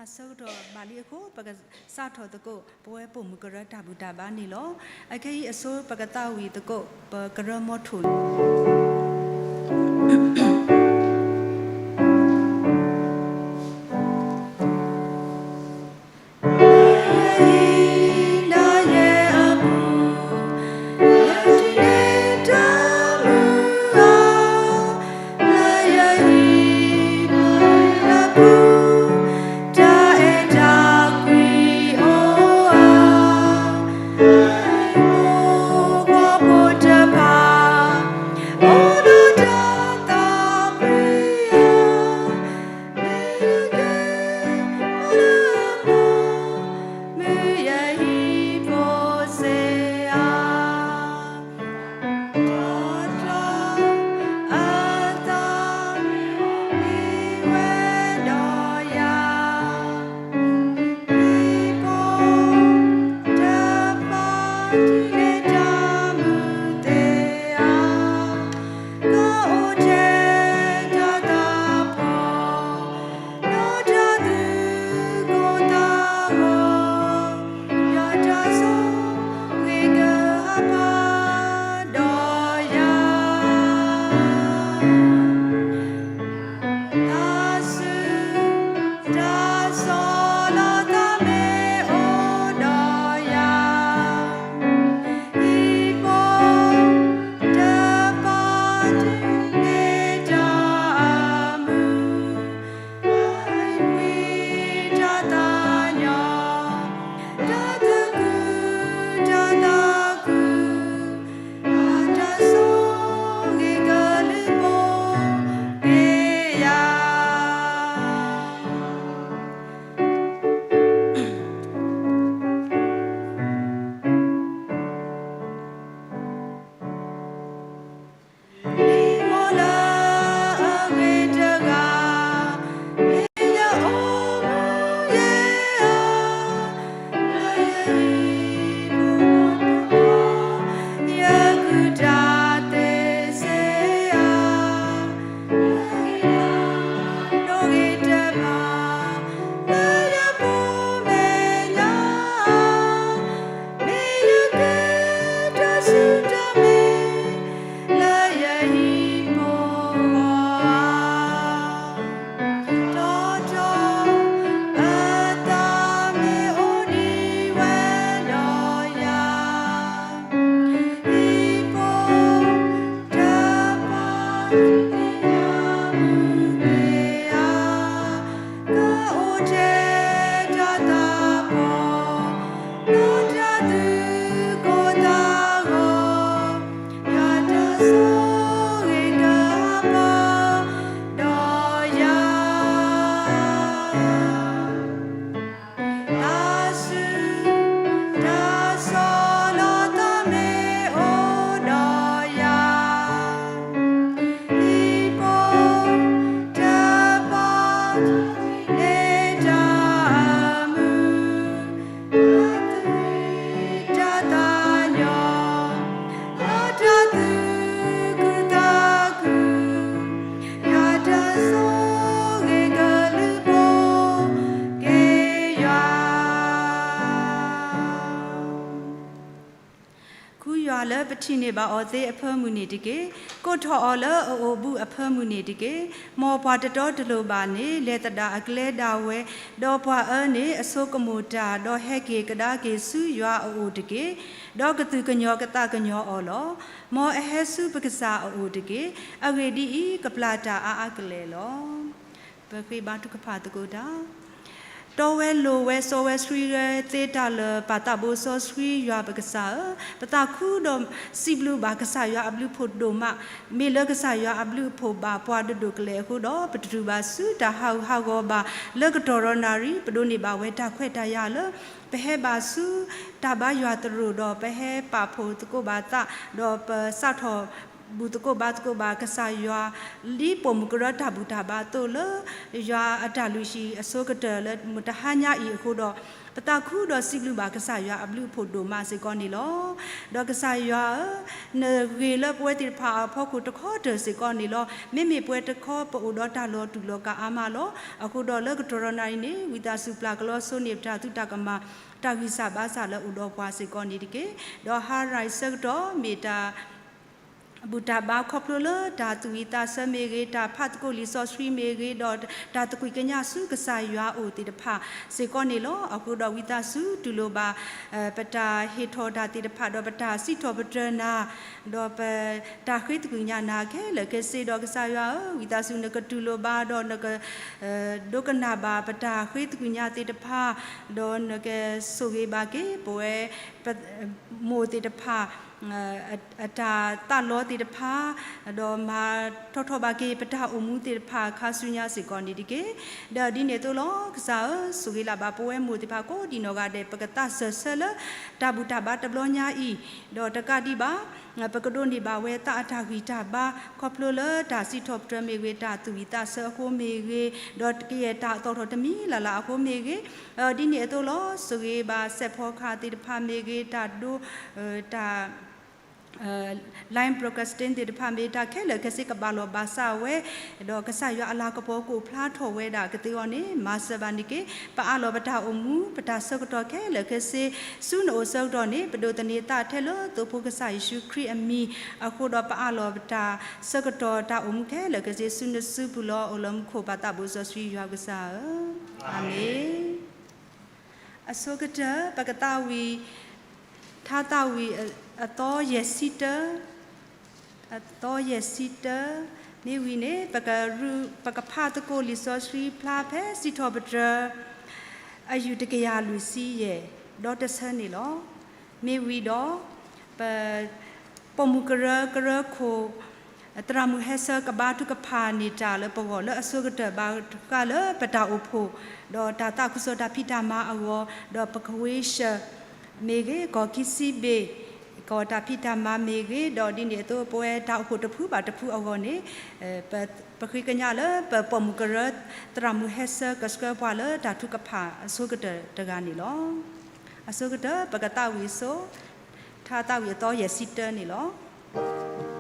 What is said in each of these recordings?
အဆၢကတီၢ်ဘၣ်လံအဃိ ပကစးထီၣ်သကိး ပဝဲပိာ်မုၣ်ကရၢတၢ်ဘူၣ်တၢ်ဘါန့ၣ်လီၤ. အခဲအံၤအဆိ ပကသးဝံၣ်သကိး ပကရၢမိထိၣ်န့ၣ် ခူယွၤလၢပထံၣ်န့ၢ်ဘၣ်အီၤသ့အဖၢမုၢ်န့ၣ်တက့ၢ်. ကိးထီၣ်အီၤလၢအအိၣ်ဘူးအဖၢမုၢ်န့ၣ်တက့ၢ်. မ်ပှၤတတီတလိၤဘၣ်န့ၣ် လဲၤသဒၣ်အကျဲဒၣ်ဝဲ, ဒီးပှၤအၢန့ၣ်အဆိကမိၣ်တၢ်, ဒီးဟဲက့ၤကဒါက့ၤဆူယွၤအအိၣ်တက့ၢ်. ဒီးကသူၣ်ကညီၤကသးကညီၤအီၤလီၤ. မ်အဟဲဆူပကစၢ်အအိၣ်တက့ၢ်. အဂ့ၢ်ဒ်အံၤ, ကပျၢ်တၢ်အါအါကလဲာ်လီၤ. ပဃ့ဘါထုကဖၣ်သကိးတၢ် တီဝဲလိၤဝဲစီဝဲဆှံဝဲသ့တၢ်လၢာ် ပာ်သးဘိစီဆှံယွၤပကစၢ်ဧၢ, ပသးခုဒီးစံးဘျုးဘၣ်ကစၢ်ယွၤအဘျုးဖှိၣ်ဒိၣ်မး, မ့ၢ်လၢကစၢ်ယွၤအဘျုးအဖှိၣ်ဘၣ်ပှၤဒိၣ်ဒိၣ်ကလဲာ်အဃိဒီး ပတတုၤဘၣ်ဆူတၢ်ဟးဂူာ်ဟးဂီၤဘၣ် လၢကတီၢ်ဒီးနၣ်ရံၣ် ပဒိးန့ၢ်ဘၣ်ဝဲတၢ်ခွဲးတၢ်ယာ်လၢ ပဟဲဘၣ်ဆူတၢ်ဘါယွၤသရိာ်ဒီး ပဟဲပာ်ဖှိၣ်သကိးဘၣ်သး ဒီးပစးထီၣ်ဘူၣ်သကိးဘါသကိးဘၣ်ကစၢ်ယွၤ ဒ်ပိာ်မုၣ်ကရၢတၢ်ဘူၣ်တၢ်ဘါအသိးလၢ ယွၤအတၢ်လုၢ်ဟံၣ်အဆိကတၢၢ်လၢမုၢ်တဟါညါအံၤအဃိဒီး ပသးခုဒီးစံးဘျုးဘၣ်ကစၢ်ယွၤအဘျုးအဖှိၣ်ဒိၣ်မးစ့ၢ်ကီးန့ၣ်လီၤ. ဒီးကစၢ်ယွၤဧၢ, နဂ့ၤလၢပဝဲသ့ၣ်တဖၣ်အဖီခိၣ်တခီတၢၢ်စ့ၢ်ကီးန့ၣ်လီၤ. မ့မ့ၢ်ပဝဲတခီပအိၣ်ဒီးတၢ်လီၤတူာ်လီၤကာ်အါမးလီၤ. အဃိဒီးလၢကတီၢ်ဒီးနၤအံၤန့ၣ် ဝံသးစူၤပျၢ်ကလီဆိန့ၢ်ပတၢ်သုးတၢ်ကမၣ် တၢ်ဂံၢ်စၢ်ဘါစၢ်လၢအိၣ်ဒီးပှၤစ့ၢ်ကီးန့ၣ်တက့ၢ်. ဒီးဟါရၤအံၤဆၢကတီၢ်မ့ၢ်တၢ် ဘူၣ်တၢ်ဘါခီဖျိလၢတၢ်သူၣ်ဝံၣ်သးဆၢမ့ၢ်ဂ့ၤ, တၢ်ဖးသကိးလံာ်စီဆှံမ့ၢ်ဂ့ၤ, ဒီးတၢ်သကွံာ်ကညးဆူကစၢ်ယွၤအအိၣ်သ့ၣ်တဖၣ်စ့ၢ်ကီးန့ၣ်လီၤ. အဃိဒီးဝံသးစူၤတူၢ်လိာ်ဘၣ် ပတၢ်ဟ့ၣ်ထီၣ်တၢ်သ့ၣ်တဖၣ်, ဒီးပတၢ်စံးထီၣ်ပတြၢၤနၤ, ဒီးပတၢ်ဃ့သကွံာ်ကညးနၤခဲလၢာ်ခဲဆ့, ဒီးကစၢ်ယွၤဧၢ, ဝံသးစူၤနကတူၢ်လိာ်ဘၣ်, ဒီးနက ဒိကနၣ်ဘၣ်ပတၢ်ဃ့သကွံာ်ကညးသ့ၣ်တဖၣ်, ဒီးနကဆိၣ်ဂ့ၤဘၣ်က့ၤပဝဲ မိၢ်သ့ၣ်တဖၣ် အတၢ်သးလီသ့ၣ်တဖၣ်, ဒီးမၤထီထီၣ်ဘၣ်က့ၤပတၢ်အိၣ်မူသ့ၣ်တဖၣ်ခါဆူညါစ့ၢ်ကီးန့ၣ်တက့ၢ်. ဒီးဒ်န့ၣ်အသိးလီၤ, ကစၢ်ဧၢ, ဆိၣ်ဂ့ၤလၢ်ဘၣ်ပဝဲမိၢ်သ့ၣ်တဖၣ်ကိးဒံးနီၢ်ဂၤဒဲး, ပကသးစၢၢ်ဆၢလၢတၢ်ဘူၣ်တၢ်ဘါတဘျီညါအံၤ, ဒီးတကးဒံးဘၣ် ပကဒိးန့ၢ်ဘၣ်ဝဲသးအတၢ်ဂံၢ်တၢ်ဘါ ခီဖျိလၢတၢ်စံးထီၣ်ပတြၢၤမ့ၢ်ဂ့ၤ, တၢ်သူၣ်ဝံၣ်သးဆၢအဃိမ့ၢ်ဂ့ၤ, ဒီးကယဲၢ်တၢ်အသီၣ်ထီၣ်တမံၤလၢ်လၢ်အဃိမ့ၢ်ဂ့ၤ, ဒ်န့ၣ်အသိးလီၤ, ဆိၣ်ဂ့ၤဘၣ်စဲးဖီကဟၣ်သ့ၣ်တဖၣ်မ့ၢ်ဂ့ၤ, တၢ်ဒိ တၢ် line broadcasting သ့ၣ်တဖၣ်မ့ၢ်တၢ်ခဲလၢာ်ခဲဆ့ကဘၣ်လီၢ်ဘၣ်စးဝဲ, ဒီးကစၢ်ယွၤအလၤကပီၤကအိၣ်ဖျါထီၣ်ဝဲဒၣ်ကသ့အဂီၢ်န့ၣ် မၤစၢၤဘၣ်န့ၣ်က့ၤ ပအးလီၤပတၢ်အိၣ်မူ ပတၢ်ဆၢကတီၢ်ခဲလၢာ်ခဲဆ့ ဆူနအိၣ်ဆၢကတီၢ်န့ၣ် ပဒိးသန့ၤသးထဲလၢသိဖိကစၢ်ယ့ၣ်ၡူးခရံာ်အမံၤအဃိဒီး ပအးလီၤပတၢ်ဆၢကတီၢ်တၢ်အိၣ်မူခဲလၢာ်ခဲဆ့ ဆူနစုပူၤလီၤ. အိၣ်လၢမူခိၣ်ပၢ်သးဘိစီဆှံယွၤကစၢ်ဧၢ, အၤမ့ၣ်. အဆိကတၢၢ် ပကသးဝံၣ် ထါသးဝံၣ်အသီယဲၢ်ဆံတၢ, အသီယဲၢ်ဆံတၢ, မ့ၢ်ဝံၤန့ၣ် ပကဖးသကိးလံာ်စီဆှံဖျါဖဲစံးထီၣ်ပတြၢၤ အယုၢ်တကယၤလွံၢ်ဆံယဲၢ် ဒီတဆၢန့ၣ်လီၤ. မ့ၢ်ဝံၤဒီး ပ ပိာ်မုၣ်ကရၢကရၢခိၣ် သရၣ်မုၣ်ဟဲဆၢကဘါထုကဖၣ်န့ၢ်တၢ်လၢပဂီၢ်လၢအဆိကတၢၢ်ဘၣ်ဃးလၢပတၢ်အိၣ်ဖှိၣ် ဒီးတၢ်သးခုကစီၣ်တၢ်ဖံးတၢ်မၤအဂီၢ်, ဒီးပကဝ့ၢ်ရှၢၣ်မ့ၢ်ဂ့ၤ, ကီၢ်ခံဆံဘ့ၣ် ကီၢ်တၢ်ဖံးတၢ်မၤမ့ၢ်ဂ့ၤ, ဒီးဒ်န့ၣ်အသိးပဝဲတၢ်အိၣ်ဖှိၣ်တဖုဘၣ်တဖုအဂီၢ်န့ၣ် ပဃ့ကညးလၢပပိာ်မုၣ်ကရၢ သရၣ်မုၣ်ဟဲဆၢကဆှၢပှၤလၢတၢ်ထုကဖၣ်အဆိကတၢၢ်တဂၤန့ၣ်လီၤ. အဆိကတၢၢ် ပကသးဝံၣ်အဆိ ထါသးဝံၣ်အသီယဲၢ်ဆံတၢန့ၣ်လီၤ.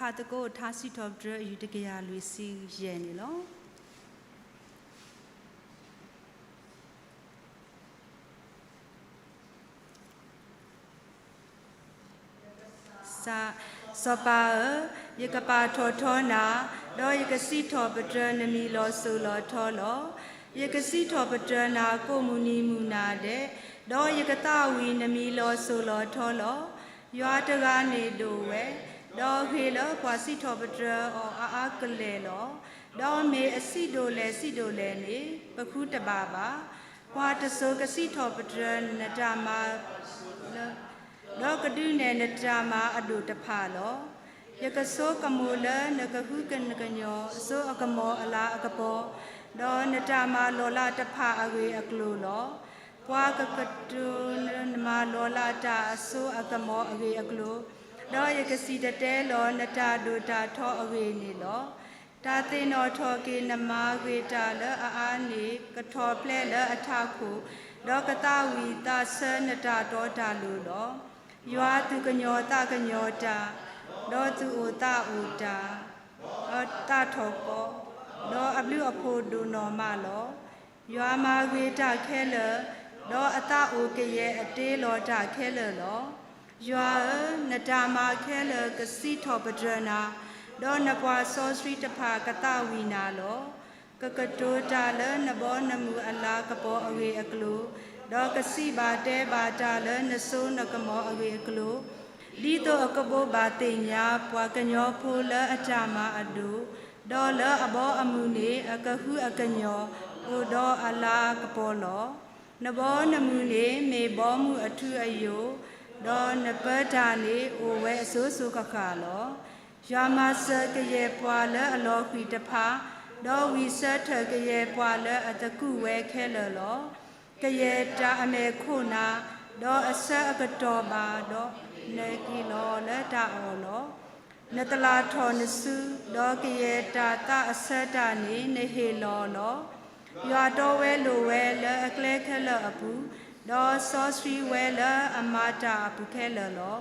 အသကိးထါစံးထီၣ်ပတြၢၤအယူၢ်တကယၤလွံၢ်ဆံယဲၢ်န့ၣ်လီၤ. စီၤပၤဧၢ, ယကပာ်ထီၣ်ထီနၤ, ဒီးယကစံးထီၣ်ပတြၢၤနမံၤလီၤစိၤလီၤထီလီၤ. ယကစံးထီၣ်ပတြၢၤနၤကိးမုၢ်နံၤမုၢ်နၤဒဲး, ဒီးယကသးဝံၣ်နမံၤလီၤစိၤလီၤထီလီၤ. ယွၤတဂၤန့ၣ်ဒိၣ်ဝဲ, ဒီးဂ့ၤလၢပှၤစံးထီၣ်ပတြၢၤအီၤအါအါကလဲာ်လီၤ. ဒီးမ့ၢ်အစံးဒိၣ်လဲၣ်စံးဒိၣ်လဲၣ်န့ၣ် ပဃုတဘၣ်ဘၣ်. ပှၤတစိၤကစံးထီၣ်ပတြၢၤနတၢ်မၤလၢ ဒီးကဒုးနဲၣ်နတၢ်မၤအဒိၣ်တဖၣ်လီၤ. ယကဆိကမိၣ်လၢနကဟုကနၣ်ကညီၤအစိအကမီၤအလၤအကပီၤ, ဒီးနတၢ်မၤလီၤလးတဖၣ်အဂ့ၢ်အကျိၤလီၤ. ပှၤကကတိၤလၢနမၤလီၤလးတၢ်အစိအကမီၤအဂ့ၢ်အကျိၤ, ဒီးယကစံၣ်တဲၤတဲလီၤနတၢ်ဒိၣ်တၢ်ထီအဂ့ၢ်န့ၣ်လီၤ. တၢ်သ့ၣ်နီၣ်ထီၣ်က့ၤနမၤဂ့ၤတၢ်လၢအအါန့ၣ် ကထီၣ်ဖျဲးလၢအထးခိၣ်, ဒီးကသးဝံၣ်သးဆၢနတၢ်တီတၢ်လိၤလီၤ. ယွၤသူၣ်ကညီၤသးကညီၤတၢ်, ဒီးသူၣ်အိၣ်သးအိၣ်တၢ်, ဒီးသးထီၣ်ကီ, ဒီးအဘျုးအဖှိၣ်ဒိၣ်နီၢ်မးလီၤ. ယွၤမၤဂ့ၤတၢ်ခဲလၢာ်, ဒီးအသးအိၣ်ကယဲၢ်အတ့လီၤတၢ်ခဲလၢာ်လီၤ. ယွၤဧၢ, နတၢ်မၤခဲလၢာ်ကစံးထီၣ်ပတြၢၤနၤ, ဒီးနပှၤစီဆှံတဖၣ်ကသးဝံၣ်နၤလီၤ. ကကတိၤတၢ်လၢနဘီနမုၢ်အလၤကပီၤအဂ့ၢ်အကျိၤ, ဒီးကစံးဘၣ်တဲဘၣ်တၢ်လၢနစိနကမီၤအဂ့ၢ်အကျိၤ, ဒ်သိးအကဘိးဘၣ်သ့ၣ်ညါပှၤကညီဖိလၢအတၢ်မၤအဒိၣ်, ဒီးလၢအဘီအမုၢ်န့ၣ် အကဟုအကညီၤအိၣ်ဒီးအလၤကပီၤလီၤ. နဘီနမုၢ်န့ၣ်မ့ၢ်ဘီမုၢ်အထူအယိာ်, ဒီးနပၢတၢ်န့ၣ်အိၣ်ဝဲအစိၤစိၤဃၣ်ဃၣ်လီၤ. ယွၤမၤစၢၤကယဲၢ်ပှၤလၢအလီၤဃံၤတဖၣ်, ဒီးဝံၣ်ဆၢထၢၣ်ကယဲၢ်ပှၤလၢအသကူးဝဲခဲလၢာ်လီၤ. ကယဲၢ်တၢ်အမဲာ်ခိၣ်နၢ်, ဒီးအဆၢအကတီၢ်ဘၣ်ဒီး, နကဟ့ၣ်လီၤအီၤလၢတၢ်အီၣ်လီၤ. နသလၣ်ထီၣ်နစု, ဒီးကယဲၢ်တၢ်သးအဆၢတၢ်န့ၣ်နဟ့ၣ်လီၤအီၤလီၤ. ယွၤတီဝဲလိၤဝဲလၢအကျဲခဲလၢာ်အပူၤ, ဒီးစီဆှံဝဲလၢအမၤတၢ်အပူၤခဲလၢာ်လီၤ.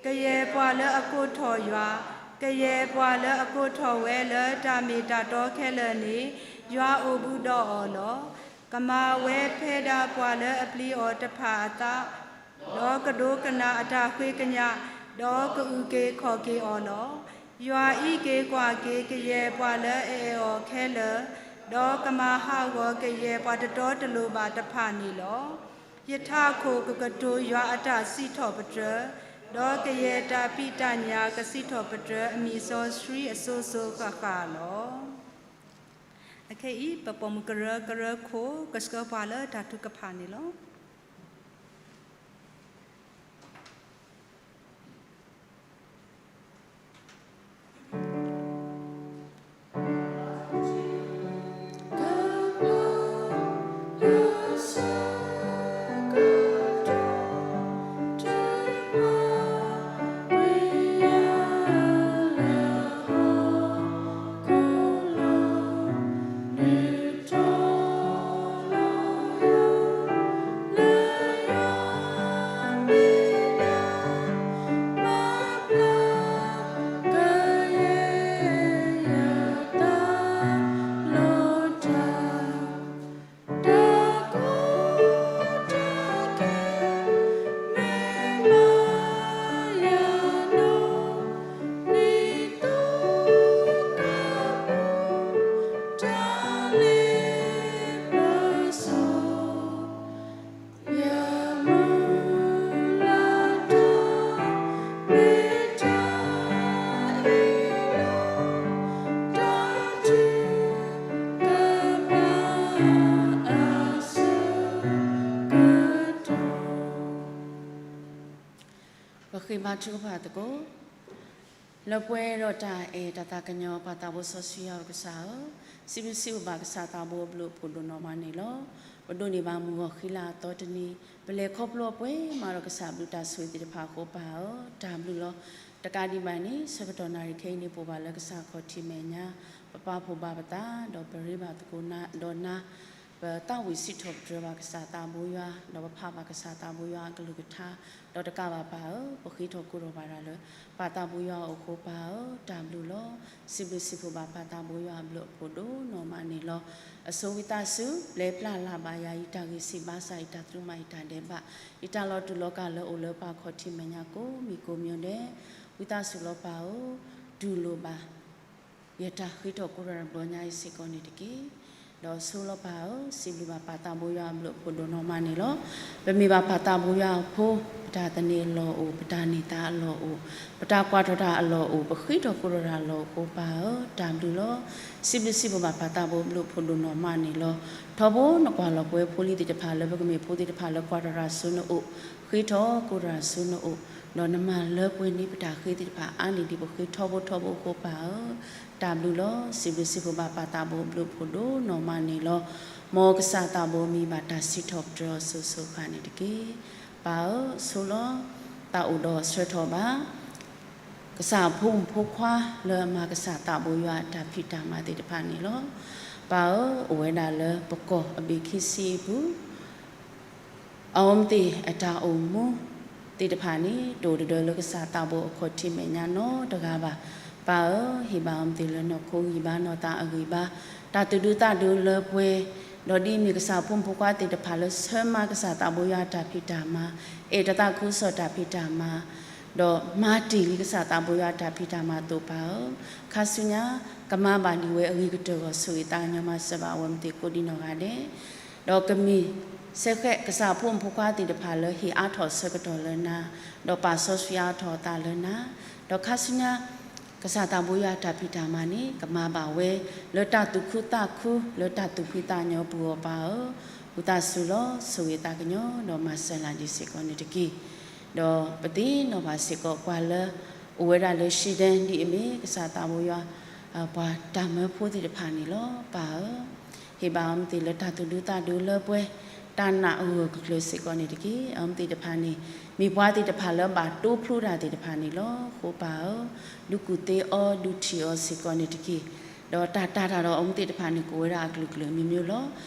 ကယဲၢ်ပှၤလၢအကိးထီၣ်ယွၤ, ကယဲၢ်ပှၤလၢအကိးထီၣ်ဝဲလၢတၢ်မ့ၢ်တၢ်တီခဲလၢာ်န့ၣ်, ယွၤအိၣ်ဘူးဒီးအီၤလီၤ. ကမၤဝဲဖဲဒၣ်ပှၤလၢအပျံၤအီၤတဖၣ်အသး, ဒီးကဒိကနၣ်အတၢ်ဃ့ကညး, ဒီးကအုၣ်က့ၤခီၣ်က့ၤအီၤလီၤ. ယွၤအံးက့ၤကွၢ်က့ၤကယဲၢ်ပှၤလၢအအဲၣ်အီၤခဲလၢာ်, ဒီးကမၤဟးဂီၤကယဲၢ်ပှၤတတီတလိၤဘၣ်တဖၣ်န့ၣ်လီၤ. ယထးခိၣ်ကကတိၤယွၤအတၢ်စံးထီၣ်ပတြၢၤ, ဒီးကယဲၢ်တၢ်ဖံးတၢ်ညၣ်ကစံးထီၣ်ပတြၢၤအမံၤစီဆှံအစိၤစိၤဃၣ်ဃၣ်လီၤ. အခဲအံၤ ပပိာ်မုၣ်ကရၢကရၢခိၣ် ကဆှၢပှၤလၢတၢ်ထုကဖၣ်န့ၣ်လီၤ.ပဃ့ဘါထုကဖၣ်သကိး လၢပှဲၤဒီးတၢ်အဲၣ်တၢ်သးကညီၤပှၤသးဘိစီဆှံယွၤကစၢ်ဧၢ, စံးဘျုးစံးဘၣ်ကစၢ်သးဘိအဘျုးအဖှိၣ်ဒိၣ်နီၢ်မးန့ၣ်လီၤ. ပဒိးန့ၢ်ဘၣ်မုၢ်ဂီၤဃံလၤအသီတနံၤ, ပလဲၤခီဖျိပှဲၤမးဒီးကစၢ်ဘျုးတၢ်ဆိၣ်ဂ့ၤသ့ၣ်တဖၣ်အဃိပၢ်ဧၢ, တၢ်ဘျုးလီၤ. တကးဒံးဘၣ်န့ၣ် ဆၢကတီၢ်နၣ်ရံၣ်ခဲအံၤန့ၣ် ပအိၣ်ဘၣ်လၢကစၢ်ခီၣ်ထံးမဲာ်ညါ, ပပာ်ဖှိၣ်ဘၣ်ပသး ဒီးပရ့ဘၣ်သကိးဒီးနၤ ပသးဝံၣ်စံးထီၣ်ပတြၢၤဘၣ်ကစၢ်သးဘိယွၤ, ဒီးပဖးဘၣ်ကစၢ်သးဘိယွၤအကလုၢ်ကထါ, ဒီးတကးဘၣ်ပၢ်ဧၢ, ပဃ့ထီၣ်ကိးထီၣ်ဘၣ်တၢ်လၢ ပၢ်သးဘိယွၤအအိၣ်အဃိပၢ်ဧၢ, တၢ်ဘျုးလီၤ. စံးဘျုးစံးဖှိၣ်ဘၣ်ပၢ်သးဘိယွၤအဘျုးအဖှိၣ်ဒိၣ်နီၢ်မးန့ၣ်လီၤ. အဆိဝံသးစူၤ ပျဲပျၢ်လၢ်ဘၣ်ယၤ ယတၢ်ဂံၢ်စၢ်ဘါစၢ် ယတၢ်သရူးမး ယတၢ်ဒဲးဘး ယတၢ်လီၤတူာ်လီၤကာ်လၢအိၣ်လၢပၢ်ခီၣ်ထံးမဲာ်ညါကိးမံၤကိးမံၤဒဲး, ဝံသးစူၤလီၤပၢ်ဧၢ, တူၢ်လိာ်ဘၣ် ယတၢ်ဃ့ထီၣ်ကိးထီၣ်တဘျီညါအံၤစ့ၢ်ကီးန့ၣ်တက့ၢ်. ဒီးဆိလီၤပၢ်ဧၢ, စံးဘျုးဘၣ်ပၢ်သးဘိယွၤအဘျုးအဖှိၣ်ဒိၣ်နီၢ်မးန့ၣ်လီၤ. ပမ့ၢ်ဘၣ်ပၢ်သးဘိယွၤအဖိ, ပတၢ်သန့ၤအလီၢ်အိၣ်, ပတၢ်န့ၢ်သါအလီၢ်အိၣ်, ပတၢ်ကွၢ်ထီၣ်တၢ်အလီၢ်အိၣ်, ပဃ့ထီၣ်ကိးထီၣ်တၢ်အလီၢ်အိၣ်အဃိပၢ်ဧၢ, တၢ်ဘျုးလီၤ. စံးဘျုးစံးဖှိၣ်ဘၣ်ပၢ်သးဘိအဘျုးအဖှိၣ်ဒိၣ်နီၢ်မးန့ၣ်လီၤ. ထီဘိနကွၢ်လီၤပှဲၤဖိလံၤသ့ၣ်တဖၣ်လၢပကမ့ၢ်ဖိသ့ၣ်တဖၣ်လၢကွၢ်ထီၣ်တၢ်အစိၤန့ၣ်အိၣ်, ဃ့ထီၣ်ကိးထီၣ်တၢ်အစိၤန့ၣ်အိၣ်, ဒီးနမၤလၢပှဲၤန့ၢ်ပတၢ်ဃ့သ့ၣ်တဖၣ်အါန့ၢ်ဒံးပဃ့ထီဘိထီဘိအဃိပၢ်ဧၢ, တၢ်ဘျုးလီၤ. စံးဘျုးစံးဖှိၣ်ဘၣ်ပၢ်သးဘိအဘျုးအဖှိၣ်ဒိၣ်နီၢ်မးန့ၣ်လီၤ. မ်ကစၢ်သးဘိမံၤဘၣ်တၢ်စံးထီၣ်ပတြၢၤအီၤစိၤစိၤဃၣ်ဃၣ်န့ၣ်တက့ၢ်. ပၢ်ဧၢ, ဆိလီၤ, သးအိၣ်ဒီးဆၢထီၣ်ဘၣ် ကစၢ်အဖိမုၣ်ဖိခွါလၢအမၤကစၢ်သးဘိယွၤအတၢ်ဖံးတၢ်မၤသ့ၣ်တဖၣ်န့ၣ်လီၤ. ပၢ်ဧၢ, အိၣ်ဝဲဒၣ်လၢပကီၢ်အဘ့ၣ်ခံဆံအပူၤ အဝဲသ့ၣ်အတၢ်အိၣ်မူသ့ၣ်တဖၣ်န့ၣ် တအိၣ်တဒၢလၢကစၢ်သးဘိအခီၣ်ထံးမဲာ်ညါနီတဂၤဘၣ်. ပၢ်ဧၢ, ဟ့ၣ်ဘၣ်အဝဲသ့ၣ်လၢနီၢ်ခိဂံၢ်ဘါနီၢ်သးအဂံၢ်ဘါ, တၢ်သူၣ်ဒူသးဒူလၢပှဲၤ, ဒီးဒ်အမ့ၢ်ကစၢ်အဖိမုၣ်ဖိခွါသ့ၣ်တဖၣ်လၢဆၢမၤကစၢ်သးဘိယွၤအတၢ်ဖံးတၢ်မၤ, အဲၣ်တၢ်သးခုကစီၣ်တၢ်ဖံးတၢ်မၤ ဒီးမၤတ့ၢ်လံကစၢ်သးဘိယွၤအတၢ်ဖံးတၢ်မၤအသိးပၢ်ဧၢ, ခါဆူညါ ကမၤဘၣ်ဒံးဝဲအဂ့ၤကတၢၢ်ဂီၢ် ဆိၣ်ဂ့ၤသးကညီၤမၤစၢၤဘၣ်အဝဲသ့ၣ်ကိးဒံးနီၢ်ဂၤဒဲး, ဒီးကမ့ၢ်စ့ၢ်ကီးကစၢ်အဖိမုၣ်ဖိခွါသ့ၣ်တဖၣ်လၢဟ့ၣ်အါထီၣ်ဆၢကတီၢ်လၢနၤ, ဒီးပာ်စီဆှံအါထီၣ်အသးလၢနၤ, ဒီးခါဆူညါ ကစၢ်သးဘိယွၤအတၢ်ဖံးတၢ်မၤန့ၣ် ကမၤဘၣ်ဝဲ လၢတၢ်သူၣ်ခုသးခု လၢတၢ်သူၣ်ဖှံသးညီအပူၤအီၤပၢ်ဧၢ, ဝံသးစူၤလီၤ ဆိၣ်ဂ့ၤသးကညီၤ ဒီးမၤစၢၤလၢ်ဒံးစ့ၢ်ကီးန့ၣ်တက့ၢ်. ဒီးပသ့ၣ်နီၣ်ဘၣ်စ့ၢ်ကီးပှၤလၢ အိၣ်ဝဲဒၣ်လၢ Sweden ဒ်အမ့ၢ်ကစၢ်သးဘိယွၤ ပှၤတၢ်မၢဖိသ့ၣ်တဖၣ်န့ၣ်လီၤ ပၢ်ဧၢ, ဟ့ၣ်ဘၣ်အဝဲသ့ၣ်လၢတၢ်သူၣ်ဒူသးဒူလၢပှဲၤ တၢ်နာ်အဂၢၢ်ကကျၢၤစ့ၢ်ကီးန့ၣ်တက့ၢ်. အဝဲသ့ၣ်တဖၣ်န့ၣ် မ့ၢ်ပှၤသ့ၣ်တဖၣ်လၢဘၣ်တိဖျိတၢ်သ့ၣ်တဖၣ်န့ၣ်လီၤ. အဃိပၢ်ဧၢ, ဒုးကူၣ်သ့အီၤ ဒုးထံၣ်အီၤစ့ၢ်ကီးန့ၣ်တက့ၢ်. ဒီးတၢ်တာ်တၢ်ဒီးအဝဲသ့ၣ်တဖၣ်န့ၣ် ကအိၣ်ဝဲဒၣ်အကလုာ်ကလုာ်မ့ၢ်မ့ၢ်လီၤ.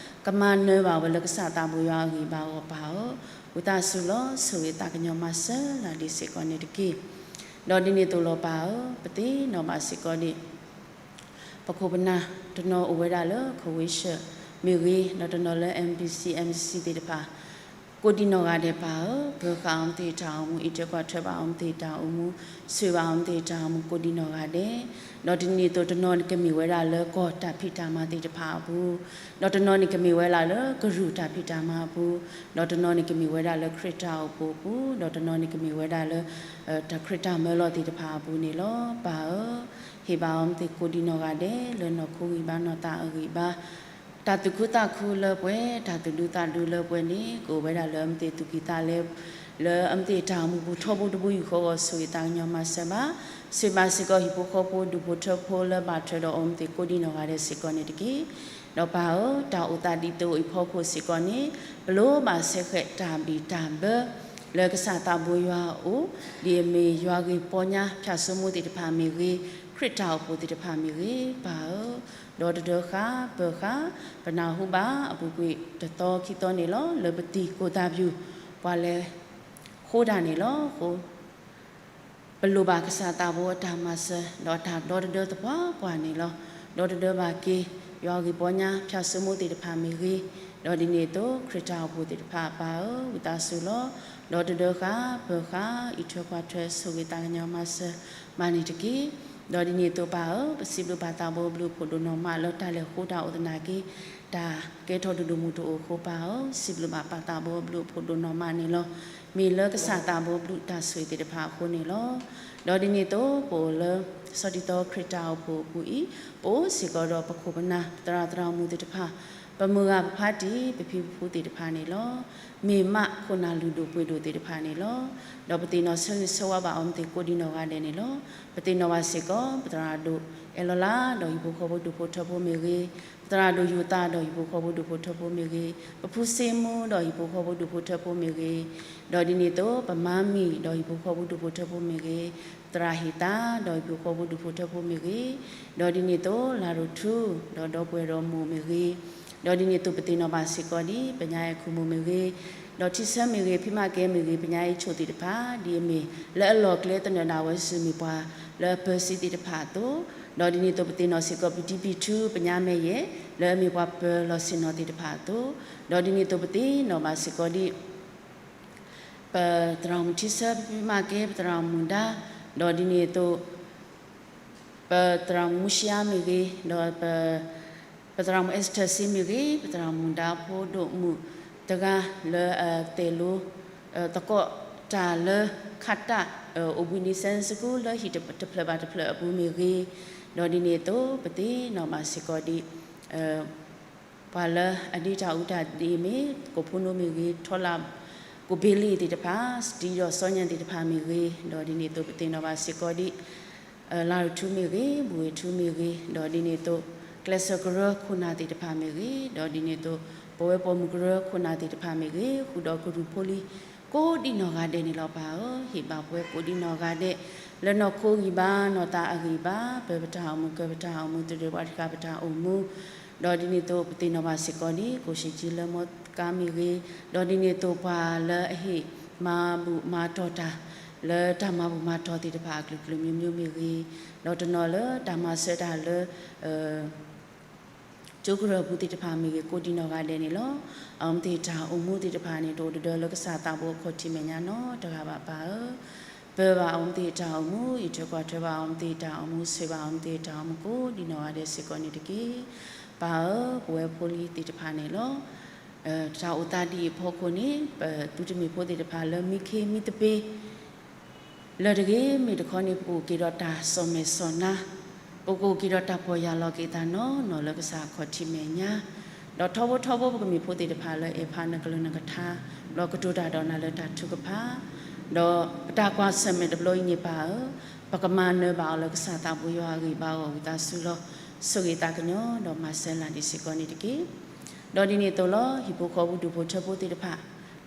ကမၤနၢၤဘၣ်ဝဲလၢကစၢ်သးဘိယွၤအဂံၢ်ဘါအဂီၢ်ပၢ်ဧၢ, ဝံသးစူၤလီၤ ဆိၣ်ဂ့ၤသးကညီၤမၤစၢၤလၢ်ဒံးစ့ၢ်ကီးန့ၣ်တက့ၢ်. ဒီးဒ်န့ၣ်အသိးလီၤပၢ်ဧၢ, ပသ့ၣ်နီၣ်ဘၣ်စ့ၢ်ကီးဒံး ပခိၣ်ပနၢ် တနီၤအိၣ်ဝဲဒၣ်လၢ Croatia မ့ၢ်ဂ့ၤ, ဒီးတနီၤလၢ M B C M C သ့ၣ်တဖၣ် ကိးဒံးနီၢ်ဂၤဒဲးပၢ်ဧၢ, ပၢၤဃာ်အီၤမ့ၢ်သ့ၣ်တၢ်အိၣ်မူ, အံးထွဲကွၢ်ထွဲဘၣ်အီၤမ့ၢ်သ့ၣ်တၢ်အိၣ်မူ, ဆိၣ်ဂ့ၤဘၣ်အီၤမ့ၢ်သ့ၣ်တၢ်အိၣ်မူ ကိးဒံးနီၢ်ဂၤဒဲး, ဒီးဒ်န့ၣ်အသိးတနီၤန့ၣ်ကမ့ၢ်ဝဲဒၣ်လၢကီၢ်တၢ်ဖံးတၢ်မၤသ့ၣ်တဖၣ်အပူၤ, ဒီးတနီၤန့ၣ်ကမ့ၢ်ဝဲဒၣ်လၢကရူၢ်တၢ်ဖံးတၢ်မၤအပူၤ, ဒီးတနီၤန့ၣ်ကမ့ၢ်ဝဲဒၣ်လၢခရံာ်တၢ်အိၣ်ဖှိၣ်အပူၤ, ဒီးတနီၤန့ၣ်ကမ့ၢ်ဝဲဒၣ်လၢ တၢ်ခရံာ်တၢ်မၢလီၤသ့ၣ်တဖၣ်အပူၤန့ၣ်လီၤ. ပၢ်ဧၢ, ဟ့ၣ်ဘၣ်အီၤမ့ၢ်သ့ၣ်ကိးဒံးနီၢ်ဂၤဒဲး လၢနီၢ်ခိဂံၢ်ဘါနီၢ်သးအဂံၢ်ဘါ တၢ်သူၣ်ခုသးခုလၢပှဲၤ, တၢ်သူၣ်ဒူသးဒူလၢပှဲၤန့ၣ် ကအိၣ်ဝဲဒၣ်လၢအမ့ၢ်သ့ၣ်သူၣ်ကံၢ်သးလဲ, လၢအမ့ၢ်သ့ၣ်တၢ်အိၣ်မူပူၤထီဘိတဘိယူၢ်ဃီဂီၤ ဆိၣ်ဂ့ၤသးကညီၤမၤစၢၤဘၣ်, ဆိၣ်ဂ့ၤဘၣ်စ့ၢ်ကီးဟံၣ်ဖိဃီဖိဒူၣ်ဖိထၢဖိလၢဘၣ်ထွဲဒီးအီၤမ့ၢ်သ့ၣ်ကိးဒံးနီၢ်ဂၤဒဲးစ့ၢ်ကီးန့ၣ်တက့ၢ်. ဒီးပၢ်ဧၢ, တၢ်အိၣ်သးဒ်သိးအံၤဖီခိၣ်စ့ၢ်ကီးန့ၣ် ပလိၣ်ဘၣ်စဲဃဲးတၢ်ဘံၣ်တၢ်ဘၢ လၢကစၢ်သးဘိယွၤအအိၣ်, ဒ်အမ့ၢ်ယွၤဂ့ၢ်ပီညါဖၠၣ်စိမိၣ်သ့ၣ်တဖၣ်မ့ၢ်ဂ့ၤ, ခရံာ်တၢ်အိၣ်ဖှိၣ်သ့ၣ်တဖၣ်မ့ၢ်ဂ့ၤ, ပၢ်ဧၢ, ဒီတဒၢဃာ်ပၢၤဃာ် ပနၢ်ဟူဘၣ်အပူၤကွံာ်တသီခံသီန့ၣ်လီၤ. လၢပတံၤကိၢ်သးပူၤ ပှၤလဲၤဃိဒၣ်န့ၣ်လီၤ. အဃိ ပလိၣ်ဘၣ်ကစၢ်သးဘိအတၢ်မၤစၢၤ ဒီးတၢ်ဒီတဒၢသပှၢ်ပှၢ်န့ၣ်လီၤ. ဒီတဒၢဘၣ်က့ၤ ယွၤဂ့ၢ်ပီညါဖၠၣ်စိမိၣ်သ့ၣ်တဖၣ်မ့ၢ်ဂ့ၤ, ဒီးဒ်န့ၣ်အသိး ခရံာ်တၢ်အိၣ်ဖှိၣ်သ့ၣ်တဖၣ်ပၢ်ဧၢ, ဝံသးစူၤလီၤ. ဒီတဒၢဃာ်ပၢၤဃာ် အံးထွဲကွၢ်ထွဲဆိၣ်ဂ့ၤသးကညီၤမၤစၢၤမၤန့ၣ်တက့ၢ်. ဒီးဒ်န့ၣ်အသိးပၢ်ဧၢ, ပစံးဘျုးပၢ်သးဘိအဘျုးအဖှိၣ်ဒိၣ်နီၢ်မးလၢတၢ်လဲၤဃိတၢ်အိၣ်သနာ်က့ တၢ်ကဲထီၣ်ဒိၣ်ဒိၣ်မုၢ်မုၢ်တအိၣ်အဃိပၢ်ဧၢ, စံးဘျုးဘၣ်ပၢ်သးဘိအဘျုးအဖှိၣ်ဒိၣ်နီၢ်မးန့ၣ်လီၤ. မ့ၢ်လၢကစၢ်သးဘိအဘျုးတၢ်ဆိၣ်ဂ့ၤသ့ၣ်တဖၣ်အဃိန့ၣ်လီၤ. ဒီးဒ်န့ၣ်အသိး ပအိၣ်လၢ ဆီးတံၢ်သီခရံာ်တၢ်အိၣ်ဖှိၣ်အပူၤအံၤ, ပအိၣ်စ့ၢ်ကီးဒီးပခိၣ်ပနၢ် ပသရၣ်သရၣ်မုၣ်သ့ၣ်တဖၣ်, ပမုၢ်ဂၤပဖါတံၢ် ပဖံပဖုသ့ၣ်တဖၣ်န့ၣ်လီၤ. မ့ၢ်မးခိၣ်နၢ်လုၢ်ဒိၣ်ပှ့ၤဒိၣ်သ့ၣ်တဖၣ်န့ၣ်လီၤ. ဒီးပသ့ၣ်နီၣ်ဆၢဂ့ၤဆၢဝါဘၣ်အီၤမ့ၢ်သ့ၣ်ကိးဒံးနီၢ်ဂၤဒဲးန့ၣ်လီၤ. ပသ့ၣ်နီၣ်ဘၣ်စ့ၢ်ကီး ပသရၣ်ဒိၣ်အဲၣ်လီၤလး ဒီးဟံၣ်ဖိဃီဖိဒူၣ်ဖိထၢဖိမ့ၢ်ဂ့ၤ, ပသရၣ်ဒိၣ်ယိၤသး ဒီးဟံၣ်ဖိဃီဖိဒူၣ်ဖိထၢဖိမ့ၢ်ဂ့ၤ, ပဖုစ့မူ ဒီးဟံၣ်ဖိဃီဖိဒူၣ်ဖိထၢဖိမ့ၢ်ဂ့ၤ, ဒီးဒ်န့ၣ်အသိး ပမါမံၤ ဒီးဟံၣ်ဖိဃီဖိဒူၣ်ဖိထၢဖိမ့ၢ်ဂ့ၤ, ပသရၣ်ဟ့ၣ်သါ ဒီးဟံၣ်ဖိဃီဖိဒူၣ်ဖိထၢဖိမ့ၢ်ဂ့ၤ, ဒီးဒ်န့ၣ်အသိး လၢရိၣ်ထူ ဒီးဒီပုၢ်ဝဲၢ်ဒီးမိၢ်မ့ၢ်ဂ့ၤ, ဒီးဒ်န့ၣ်အသိးပသ့ၣ်နီၣ်ဘၣ်စ့ၢ်ကီးဒ် ပညါအဲၣ်ခူၣ်မိၢ်မ့ၢ်ဂ့ၤ, ဒီးထံဆၢမ့ၢ်ဂ့ၤ, ဖံးမၤကဲမ့ၢ်ဂ့ၤ, ပညါအဲၣ်ဆိၣ်သ့ၣ်တဖၣ် ဒ်အမ့ၢ်လၢအလီၢ်ကျဲသနၢၣ်ဒၣ်ဝဲဆူမ့ၢ်ပှၤ လၢအပၢၤစ့သ့ၣ်တဖၣ်အသိး, ဒီးဒ်န့ၣ်အသိးပသ့ၣ်နီၣ်စ့ၢ်ကီး ပတံၤပံၤထူ ပညါမဲာ်ယဲၢ် လၢအမ့ၢ်ပှၤပၢၤလီၢ်ဆ့ၣ်နီၤသ့ၣ်တဖၣ်အသိး, ဒီးဒ်န့ၣ်အသိးပသ့ၣ်နီၣ်ဘၣ်စ့ၢ်ကီးဒ် ပသရၣ်မုၣ်ထံဆၢ ဖံးမၤကဲ ပသရၣ်မုၣ်ဒါ, ဒီးဒ်န့ၣ်အသိး ပသရၣ်မုၣ်မူရှံအါမ့ၢ်ဂ့ၤ, ဒီး ပသရၣ်မုၣ်အဲၣ်စထၢၣ်စ့မ့ၢ်ဂ့ၤ, ပသရၣ်မုၣ်ဒါဖိဒိၣ်မုၣ်တဂၤလၢအတဲာ်လိၤ သကိးတၢ်လၢခးတၢ် အိၣ်ဘှံးနံၣ် Sunday School လၢဟံၣ်တဖျၢၣ်ဘၣ်တဖျၢၣ်အပူၤမ့ၢ်ဂ့ၤ, ဒီးဒ်န့ၣ်အသိး ပသ့ၣ်နီၣ်ဘၣ်စ့ၢ်ကီးဒ် ပှၤလၢအဒ့တၢ်အူတၢ်ဒ့မ့ၢ် ကိၣ်ဖိနိမ့ၢ်ဂ့ၤ, ထီလၣ် ကိၣ်ဘ့လ့ၣ်သ့ၣ်တဖၣ်, စတံဒီးစီညၣ်သ့ၣ်တဖၣ်မ့ၢ်ဂ့ၤ, ဒီးဒ်န့ၣ်အသိးပသ့ၣ်နီၣ်ဘၣ်စ့ၢ်ကီးဒ် လါရထူမ့ၢ်ဂ့ၤ, ဘူၣ်ဝ့ၢ်ထူမ့ၢ်ဂ့ၤ, ဒီးဒ်န့ၣ်အသိး ကျဲးစၢးကရၢခိၣ်နၢ်သ့ၣ်တဖၣ်မ့ၢ်ဂ့ၤ, ဒီးဒ်န့ၣ်အသိး ပဝဲပိာ်မုၣ်ကရၢခိၣ်နၢ်သ့ၣ်တဖၣ်မ့ၢ်ဂ့ၤ, ဃုာ်ဒီးကရူၢ်ဖိလံၤ ကိးဒံနီၢ်ဂၤဒဲးန့ၣ်လီၤပၢ်ဧၢ, ဟ့ၣ်ဘၣ်ပဝဲကိးဒံနီၢ်ဂၤဒဲး လၢနီၢ်ခိဂံၢ်ဘါနီၢ်သးအဂံၢ်ဘါ, ပၢၤပတၢ်အိၣ်မူ, ကၢၤပတၢ်အိၣ်မူ, သူၣ်ဒွဲၣ်ဝးတဃာ်ပတၢ်အိၣ်မူ, ဒီးဒ်န့ၣ်အသိးပသ့ၣ်နီၣ်ဘၣ်စ့ၢ်ကီးဒ် ကိၣ်ရှ့ၣ်ကၠံလၢမီကါမ့ၢ်ဂ့ၤ, ဒီးဒ်န့ၣ်အသိးပှၤလၢအဟ့ၣ်မၤဘူၣ်မၤတီၢ်တၢ် လၢတၢ်မၤဘူၣ်မၤတီၢ်သ့ၣ်တဖၣ်အကလုာ်ကလုာ်မျိုးမျိုးမ့ၢ်ဂ့ၤ, ဒီးတနီၤလၢတၢ်မၤစၢၤတၢ်လၢ ကၠိကရၢၢ်ပူၤသ့ၣ်တဖၣ်မ့ၢ်ဂ့ၤ ကိးဒံနီၢ်ဂၤဒဲးန့ၣ်လီၤ. အဝဲသ့ၣ်တၢ်အိၣ်မူသ့ၣ်တဖၣ်န့ၣ် တအိၣ်တဒၢလၢကစၢ်သးဘိအခီၣ်ထံးမဲာ်ညါနီတဂၤဘၣ်ပၢ်ဧၢ, ပၢၤဘၣ်အဝဲသ့ၣ်တၢ်အိၣ်မူ, အံးထွဲကွၢ်ထွဲဘၣ်အဝဲသ့ၣ်တၢ်အိၣ်မူ, ဆိၣ်ဂ့ၤဘၣ်အဝဲသ့ၣ်တၢ်အိၣ်မူကိးဒံနီၢ်ဂၤဒဲးစ့ၢ်ကီးန့ၣ်တက့ၢ်. ပၢ်ဧၢ, ပဝဲဖိလံၤသ့ၣ်တဖၣ်န့ၣ်လီၤ. တၢ်အိၣ်သးဒ်အံၤအဖီခိၣ်န့ၣ် ပသုးတမ့ၢ်ဖိသ့ၣ်တဖၣ်လၢမံခ့မံသပ့ၤ လၢတဂ့ၤ, မ့ၢ်တခီန့ၣ် ပကအိၣ်က့ၤဒီးတၢ်စီၣ်မဲာ်စီၣ်နါ, ပကအိၣ်က့ၤဒီးတၢ်ပီၢ်ယၢ်လီၤက့ၤသးနီၢ်နီၢ်လၢကစၢ်အခီၣ်ထံးမဲာ်ညါ, ဒီးထီဘိထီဘိပကမ့ၢ်ဖိသ့ၣ်တဖၣ်လၢအဲၣ်ဖးနကလုၢ်နကထါ, ဒီးကတိၤတၢ်ဒီးနၤလၢတၢ်ထုကဖၣ်, ဒီးပတၢ်ကွၢ်ဆၢၣ်မဲာ်တဘျီအံၤန့ၣ်ပၢ်ဧၢ, ပကမၤနၢၤဘၣ်အီၤလၢကစၢ်သးဘိယွၤအဂံၢ်ဘါအဂီၢ် ဝံသးစူၤလီၤ. ဆိၣ်ဂ့ၤသးကညီၤ ဒီးမၤစၢၤလၢ်ဒံးစ့ၢ်ကီးန့ၣ်တက့ၢ်. ဒီးဒ်န့ၣ်အသိးလီၤ ဟံၣ်ဖိဃီဖိဒူၣ်ဖိထၢဖိသ့ၣ်တဖၣ်,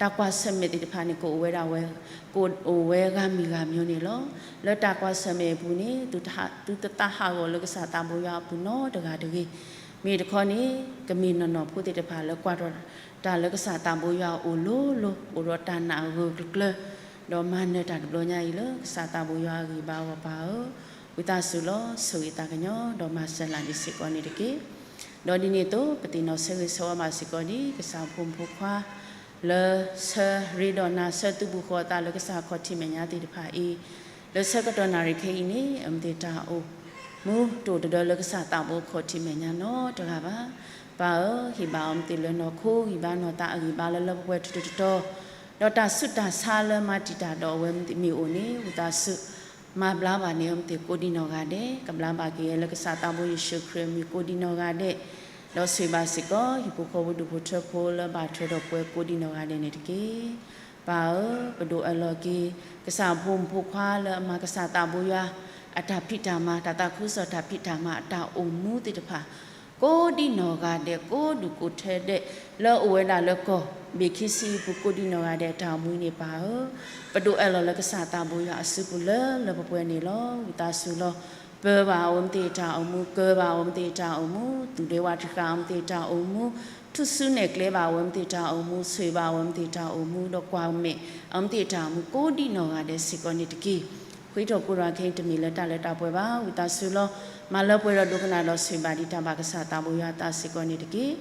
တၢ်ကွၢ်ဆၢၣ်မဲာ်သ့ၣ်တဖၣ်န့ၣ် ကအိၣ်ဝဲဒၣ်ဝဲ, ကအိၣ်ဝဲဂၤမံၤဂၤမံၤန့ၣ်လီၤ. လၢတၢ်ကွၢ်ဆၢၣ်မဲာ်အပူၤန့ၣ် သုတသးဟးဂီၤလၢကစၢ်သးဘိယွၤအပူၤနီတဂၤတဂ့ၤ. မ့ၢ်တခီန့ၣ် ကမ့ၢ်နီၢ်နီၢ်ဖိသ့ၣ်တဖၣ်လၢကွၢ်ထီၣ်တၢ်လၢကစၢ်သးဘိယွၤအအိၣ်လိၤလိၤ, အိၣ်ဒီးတၢ်နာ်အဂၢၢ်ကျၢၤကျၢၤ, ဒီးမၤနၢၤတၢ်တဘျီညါအံၤလၢကစၢ်သးဘိယွၤအဂံၢ်ဘါအဂီၢ်ပၢ်ဧၢ, ဝံသးစူၤလီၤ. ဆိၣ်ဂ့ၤသးကညီၤ ဒီးမၤစၢၤလၢ်ဒံးစ့ၢ်ကီးန့ၣ်တက့ၢ်. ဒီးဒ်န့ၣ်အသိး ပသ့ၣ်နီၣ်ဆၢဂ့ၤဆၢဝါဘၣ်စ့ၢ်ကီးဒ် ကစၢ်ဖိမုၣ်ဖိခွါ လၢဆၢရ့ဒီးနၤ ဆၢသုးဘူးဃီၤအသးလၢကစၢ်ခီၣ်ထံးမဲာ်ညါသ့ၣ်တဖၣ်အံၤ, လၢဆၢကတီၢ်နၣ်ရံၣ်ခဲအံၤန့ၣ် အမ့ၢ်သ့ၣ်တၢ်အိၣ်မူတအိၣ်တဒၢလၢကစၢ်သးဘိခီၣ်ထံးမဲာ်ညါနီတဂၤဘၣ်. ပၢ်ဧၢ, ဟ့ၣ်ဘၣ်အီၤမ့ၢ်သ့ၣ်လၢနီၢ်ခိဂံၢ်ဘါနီၢ်သးအဂံၢ်ဘါလၢလၢပှဲၤပှဲၤထီထီတီတီ, ဒီးတၢ်ဆူးတၢ်ဆါလၢမၤတံာ်တာ်ဒီးအဝဲမ့ၢ်အိၣ်န့ၣ် ဝံသးစူၤ မၤဘျါဘၣ်န့ၢ်အီၤမ့ၢ်သ့ၣ်ကိးဒံနီၢ်ဂၤဒဲး, ကဘျါဘၣ်က့ၤလၢကစၢ်သးဘိယ့ၣ်ၡူးခရံာ်အမံၤကိးဒံနီၢ်ဂၤဒဲး, ဒီးဆိၣ်ဂ့ၤဘၣ်စ့ၢ်ကီး ဟံၣ်ဖိဃီဖိဒူၣ်ဖိထၢဖိလၢဘၣ်ထွဲဒီးပှၤကိးဒံနီၢ်ဂၤဒဲးန့ၣ်တက့ၢ်. ပၢ်ဧၢ, ပဒိးအၢၣ်လီၤက့ၤ ကစၢ်ဖိမုၣ်ဖိခွါလၢအမၤကစၢ်သးဘိယွၤ အတၢ်ဖံးတၢ်မၤ တၢ်သးခုကစီၣ်တၢ်ဖံးတၢ်မၤအတၢ်အိၣ်မူသ့ၣ်တဖၣ် ကိးဒံနီၢ်ဂၤဒဲး ကိးဒူၣ်ကိးထၢဒဲး လၢအအိၣ်ဝဲဒၣ်လၢကီၢ်ဘ့ၣ်ခံဆံအပူၤကိးဒံနီၢ်ဂၤဒဲးအတၢ်အိၣ်မူအံၤန့ၣ်ပၢ်ဧၢ, ပဒိးအၢၣ်လီၤလၢကစၢ်သးဘိယွၤအစုပူၤလၢလၢပှဲၤပှဲၤန့ၣ်လီၤ. ဝံသးစူၤလီၤ. ပၢၤဘၣ်အဝဲမ့ၢ်သ့ၣ်တၢ်အိၣ်မူ, ကၢၤဘၣ်အဝဲမ့ၢ်သ့ၣ်တၢ်အိၣ်မူ, သူၣ်ဒွဲၣ်ဝးတဃာ်အဝဲမ့ၢ်သ့ၣ်တၢ်အိၣ်မူ, ထူၣ်စုနဲၣ်ကျဲဘၣ်အဝဲမ့ၢ်သ့ၣ်တၢ်အိၣ်မူ, ဆိၣ်ဂ့ၤဘၣ်အဝဲမ့ၢ်သ့ၣ်တၢ်အိၣ်မူ, ဒီးကွၢ်မဲာ်အဝဲမ့ၢ်သ့ၣ်တၢ်အိၣ်မူကိးဒံနီၢ်ဂၤဒဲးစ့ၢ်ကီးန့ၣ်တက့ၢ်. ဃ့ထီၣ်ကိးထီၣ်ခဲအံၤတမ့ၢ်လၢတၢ်လၢတၢ်ပှဲၤဘၣ်. ဝံသးစူၤလီၤ. မၤလၢပှဲၤဒီးဒိကနၣ်ဒီးဆိၣ်ဂ့ၤဘၣ်ဒံးတၢ်ဘၣ်ကစၢ်သးဘိယွၤအသးစ့ၢ်ကီးန့ၣ်တက့ၢ်.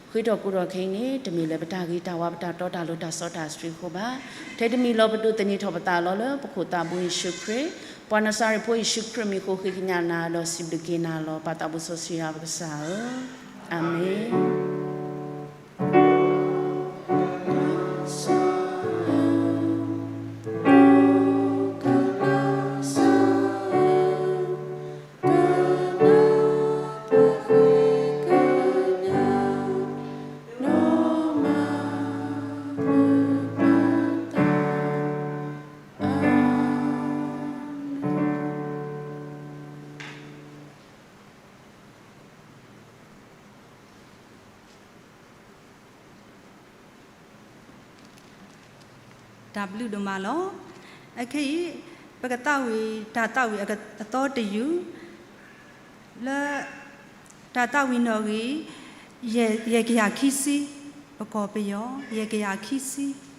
ဃ့ထီၣ်ကိးထီၣ်ခဲအံၤန့ၣ် တမ့ၢ်လၢပတၢ်ဂ့ၤတၢ်ဝါ ပတၢ်တီတၢ်လိၤ တၢ်စီတၢ်ဆှံအဃိဘၣ်. ထဲတမံၤလီၤ ပဒိးသန့ၤထီၣ်ပသးလီၤလၢပခိၣ်သးဘိယ့ၣ်ၡူးခရံာ် ပှၤနစၤရ့းဖိယ့ၣ်ၡူးခရံာ်မံၤအဃိ ဃ့ကညးနၤဒီးစံးဘျုးက့ၤနၤလီၤ. ပၢ်သးဘိစီဆှံယွၤပကစၢ်ဧၢ, အၤမ့ၣ်. တၢ်ဘျုးဒိၣ်မးလီၤ. အခဲအံၤ ပကသးဝံၣ်တၢ်သးဝံၣ်အသီတယုၢ် လၢ တၢ်သးဝံၣ်နီၣ်ဂံၢ် ယဲၢ်, ယဲၢ်ကယၤခံဆံ, ပကီၢ်ပယီၤ, ယဲၢ်ကယၤခံဆံ.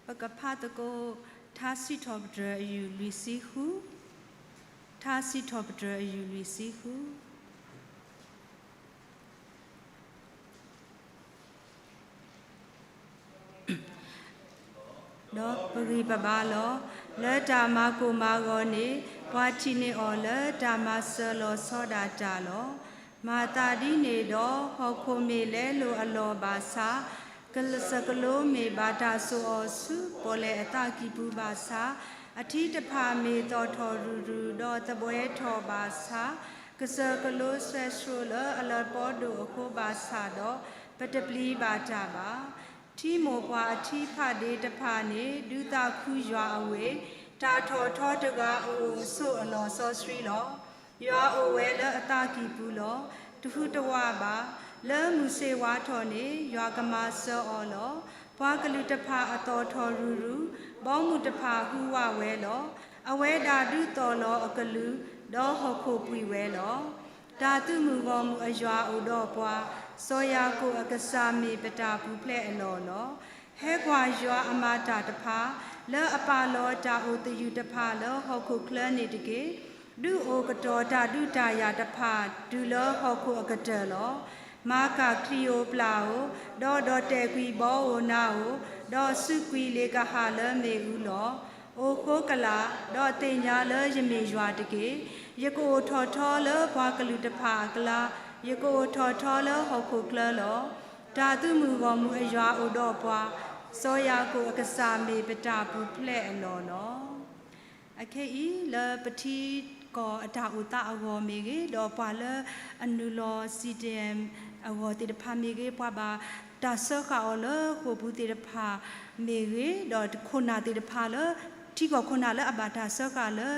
ပကဖးသကိး ထါစံးထီၣ်ပတြၢၤအယူၢ်လွံၢ်ဆံဃု, ထါစံးထီၣ်ပတြၢၤအယူၢ်လွံၢ်ဆံဃု. ဒီးပဂံၢ်ပဘါလီၤ. လၢတၢ်မၤကိၢ်မၤဂီၤန့ၣ် ပှၤထံၣ်န့ၢ်အီၤလၢတၢ်မၤစၢၤလီၤဆီဒၣ်တၢ်လီၤ. မၤသးဒ်န့ၣ်ဒီး ဟီၣ်ခိၣ်မ့ၢ်လဲလိာ်အလီၢ်ဘၣ်ဆၣ်, ကစၢၢ်ကလိမ့ၢ်ဘၣ်တၢ်စိာ်အီၤဆူပီၣ်လဲၣ်အသးကံၢ်ပူၤဘၣ်ဆၣ်, အထံတဖၣ်မ့ၢ်သီၣ်ထီၣ်ရုၢ်ရုၢ် ဒီးသဘှဲထီၣ်ဘၣ်ဆၣ်, ကစၢၢ်ကလိစဲးဆှိးလၢအလၤပီဒိၣ်အဃိဘၣ်ဆၣ်ဒီး, ပတပျံၤဘၣ်တၢ်ဘၣ်. ထံမိၢ်ပှၢ်အထံဖးဒ့တဖၣ်န့ၣ် ဒုးသးခုယွၤအဝ့ၢ်, တၢ်ထီၣ်ထီတဂၤအအိၣ်အဆိးအလီၢ်စီဆှံလီၤ. ယွၤအိၣ်ဝဲလၢအသးကံၢ်ပူၤလီၤ. တဟူးတဝးဘၣ်. လၢမုၢ်ဆ့ၣ်ဝါထီၣ်န့ၣ် ယွၤကမၤစၢၤအီၤလီၤ. ပှၤကလုာ်တဖၣ်အသီၣ်ထီၣ်ရုၢ်ရုၢ်, ဘီမုၢ်တဖၣ်ဟူးဝးဝဲလီၤ. အဝဲဒၣ်ဒုးသီၣ်လီၤအကလုၢ်, ဒီးဟီၣ်ခိၣ်ပှံၤဝဲလီၤ. တၢ်သုးမုၢ်ဂီၢ်မုၢ်အယွၤအိၣ်ဒီးပှၤ, စီၤယၤကိာ်အကစၢ်မ့ၢ်ပတၢ်ပူၤဖျဲးအလီၢ်လီၤ. ဟဲကွၢ်ယွၤအမၤတၢ်တဖၣ်, လၢအပာ်လီၤတၢ်အိၣ်သယုၢ်တဖၣ်လၢဟီၣ်ခိၣ်ချၢန့ၣ်တက့ၢ်. ဒုးအိၣ်ကတီၤတၢ်ဒုးတၢ်ယၤတဖၣ်တုၤလၢဟီၣ်ခိၣ်အကတၢၢ်လီၤ. မၤကၢ်ချံၣ်ဧိၤပျၢ်ဧိၤ, ဒီးဒီၣ်တဲာ်ကွံာ်ဘီဧိၤနါဧိၤ, ဒီးစူးကွံာ်လ့ၣ်ကဟၣ်လၢမ့ၣ်အူလီၤ. အိၣ်ဃိကလာ်, ဒီးသ့ၣ်ညါလၢယမ့ၢ်ယွၤတက့ၢ်. ယကအိၣ်ထီၣ်ထီလၢပှၤကလုာ်တဖၣ်အကျါ, ယကအိၣ်ထီၣ်ထီလၢဟီၣ်ခိၣ်ချၢလီၤ. တၢ်သုးမုၢ်ဂီၢ်မုၢ်အယွၤအိၣ်ဒီးပှၤ, စီၤယၤကိာ်အကစၢ်မ့ၢ်ပတၢ်ပူၤဖျဲးအလီၢ်လီၤ. အခဲအံၤလၢပထံကီၢ်အတၢ်အိၣ်သးအဂီၢ်မ့ၢ်ဂ့ၤ, ဒီးပှၤလၢအနုာ်လီၤ CDM အဂီၢ်သ့ၣ်တဖၣ်မ့ၢ်ဂ့ၤ, ပှၤဘၣ်တၢ်စၢဃာ်အီၤလၢဃိာ်ပူၤသ့ၣ်တဖၣ်မ့ၢ်ဂ့ၤ, ဒီးခိၣ်နၢ်သ့ၣ်တဖၣ်လၢ ထံကီၢ်ခိၣ်နၢ်လၢအဘၣ်တၢ်စၢဃာ်လၢ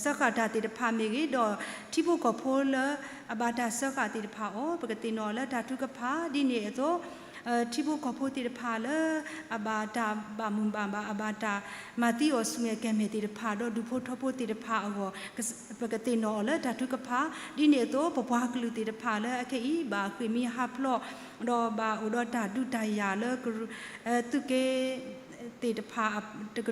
စၢဃာ်တၢ်သ့ၣ်တဖၣ်မ့ၢ်ဂ့ၤ, ဒီးထံဖိကီၢ်ဖိလၢအဘၣ်တၢ်စၢဃာ်သ့ၣ်တဖၣ်အီၤ ပကသ့ၣ်နီၣ်လၢတၢ်ထုကဖၣ် ဒ်န့ၣ်အသိး ထံဖိကီၢ်ဖိသ့ၣ်တဖၣ်လၢ အဘၣ်တၢ်ဘၣ်မုာ်ဘၣ်ဘၣ် အဘၣ်တၢ်မၤသံအီၤဆူမဲာ်ကဲၤမဲာ်သ့ၣ်တဖၣ် ဒီးဒူၣ်ဖိထၢဖိသ့ၣ်တဖၣ်အဂီၢ် ပကသ့ၣ်နီၣ်အီၤလၢတၢ်ထုကဖၣ် ဒ်န့ၣ်အသိး ပပှၤကလုာ်သ့ၣ်တဖၣ်လၢအခဲအံၤ ဘၣ်ဃ့ၢ်မှံဟးဖျိး ဒီးဘၣ်အိၣ်ဒီးတၢ်ဒုးတၢ်ယၤလၢ သုးက့သ့ၣ်တဖၣ် တက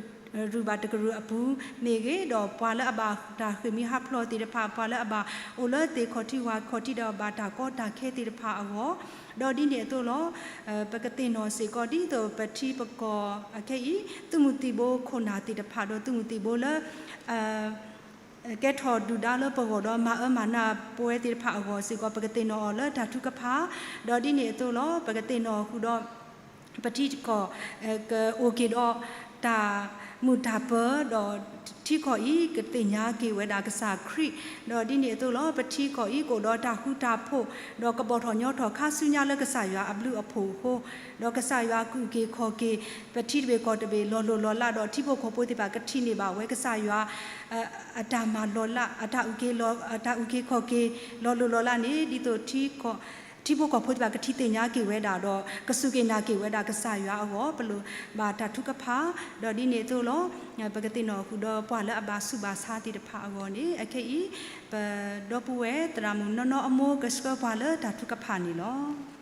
ရူၢ်ဘၣ်တကရူၢ်အပူၤမ့ၢ်ဂ့ၤ, ဒီးပှၤလၢအဘၣ်တၢ်ဃ့ၢ်မှံဟးဖျိးသ့ၣ်တဖၣ် ပှၤလၢအဘၣ်အိၣ်လၢသ့ၣ်ခီၣ်ထံးဝၣ်ခီၣ်ထံးဒီးဘၣ်တၢ်ကီတၢ်ခဲသ့ၣ်တဖၣ်အဂီၢ်, ဒီးဒ်န့ၣ်အသိးလီၤ. ပကသ့ၣ်နီၣ်စ့ၢ်ကီးဒ်သိးပထံပကီၢ်အခဲအံၤ သုးမုၢ်သံၣ်ဘိခိၣ်နၢ်သ့ၣ်တဖၣ် ဒီးသုးမုၢ်သံၣ်ဘိလၢ ကဲထီၣ်ဒုၣ်ဒါလၢပဂီၢ်ဒီးမၤအၢမၤနးပဝဲသ့ၣ်တဖၣ်အဂီၢ်စ့ၢ်ကီး ပကသ့ၣ်နီၣ်အီၤလၢတၢ်ထုကဖၣ်, ဒီးဒ်န့ၣ်အသိးလီၤ. ပကသ့ၣ်နီၣ်ဃုာ်ဒီး ပထံကီၢ် ကအိၣ်က့ၤဒီးတၢ်မုာ်တၢ်ပၢၤ ဒီးထံကီၢ်အံၤ ကသ့ၣ်ညါက့ၤဝဲဒၣ်ကစၢ်ခရံာ်, ဒီးဒ်န့ၣ်အသိးလီၤ. ပထံကီၢ်အံၤ ကအိၣ်ဒီးတၢ်ဃူတၢ်ဖိး ဒီးကဘီၣ်ထီၣ်ညီထီၣ်ခါဆူညါလၢကစၢ်ယွၤအဘျုးအဖှိၣ်အဃိ, ဒီးကစၢ်ယွၤကအုၣ်က့ၤခီၣ်က့ၤ ပထံတဘ့ၣ်ကီၢ်တဘ့ၣ်လီၤလိၢ်လီၤလး ဒီးထံဖိကီၢ်ဖိသ့ၣ်တဖၣ်ကထံၣ်န့ၢ်ဘၣ်ဝဲကစၢ်ယွၤ အတၢ်မၤလီၤလး အတၢ်အုၣ်က့ၤခီၣ်က့ၤလီၤလိၢ်လီၤလးန့ၣ် ဒ်သိးထံကီၢ် ထံဖိကီၢ်ဖိသ့ၣ်တဖၣ်ကထံၣ်သ့ၣ်ညါက့ၤဝဲဒၣ်ဒီး ကစူၢ်က့ၤနာ်က့ၤဝဲဒၣ်ကစၢ်ယွၤအဂီၢ် ပလိၣ်ဘၣ်တၢ်ထုကဖၣ်, ဒီးဒ်န့ၣ်အသိးလီၤ. ပကသ့ၣ်နီၣ်ဃုာ်ဒီးပှၤလၢအဘၣ်ဆူးဘၣ်ဆါသ့ၣ်တဖၣ်အဂီၢ်န့ၣ် အခဲအံၤ ပဒီပုၢ်ဝဲၢ်သရၣ်မုၣ်နီၢ်နီၢ်အမိၢ်ကဆှၢပှၤလၢတၢ်ထုကဖၣ်န့ၣ်လီၤ.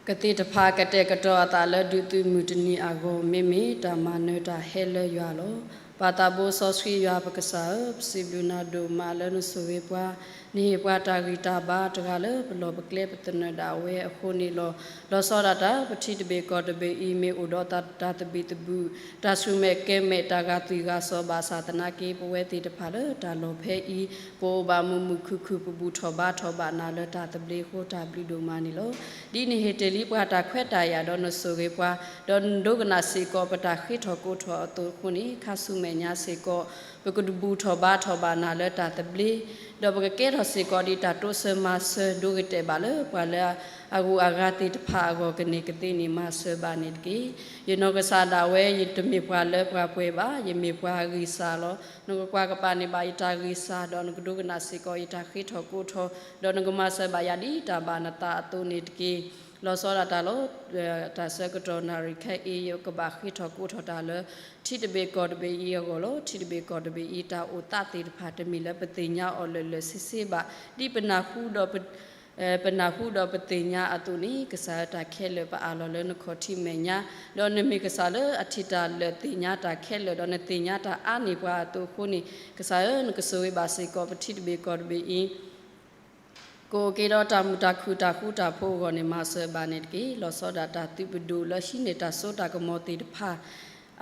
ကသ့ၣ်တဖၣ်ကတဲာ်ကတီၤအသးလၢဒုးသုးမုၢ်တနံၤအဂီၢ် မ့မ့ၢ်တၢ်မၤနၢၤတၢ်ဟဲလၢယွၤလီၤ. ပၢ်သးဘိစီဆှံယွၤပကစၢ်ဧၢ, ပစံးဘျုးနၤဒိၣ်မးလၢနဆိၣ်ဂ့ၤပှၤ, နဟ့ၣ်ပှၤတၢ်ဂံၢ်တၢ်ဘါတဂၤလၢပလီၢ်ပကျဲပသနၢၣ်ဒၣ်ဝဲအဃိန့ၣ်လီၤ. လီၤဆီဒၣ်တၢ် ပထံတဘ့ၣ်ကီၢ်တဘ့ၣ်အံၤ မ့ၢ်အိၣ်ဒီးတၢ်သဘံၣ်သဘုၣ်, တၢ်ဆူၣ်မဲာ်ကဲၤမဲာ် တၢ်ဂာ်သွံၣ်ဂာ်စီၤဘၣ်ဆၣ်သနာ်က့ ပဝဲသ့ၣ်တဖၣ်လၢတၢ်လီၢ်ဖဲအံၤ ပအိၣ်ဘၣ်မုာ်မုာ်ခုၣ်ခုၣ် ပဘူၣ်ထီၣ်ဘါထီၣ်ဘၣ်နၤလၢတၢ်သဘျ့အဃိ တၢ်ဘျုးဒိၣ်မးန့ၣ်လီၤ. ဒ်နဟ့ၣ်တ့ၢ်လံပှၤတၢ်ခွဲးတၢ်ယာ်ဒီးနဆိၣ်ဂ့ၤပှၤ, ဒီးနဒိကနၣ်စ့ၢ်ကီးပတၢ်ဃ့ထီၣ်ကိးထီၣ်အသိးအဃိန့ၣ် ခါဆူမဲာ်ညါစ့ၢ်ကီး ပကဘူၣ်ထီၣ်ဘါထီၣ်ဘၣ်နၤလၢတၢ်သဘျ့, ဒီးပကကဲထီၣ်စ့ၢ်ကီးဒ်တၢ်တိစၢၤမၤစၢၤ ဒိဂ့ၤတဲာ်ဘၣ်လၢပှၤလၢအဂုၤအဂၤသ့ၣ်တဖၣ်အဂီၢ် ကန့ၢ်ကသ့န့ၣ် မၤစၢၤဘၣ်န့ၣ်တက့ၢ်. ယနီၢ်ကစၢ်ဒၣ်ဝဲ ယတမ့ၢ်ပှၤလၢပှၤပှဲၤဘၣ်, ယမ့ၢ်ပှၤဂံၢ်စၢ်လီၤ. နကကွၢ်ကပၤန့ၢ်ဘၣ်ယတၢ်ဂံၢ်စၢ်, ဒီးနကဒိကနၣ်စ့ၢ်ကီးယတၢ်ဃ့ထီၣ်ကိးထီၣ်, ဒီးနကမၤစၢၤဘၣ်ယၤဒ်တၢ်ဘၣ်နသးအသိးန့ၣ်တက့ၢ်. လီၤဆီဒၣ်တၢ်လီၤ. တၢ်ဆၢကတီၢ်နၣ်ရံၣ်ခဲအံၤ ယကဘၣ်ဃ့ထီၣ်ကိးထီၣ်တၢ်လၢ ထံတဘ့ၣ်ကီၢ်တဘ့ၣ်အံၤအဂီၢ်လီၤ. ထံတဘ့ၣ်ကီၢ်တဘ့ၣ်အံၤ တၢ်အိၣ်သးသ့ၣ်တဖၣ် တမ့ၢ်လၢပသ့ၣ်ညါအီၤလၢာ်လၢာ်ဆ့ဆ့ဘၣ်. ဒ်ပနၢ်ဟူဒီး ပနၢ်ဟူဒီးပသ့ၣ်ညါအသိးန့ၣ် ကစၢ်ဧၢ တၢ်ခဲလၢာ်ပအးလီၤလၢနခီၣ်ထံးမဲာ်ညါ, ဒီးနမ့ၢ်ကစၢ်လၢအထံၣ်တၢ်လၢာ်သ့ၣ်ညါတၢ်ခဲလၢာ် ဒီးနသ့ၣ်ညါတၢ်အါန့ၢ်ပှၤအသိးအဃိန့ၣ် ကစၢ်ဧၢ နကဆိၣ်ဂ့ၤဘၣ်စ့ၢ်ကီး ပထံတဘ့ၣ်ကီၢ်တဘ့ၣ်အံၤ ကအိၣ်က့ၤဒီးတၢ်မုာ်တၢ်ခုၣ်တၢ်ဃူတၢ်ဖိးအဂီၢ်န့ၣ် မၤစၢၤဘၣ်န့ၣ်တက့ၢ်. လီၤဆီဒၣ်တၢ်သုးပဒိၣ်လၢဟံးန့ၢ်တၢ်စိတၢ်ကမီၤသ့ၣ်တဖၣ်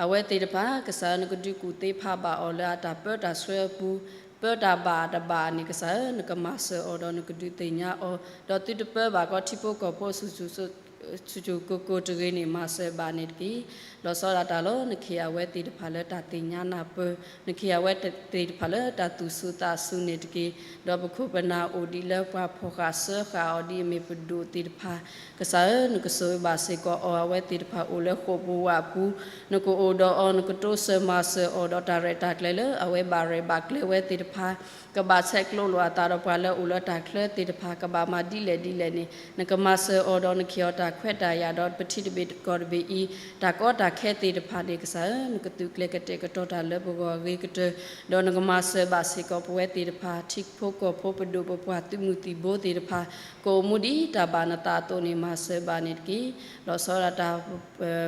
အဝဲသ့ၣ်တဖၣ် ကစၢ်ဧၢ နကဒုးကူၣ်သ့ဖးဘၣ်အီၤလၢအတၢ်ပၢတၢ်ဆှၢအပူၤ, ပၢတၢ်ဘၣ်တဘၣ်န့ၣ် ကစၢ်ဧၢ နကမၤစၢၤအီၤဒီးနကဒုးသ့ၣ်ညါအီၤ, ဒီးသုတပၢဘၣ်ကီးထံဖိကီၢ်ဖိ ဆူၣ်ဆူၣ်ကိၢ်ကိၢ်တဂ့ၤန့ၣ် မၤစၢၤဘၣ်န့ၣ်တက့ၢ်. လီၤဆီဒၣ်တၢ်လီၤ. နခ့ၣ်အဝဲသ့ၣ်တဖၣ်လၢတၢ်သ့ၣ်ညါနၢ်ပၢၢ်, နခ့ၣ်အဝဲသ့ၣ်တဖၣ်လၢတၢ်သူၣ်စူၤသးစူၤန့ၣ်တက့ၢ်. ဒီးပခိၣ်ပနၢ်အိၣ်ဒ်လၢပှၤဖီၣ်ဃာ်စၢဃာ်အီၤဒ်အမ့ၢ်ပဒိၣ်သ့ၣ်တဖၣ် ကစၢ်ဧၢ နကဆိၣ်ဂ့ၤဘၣ်စ့ၢ်ကီးအီၤ, အဝဲသ့ၣ်တဖၣ်အိၣ်လၢဃိာ်ပူၤဝးပူၤ, နကအိၣ်ဒီးအီၤ, နကတိစၢၤမၤစၢၤအီၤ, ဒီးတၢ်ရဲၣ်တၢ်ကျဲၤလၢအဝဲဘၣ်ရဲၣ်ဘၣ်ကျဲၤဝဲသ့ၣ်တဖၣ် ကဘၣ်ဆဲးကျိးလိာ်အသးဒီးပှၤလၢအိၣ်လၢတၢ်ချၢသ့ၣ်တဖၣ် ကဘၣ်မၤဒ်လဲၣ်ဒ်လဲၣ်န့ၣ် နကမၤစၢၤအီၤဒီးနခ့ၣ်အီၤတၢ်ခွဲးတၢ်ယာ်ဒီးပထံတဘ့ၣ်ကီၢ်တဘ့ၣ်အံၤ တၢ်ကီတၢ်ခဲသ့ၣ်တဖၣ်န့ၣ် ကစၢ်ဧၢ နကသုးကျဲၤကတဲာ်ကတီၤတၢ်လၢပဂီၢ်အဂ့ၤကတၢၢ်, ဒီးနကမၤစၢၤဘၣ်စ့ၢ်ကီးပဝဲသ့ၣ်တဖၣ် ထံဖိကီၢ်ဖိပဒိၣ်ပပှၢ်သုးမုၢ်သံၣ်ဘိသ့ၣ်တဖၣ် ကအိၣ်မူဒ်တၢ်ဘၣ်နသးအသိးန့ၣ် မၤစၢၤဘၣ်န့ၣ်တက့ၢ်. လီၤဆီဒၣ်တၢ်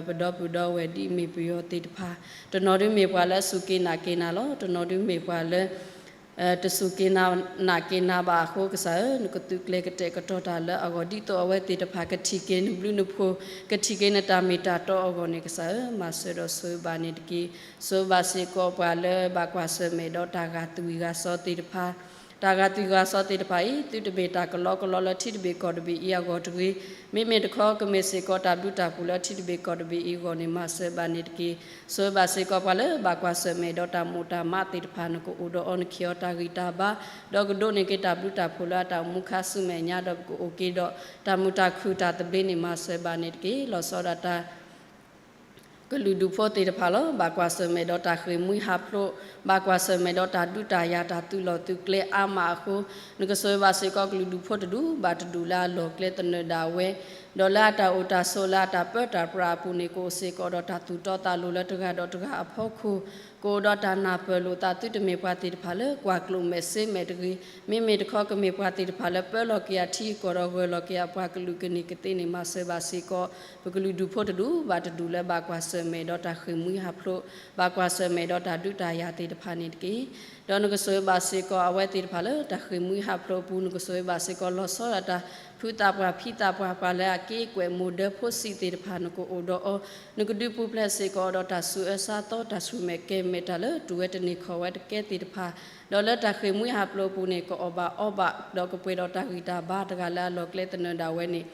ပဒီပုၢ်ဒီဝဲၢ်ဒ်အမ့ၢ်ပယီၤသ့ၣ်တဖၣ် တနီၤဒုးမ့ၢ်ပှၤလၢအစူၢ်က့ၤနာ်က့ၤနၤလီၤ. တနီၤဒုးမ့ၢ်ပှၤလၢ တစူၢ်က့ၤနာ်က့ၤနၤဘၣ်အဃိ ကစၢ်ဧၢ နကသုးကျဲၤကတဲာ်ကတီၤတၢ်လၢအဂီၢ် ဒ်သိးအဝဲသ့ၣ်တဖၣ်ကထံၣ်က့ၤနဘျုးနဖှိၣ် ကထံၣ်က့ၤနတၢ်မ့ၢ်တၢ်တီအဂီၢ်န့ၣ် ကစၢ်ဧၢ မၤစၢၤဒီးဆိၣ်ဂ့ၤဘၣ်န့ၣ်တက့ၢ်. ဆိၣ်ဂ့ၤဘၣ်စ့ၢ်ကီးပှၤလၢဘၣ်ကွၢ်ဆၢၣ်မဲာ်ဒီးတၢ်ဂာ်သွံၣ်ဂာ်စီၤသ့ၣ်တဖၣ် တၢ်ဂာ်သွံၣ်ဂာ်စီၤသ့ၣ်တဖၣ်အံၤ သုတမ့ၢ်တၢ်ကလီကလီလၢထံတဘ့ၣ်ကီၢ်တဘ့ၣ်အံၤအဂီၢ်တဂ့ၤ. မ့မ့ၢ်တခီ ကမ့ၢ်စ့ၢ်ကီးတၢ်ဘျုးတၢ်ဖှိၣ်လၢထံတဘ့ၣ်ကီၢ်တဘ့ၣ်အံၤအဂီၢ်န့ၣ် မၤစၢၤဘၣ်န့ၣ်တက့ၢ်. ဆိၣ်ဂ့ၤဘၣ်စ့ၢ်ကီးပှၤလၢဘၣ်ကွၢ်ဆၢၣ်မဲာ်ဒီးတၢ်မိၣ်တၢ်မးသ့ၣ်တဖၣ် နကအိၣ်ဒီးအီၤ နကဟ့ၣ်အီၤတၢ်ဂံၢ်တၢ်ဘါ, ဒီးကဒိးန့ၢ်က့ၤတၢ်ဘျုးတၢ်ဖှိၣ်လၢအတၢ်အိၣ်မူခါဆူမဲာ်ညါ ဒီးပကအိၣ်က့ၤဒီးတၢ်မုာ်တၢ်ခုၣ်တၢ်သဘျ့န့ၣ် မၤစၢၤဘၣ်န့ၣ်တက့ၢ်. လီၤဆီဒၣ်တၢ် ကလုာ်ဒူၣ်ဖိသ့ၣ်တဖၣ်လီၤ. ဘၣ်ကွၢ်ဆၢၣ်မဲာ်ဒီးတၢ်ဃ့ၢ်မှံဟးဖျိး, ဘၣ်ကွၢ်ဆၢၣ်မဲာ်ဒီးတၢ်ဒုးတၢ်ယၤတၢ်သုးလီၢ်သုးကျဲအါမးအဃိ, နကဆိၣ်ဂ့ၤဘၣ်စ့ၢ်ကီးကလုာ်ဒူၣ်ဖိတဒူၣ်ဘၣ်တဒူၣ်လၢအလီၢ်ကျဲသနၢၣ်ဒၣ်ဝဲ, ဒီးလၢအတၢ်အိၣ်တၢ်ဆိးလၢအတၢ်ပၢတၢ်ပြးအပူၤန့ၣ် ကအိၣ်စ့ၢ်ကီးဒီးတၢ်သူၣ်တီသးလိၤလၢတဂၤဒီးတဂၤအဖီခိၣ်, ကအိၣ်ဒီးတၢ်နၢ်ပၢၢ်လိာ်သး သုတမ့ၢ်ပှၤသ့ၣ်တဖၣ်လၢကွၢ်ကျိၣ်မဲာ်စ့မဲာ်တဂ့ၤ. မ့မ့ၢ်တခီ ကမ့ၢ်ပှၤသ့ၣ်တဖၣ်လၢပၢလီၤက့ၤအထံအကီၢ်ဒီးဂၢၢ်လီၤက့ၤအပှၤကလုာ်ကန့ၢ်ကသ့န့ၣ် မၤစၢၤဘၣ်စ့ၢ်ကီး ပကလုာ်ဒူၣ်ဖိတဒူၣ်ဘၣ်တဒူၣ်လၢဘၣ်ကွၢ်ဆၢၣ်မဲာ်ဒီးတၢ်ဃ့ၢ်မှံဟးဖျိး, ဘၣ်ကွၢ်ဆၢၣ်မဲာ်ဒီးတၢ်ဒုးတၢ်ယၤသ့ၣ်တဖၣ်န့ၣ်တက့ၢ်. ဒီးနကဆိၣ်ဂ့ၤဘၣ်စ့ၢ်ကီးအဝဲသ့ၣ်တဖၣ်လၢတၢ်ဃ့ၢ်မှံဟးဖျိးအပူၤ, နကဆိၣ်ဂ့ၤဘၣ်စ့ၢ်ကီးလီၤဆီဒၣ်တၢ် ဖုသးပှၢ်ဖံသးပှၢ် ပှၤလၢအက့ကွဲးမိၢ်ဒၢဖိဆံးသ့ၣ်တဖၣ် နကအိၣ်ဒီးအီၤ, နကဒုးပူၤဖျဲးစ့ၢ်ကီးဒီးတၢ်ဆူးအၢဆါသီ တၢ်ဆူၣ်မဲာ်ကဲၤမဲာ် တၢ်လၢတူၢ်ဝဲတန့ၢ်ခီၣ်ဝဲတကဲသ့ၣ်တဖၣ်, ဒီးလၢတၢ်ဃ့ၢ်မှံဟးဖျိးအပူၤန့ၣ် ကအီၣ်ဘၣ်အီဘၣ် ဒီးကပှဲၤဒီးတၢ်ဂံၢ်တၢ်ဘါတဂၤလၢအလီၢ်ကျဲသနၢၣ်ဒၣ်ဝဲန့ၣ်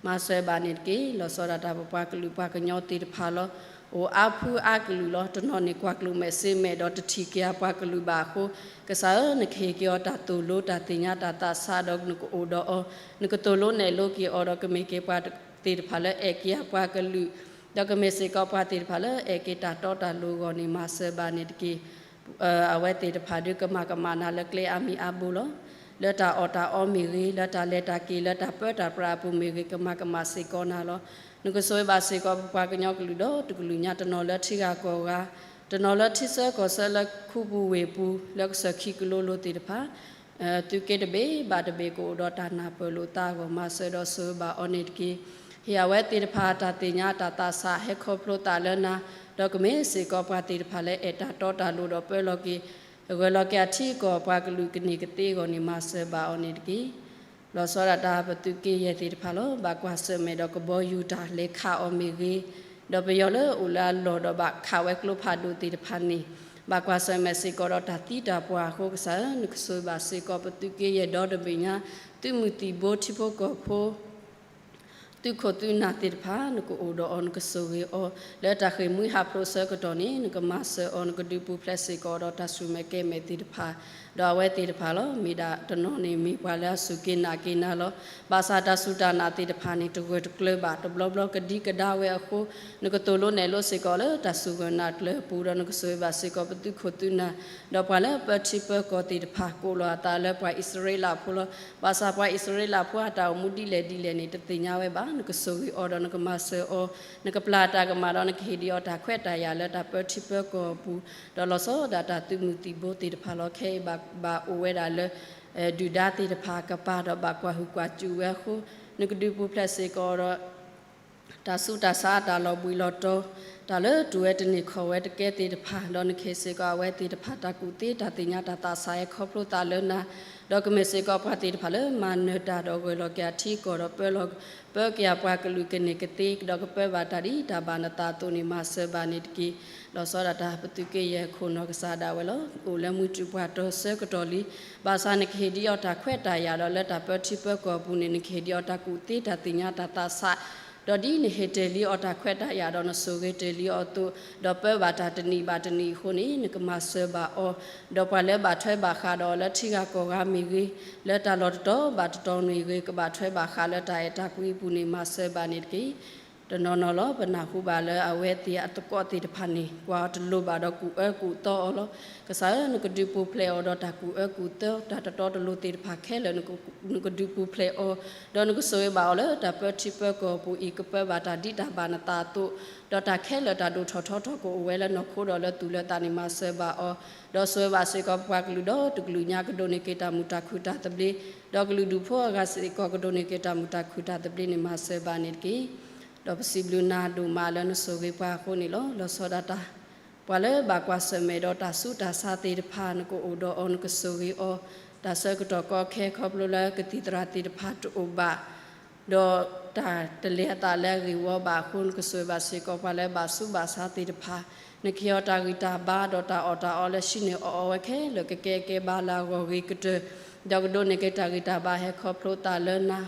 မၤစၢၤဘၣ်န့ၣ်တက့ၢ်. လီၤဆီဒၣ်တၢ်ပပှၤကလုာ်ပှၤကညီသ့ၣ်တဖၣ်လီၤ. အိၣ်အါဖုအါကလုာ်လီၤ. တနီၤန့ၣ်ကွၢ်ကျိၣ်မဲာ်စ့မဲာ်ဒီးတထံၣ်က့ၤအပှၤကလုာ်ဘၣ်အဃိ, ကစၢ်ဧၢ, နကဟ့ၣ်က့ၤအီၤတၢ်သိၣ်လိတၢ်သ့ၣ်ညါတၢ်သးဆး ဒီးနကအိၣ်ဒီးအီၤ, နကသိၣ်လိနဲၣ်လိက့ၤအီၤ ဒီးကမ့ၢ်က့ၤပှၤသ့ၣ်တဖၣ်လၢအဲၣ်က့ၤအပှၤကလုာ်, ဒီးကမ့ၢ်စ့ၢ်ကီးပှၤသ့ၣ်တဖၣ်လၢအဲၣ်က့ၤတၢ်တီတၢ်လိၤအဂီၢ်န့ၣ် မၤစၢၤဘၣ်န့ၣ်တက့ၢ်. အဝဲသ့ၣ်တဖၣ်ဒုးကမၤကမၣ်နၤလၢကျဲအါမံၤအါဘိလီၤ. လၢတၢ်အီၣ်တၢ်အီမ့ၢ်ဂ့ၤ, လၢတၢ်လဲၤတၢ်က့ၤ လၢတၢ်ပၢတၢ်ပြးအပူၤမ့ၢ်ဂ့ၤ, ကမၤကမၣ်စ့ၢ်ကီးနၤလီၤ. နကဆိၣ်ဂ့ၤဘၣ်စ့ၢ်ကီးပပှၤကညီကလုာ်ဒီးတကလုာ်ညါ တနီၤလၢထံဂၤကီၢ်ဂၤ, တနီၤလၢထံဆၢကီၢ်ဆၢ လၢခူပူၤဝ့ၢ်ပူၤ လၢကစၢၢ်ခံကလိလိၤသ့ၣ်တဖၣ် သုးက့တဘ့ၣ်ဘၣ်တဘ့ၣ် ကအိၣ်ဒီးတၢ်နၢ်ပၢၢ်လိာ်သးအဂီၢ် မၤစၢၤဒီးဆိၣ်ဂ့ၤဘၣ်အီၤန့ၣ်တက့ၢ်. ဟ့ၣ်အဝဲသ့ၣ်တဖၣ်တၢ်သ့ၣ်ညါတၢ်သးဆး ဟဲခီဖျိသးလၢနၤ, ဒီးကမ့ၢ်စ့ၢ်ကီးပှၤသ့ၣ်တဖၣ်လၢအဲၣ်တၢ်တီတၢ်လိၤ ဒီးပၢလီၤက့ၤ ဂၢၢ်လီၤက့ၤအထံအကီၢ် ပှၤကလုာ်ကန့ၢ်ကသ့အဂီၢ်န့ၣ် မၤစၢၤဘၣ်အီၤန့ၣ်တက့ၢ်. လီၤဆီဒၣ်တၢ်ပသုးက့ယဲၢ်သ့ၣ်တဖၣ်လီၤ. ဘၣ်ကွၢ်ဆၢၣ်မဲာ်ဒီးကဘီယူၤတၢ်လဲၤခးအီၤမ့ၢ်ဂ့ၤ, ဒီးပယီၤလၢအိၣ်လၢအလီၢ်ဒီးဘၣ်ခးဝဲကျိဖးဒိၣ်သ့ၣ်တဖၣ်န့ၣ် ဘၣ်ကွၢ်ဆၢၣ်မဲာ်စ့ၢ်ကီးဒီးတၢ်သံတၢ်ပှၢ်အဃိ ကစၢ်ဧၢ, နကဆိၣ်ဂ့ၤဘၣ်စ့ၢ်ကီးပသုးက့ယဲၢ်ဒီတဘ့ၣ်ညါ, သုးမုၢ်သံၣ်ဘိထံဖိကီၢ်ဖိ သုးခိၣ်သုးနၢ်သ့ၣ်တဖၣ် နကအိၣ်ဒီးအီၤ နကဆိၣ်ဂ့ၤအီၤ လၢတၢ်ဃ့ၢ်မှံဟးဖျိးဆၢကတီၢ်န့ၣ် နကမၤစၢၤအီၤ နကဒုးပူၤဖျဲးစ့ၢ်ကီးဒီးတၢ်ဆူၣ်မဲာ်ကဲၤမဲာ်သ့ၣ်တဖၣ်, ဒီးအဝဲသ့ၣ်တဖၣ်လီၤ. မ့ၢ်ဒၣ်တနီၤန့ၣ်မ့ၢ်ပှၤလၢအစူၢ်က့ၤနာ်က့ၤနၤလီၤ. ဘၣ်ဆၣ်တၢ်စူၢ်တၢ်နာ်သ့ၣ်တဖၣ်န့ၣ် တဂၢၢ်တကျၢၤဘၣ် တဘျီဘျီကဒံကဒါဝဲအဃိ နကသိၣ်လိနဲၣ်လိစ့ၢ်ကီးလၢတၢ်စူၢ်က့ၤနာ်ကျၢၤအပူၤ ဒီးနကဆိၣ်ဂ့ၤဘၣ်စ့ၢ်ကီးပသုးခိၣ်သုးနၢ်, ဒီးပှၤလၢပၢထံပၢကီၢ်သ့ၣ်တဖၣ် ကိးလီၤအသးလၢပှၤအံၣ်စရ့လးဖိလီၤ. ဘၣ်ဆၣ်ပှၤအံၣ်စရ့လးဖိအတၢ်အိၣ်မူဒ်လဲၣ်ဒ်လဲၣ်န့ၣ် တသ့ၣ်ညါဝဲဘၣ်. နကဆိၣ်ဂ့ၤအီၤဒီးနကမၤစၢၤအီၤ, နကပျၢ်တၢ်ကမၣ်ဒီး နကဟ့ၣ်ဒံးအီၤတၢ်ခွဲးတၢ်ယာ်လၢတၢ်ပၢထံပၢကီၢ်အပူၤ, ဒီးလီၤဆီဒၣ်တၢ်သုးမုၢ်သံၣ်ဘိသ့ၣ်တဖၣ်လီၤ. ခဲအံၤဘၣ်အိၣ်ဝဲဒၣ်လၢ ဒုၣ်ဒါသ့ၣ်တဖၣ်အကပၤ ဒီးဘၣ်ကွၢ်ဟုၣ်ကွၢ်စူၣ်ဝဲအဃိ နကဒုးပူၤဖျဲးစ့ၢ်ကီးဒီး တၢ်ဆူးတၢ်ဆါအတၢ်လီၤဘှံးလီၤတီၤ, တၢ်လၢတူၢ်ဝဲတန့ၢ်ခီၣ်ဝဲတကဲသ့ၣ်တဖၣ်, ဒီးနကဟ့ၣ်စ့ၢ်ကီးအဝဲသ့ၣ်တဖၣ် တၢ်ကူၣ်သ့တၢ်သ့ၣ်ညါတၢ်သးဆး ဟဲခီဖျိသးလၢနၤ, ဒီးကမ့ၢ်စ့ၢ်ကီးပှၤသ့ၣ်တဖၣ်လၢမၤနၢၤတၢ်ဒီးဂၢၢ်လီၤက့ၤအထံအကီၢ်ဒီး ပၢက့ၤအပှၤကလုာ်ကန့ၢ်ကသ့ ဒီးကပၢဘၣ်တၢ်ဒ်တၢ်ဘၣ်နသးအသိးန့ၣ် မၤစၢၤဘၣ်န့ၣ်တက့ၢ်. လီၤဆီဒၣ်တၢ်ပသုးက့ယဲၢ်ခိၣ်နီၢ်ကစၢ်ဒၣ်ဝဲလီၤ. အိၣ်လၢမုၢ်တူာ်ပှၢ်တီဆၢကတီၢ်လံ, ဘၣ်ဆၣ်နကဟ့ၣ်ဒံးအီၤတၢ်ခွဲးတၢ်ယာ်ဒီး လၢတၢ်ပၢထံပၢကီၢ်အပူၤန့ၣ် နကဟ့ၣ်ဒံးအီၤတၢ်ကူၣ်သ့တၢ်သ့ၣ်ညါတၢ်သးဆး, ဒီးဒ်နဟ့ၣ်တ့ၢ်လံအီၤတၢ်ခွဲးတၢ်ယာ်ဒီး နဆိၣ်ဂ့ၤတ့ၢ်လံအီၤအသိး, ဒီးပၢဘၣ်တၢ်တနံၤဘၣ်တနံၤအဃိန့ၣ် နကမၤစၢၤဘၣ်အီၤ, ဒီးပှၤလၢဘၣ်ထွဲဘၣ်ဃးဒီးအီၤလၢထံဂၤကီၢ်ဂၤမ့ၢ်ဂ့ၤ, လၢတၢ်လီၢ်တတီၤဘၣ်တတီၤမ့ၢ်ဂ့ၤ, ကဘၣ်ထွဲဘၣ်ဃးလၢတၢ်အဲၣ်တၢ်ကွံအပူၤန့ၣ် မၤစၢၤဘၣ်န့ၣ်တက့ၢ်. တနီၤနီၤလီၤ. ပနၢ်ဟူဘၣ်လၢအဝဲသ့ၣ်အသကိးသ့ၣ်တဖၣ်န့ၣ် ကွၢ်အီၤတလိၤဘၣ်ဒီးကူၣ်အၢကူၣ်သီအီၤလီၤ. ကစၢ်ဧၢ, နကဒုးပူၤဖျဲးအီၤဒီးတၢ်ကူၣ်အၢကူၣ်သီ တၢ်တတီတလိၤသ့ၣ်တဖၣ်ခဲလၢာ် နကဒုးပူၤဖျဲးအီၤ, ဒီးနကဆိၣ်ဂ့ၤဘၣ်အီၤလၢတၢ်ပၢထံပၢကီၢ်အပူၤအံၤ ကပၢဘၣ်တၢ်ဒ်တၢ်ဘၣ်နသးအသိး, ဒီးတၢ်ခဲလၢာ်တၢ်ဒိၣ်ထီၣ်ထီထီၣ်ကအိၣ်ဝဲလၢနီၢ်ခိဒီးလၢသူၣ်လၢသးန့ၣ် မၤစၢၤဘၣ်အီၤ, ဒီးဆိၣ်ဂ့ၤဘၣ်စ့ၢ်ကီးပပှၤကလုာ်ဒီးတကလုာ်ညါ ကဒိးန့ၢ်က့ၤတၢ်မုာ်တၢ်ခုၣ်တၢ်သဘျ့, ဒီးကလုာ်ဒူၣ်ဖိအဂၤစ့ၢ်ကီး ကဒိးန့ၢ်က့ၤတၢ်မုာ်တၢ်ခုၣ်တၢ်သဘျ့န့ၣ် မၤစၢၤဘၣ်န့ၣ်တက့ၢ်. ဒီးပစံးဘျုးနၤဒိၣ်မးလၢနဆိၣ်ဂ့ၤပှၤအဃိန့ၣ်လီၤ. လီၤဆီဒၣ်တၢ် ပှၤလၢဘၣ်ကွၢ်ဆၢၣ်မဲာ်ဒီးတၢ်ဆူးတၢ်ဆါသ့ၣ်တဖၣ် နကအိၣ်ဒီးအီၤ နကဆိၣ်ဂ့ၤအီၤ, တၢ်ဆၢကတီၢ်ကီခဲ ခီဖျိလၢကသံၣ်သရၣ်သ့ၣ်တဖၣ်တအိၣ်ဘၣ် ဒီးတၢ်တလဲၤအသးလၢအဂ့ၢ်ဝီဘၣ်အဃိ နကဆိၣ်ဂ့ၤဘၣ်စ့ၢ်ကီးပှၤလၢဘၣ်ဆူးဘၣ်ဆါသ့ၣ်တဖၣ်, နကဟ့ၣ်အီၤတၢ်ဂံၢ်တၢ်ဘါ ဒီးတၢ်အီၣ်တၢ်အီလၢဟံးန့ၢ်အီၣ်အီဝဲခဲလၢာ် ကကဲကဲဘါလၢအဂီၢ်ဂ့ၤကတၢၢ် ဒီးကဒိးန့ၢ်က့ၤတၢ်ဂံၢ်တၢ်ဘါဟဲခီဖျိသးလၢနၤ,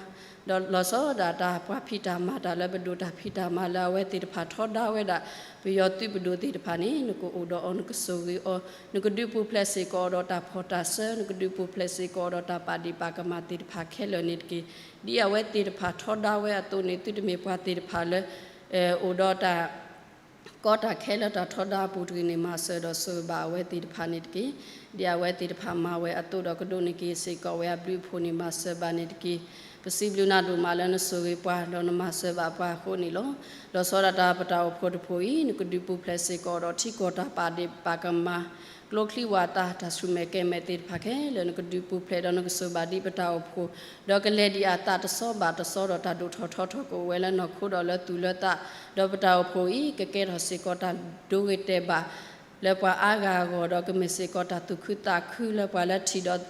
ဒီးလီၤဆီဒၣ်တၢ်ပှၤဖံးတၢ်မၤတၢ်လၢပဒိၣ်တၢ်ဖံးတၢ်မၤလၢအဝဲသ့ၣ်တဖၣ်ထီဒါဝဲဒၣ် ပယီၤသုးပဒိၣ်သ့ၣ်တဖၣ်န့ၣ် နကအိၣ်ဒီးအီၤ နကဆိၣ်ဂ့ၤအီၤ, နကဒုးပူၤဖျဲးစ့ၢ်ကီးအီၤဒီးတၢ်ဖီၣ်တၢ်စၢ နကဒုးပူၤဖျဲးစ့ၢ်ကီးအီၤဒီးတၢ်ပာ်ဒ့ၣ်ပာ်ကမၣ်သ့ၣ်တဖၣ်ခဲလၢာ်န့ၣ်တက့ၢ်. ဒ်အဝဲသ့ၣ်တဖၣ်ထီဒါဝဲအသိးန့ၣ် သုတမ့ၢ်ပှၤသ့ၣ်တဖၣ်လၢ အိၣ်ဒီးတၢ် ကီတၢ်ခဲလၢတၢ်ထီဒါအပူၤတဂ့ၤန့ၣ် မၤစၢၤဒီးဆိၣ်ဂ့ၤဘၣ်အဝဲသ့ၣ်တဖၣ်န့ၣ်တက့ၢ်. ဒ်အဝဲသ့ၣ်တဖၣ်မၤဝဲအသိးဒီးကဒိးန့ၢ်က့ၤစ့ၢ်ကီးဝဲအဘျုးအဖှိၣ်န့ၣ် မၤစၢၤဘၣ်န့ၣ်တက့ၢ်. ပစံးဘျုးနၤဒိၣ်မးလၢနဆိၣ်ဂ့ၤပှၤ ဒီးနမၤစၢၤဘၣ်ပှၤအဃိန့ၣ်လီၤ. လီၤဆီဒၣ်တၢ်ပတၢ်အိၣ်ဖှိၣ်တဖှိၣ်အံၤ နကဒုးပူၤဖျဲးစ့ၢ်ကီးဒီးထံကီၢ်တၢ်ပာ်ဒ့ၣ်ပာ်ကမၣ် ကျိချံဝၣ်သၣ် တၢ်ဆူၣ်မဲာ်ကဲၤမဲာ်သ့ၣ်တဖၣ်ခဲလၢာ် နကဒုးပူၤဖျဲးဒီးနကဆိၣ်ဘၣ်ဒံးပတၢ်အိၣ်ဖှိၣ်, ဒီးကလဲၤဒံးအသးတစီဘၣ်တစီဒီးတၢ်ဒိၣ်ထီၣ်ထီထီၣ်ကအိၣ်ဝဲလၢနီၢ်ခိဒီးလၢသူၣ်လၢသး, ဒီးပတၢ်အိၣ်ဖှိၣ်အံၤ ကကဲထီၣ်စ့ၢ်ကီးတၢ်ဒိဂ့ၤတဲာ်ဘၣ် လၢပှၤအါဂၤအဂီၢ် ဒီးကမ့ၢ်စ့ၢ်ကီးတၢ်သူၣ်ခုသးခုလၢပှၤလၢထံၣ်ဒီး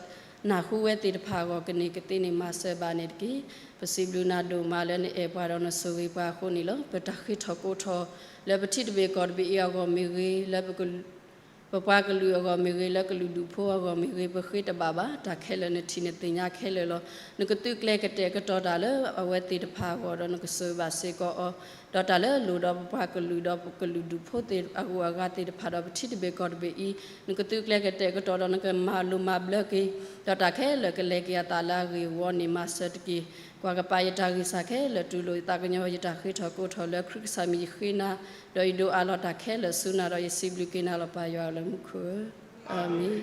နၢ်ဟူဝဲသ့ၣ်တဖၣ်အဂီၢ် ကန့ၢ်ကသ့န့ၣ် မၤစၢၤဘၣ်န့ၣ်တက့ၢ်. ပစံးဘျုးနၤဒိၣ်မးလၢနအဲၣ်ပှၤဒီးနဆိၣ်ဂ့ၤပှၤအဃိန့ၣ်လီၤ. ပတၢ်ဃ့ထီၣ်ကိးထီၣ် လၢပထံတဘ့ၣ်ကီၢ်တဘ့ၣ်အံၤအဂီၢ်မ့ၢ်ဂ့ၤ, လၢပ ပပှၤကလုာ်အဂီၢ်မ့ၢ်ဂ့ၤ, လၢကလုာ်ဒူၣ်ဖိအဂီၢ်မ့ၢ်ဂ့ၤ, ပဃ့တဘၣ်ဘၣ်, တၢ်ခဲလၢာ်နထံၣ်နသ့ၣ်ညါခဲလၢာ်လီၤ. နကသုးကျဲၤကတဲာ်ကတီၤတၢ်လၢအဝဲသ့ၣ်တဖၣ်အဂီၢ်ဒီး နကဆိၣ်ဂ့ၤဘၣ်စ့ၢ်ကီးအီၤ, ဒီးတၢ်လၢအလိၣ်ဒီးပပှၤကလုာ်ဒီးကလုာ်ဒူၣ်ဖိသ့ၣ်အဂုၤအဂၤသ့ၣ်တဖၣ်ဒီး ပထံတဘ့ၣ်ကီၢ်တဘ့ၣ်အံၤ နကသုးကျဲၤကတဲာ်ကတီၤဒီးနကမၤလိၤမၤဘျၢက့ၤ, ဒီးတၢ်ခဲလၢာ်ကလဲၤက့ၤအသးလၢအဂ့ၢ်အဝီန့ၣ် မၤစၢၤတက့ၢ်. ကွၢ်ကပၤယတၢ်ဂံၢ်စၢ်ခဲလၢာ်တူၢ်လိာ်ယသးကညီၤ ယတၢ်ဃ့ထီၣ်ကိးထီၣ်လၢခရံာ်ကစၢ်မံၤယဃ့နၤ, ဒီးယဒိးအးလီၤတၢ်ခဲလၢာ်ဆူနၤဒီးယစံးဘျုးက့ၤနၤလီၤ ပၢ်ယွၤလၢမူခိၣ်ဧၢ, အၤမ့ၣ်.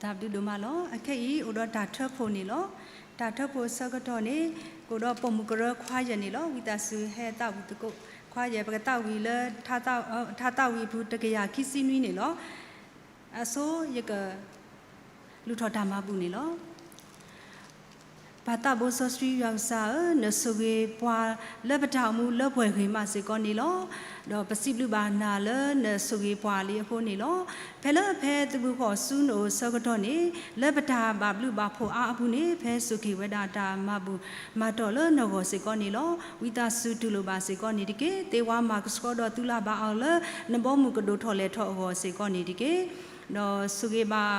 တၢ်ဘျုးဒိၣ်မးလီၤ. အခဲအံၤအိၣ်ဒီးတၢ်ထၢဖှိၣ်န့ၣ်လီၤ. တၢ်ထၢဖှိၣ်အဆၢကတီၢ်န့ၣ် ကအိၣ်ဒီးပိာ်မုၣ်ကရၢခွါယဲၢ်န့ၣ်လီၤ. ဝံသးစူၤဟဲသးဝံၣ်သကိးခွါယဲၢ် ပကသးဝံၣ်လၢ ထါသးဝံၣ်အပူၤတကယၤခံဆံနွံန့ၣ်လီၤ. အဆိယက လူၤထီၣ်တၢ်မၤဘူၣ်န့ၣ်လီၤ. ပၢ်သးဘိစီဆှံယွၤကစၢ်ဧၢ, နဆိၣ်ဂ့ၤပှၤလၢပတၢ်အိၣ်မူလၢပှဲၤဂ့ၤမးစ့ၢ်ကီးန့ၣ်လီၤ. ဒီးပစံးဘျုးဘၣ်နၤလၢနဆိၣ်ဂ့ၤပှၤလံအဃိန့ၣ်လီၤ. ဖဲလၢဖဲသုးဘူးဃီၤဆူနအိၣ်အဆၢကတီၢ်န့ၣ် လၢပတၢ်ဘၣ်ဘျုးဘၣ်ဖှိၣ်အါအပူၤန့ၣ် ဖဲဆိၣ်က့ၤဝဲဒၣ်တၢ်မၤဘူၣ်မၤတီၢ်လၢနဂီၢ်စ့ၢ်ကီးန့ၣ်လီၤ. ဝံသးစူၤတူၢ်လိာ်ဘၣ်စ့ၢ်ကီးန့ၣ်တက့ၢ်. သ့ဝါမၤကဆှီဒီးသုလၢ်ဘၣ်အီၤလၢ နဘီမုၢ်ကဒိၣ်ထီၣ်လဲၢ်ထီၣ်အဂီၢ်စ့ၢ်ကီးန့ၣ်တက့ၢ်. ဒီးဆိၣ်ဂ့ၤဘၣ်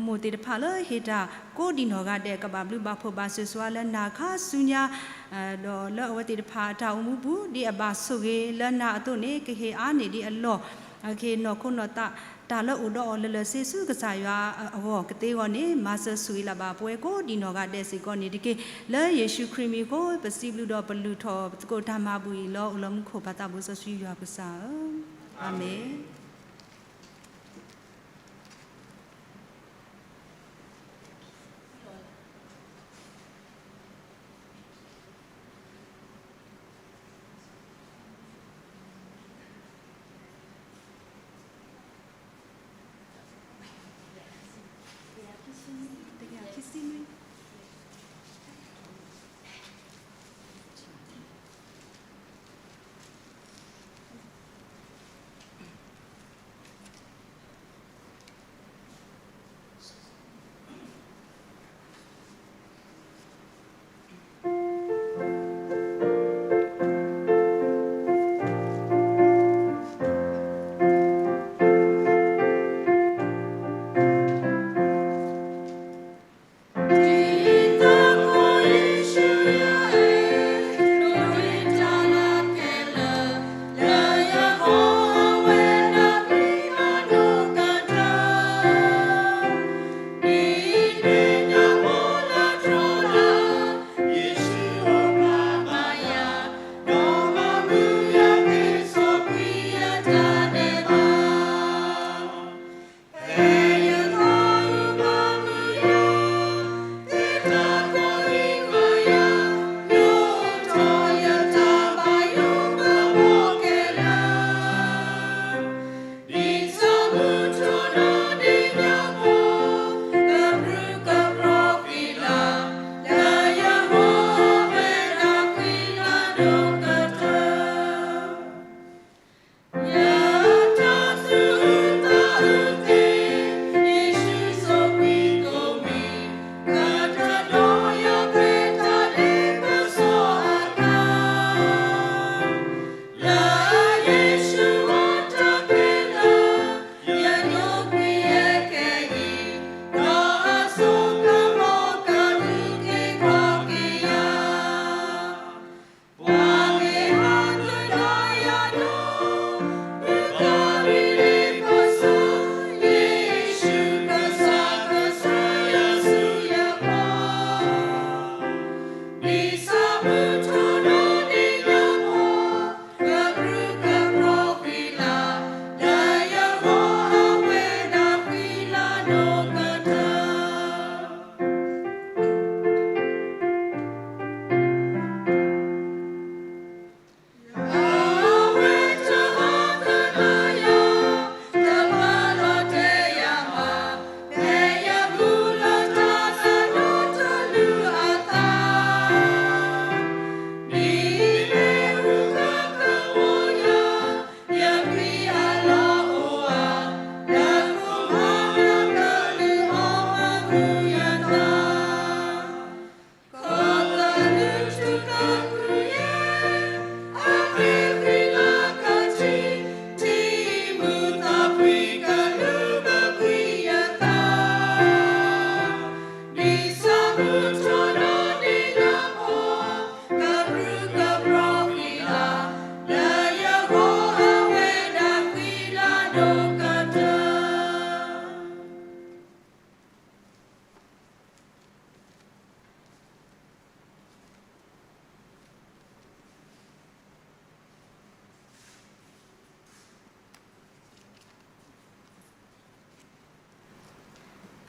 မိၢ်သ့ၣ်တဖၣ်လၢဟ့ၣ်တၢ်ကိးဒံးနီၢ်ဂၤဒဲး ကဘၣ်ဘျုးဘၣ်ဖှိၣ်ဘၣ်ဆိၣ်ဂ့ၤလၢနၤခါဆူညါ, ဒီးလၢအဝဲသ့ၣ်တဖၣ်အတၢ်အိၣ်မူပူၤ ဒ်အဘၣ်ဆိၣ်ဂ့ၤလၢနၤအသိးန့ၣ် ကဟ့ၣ်အါန့ၢ်ဒံးအလီၢ်, ကဟ့ၣ်နီၢ်ခိနီၢ်သး တၢ်လၢအိၣ်ဒီးအီၤလၢလၢာ်ဆ့ဆူကစၢ်ယွၤအဂီၢ်ကသ့အဂီၢ်န့ၣ် မၤစၢၤဆိၣ်ဂ့ၤလၢ်ဘၣ်ပဝဲကိးဒံးနီၢ်ဂၤဒဲးစ့ၢ်ကီးန့ၣ်တက့ၢ်. လၢယ့ၣ်ၡူးခရံာ်မံၤအဃိ ပစံးဘျုးဒီးပလုၢ်ထီၣ်သကိးတၢ်မၤဘူၣ်အံၤလီၤ. အိၣ်လၢမူခိၣ်ပၢ်သးဘိစီဆှံယွၤကစၢ်ဧၢ, အၤမ့ၣ်.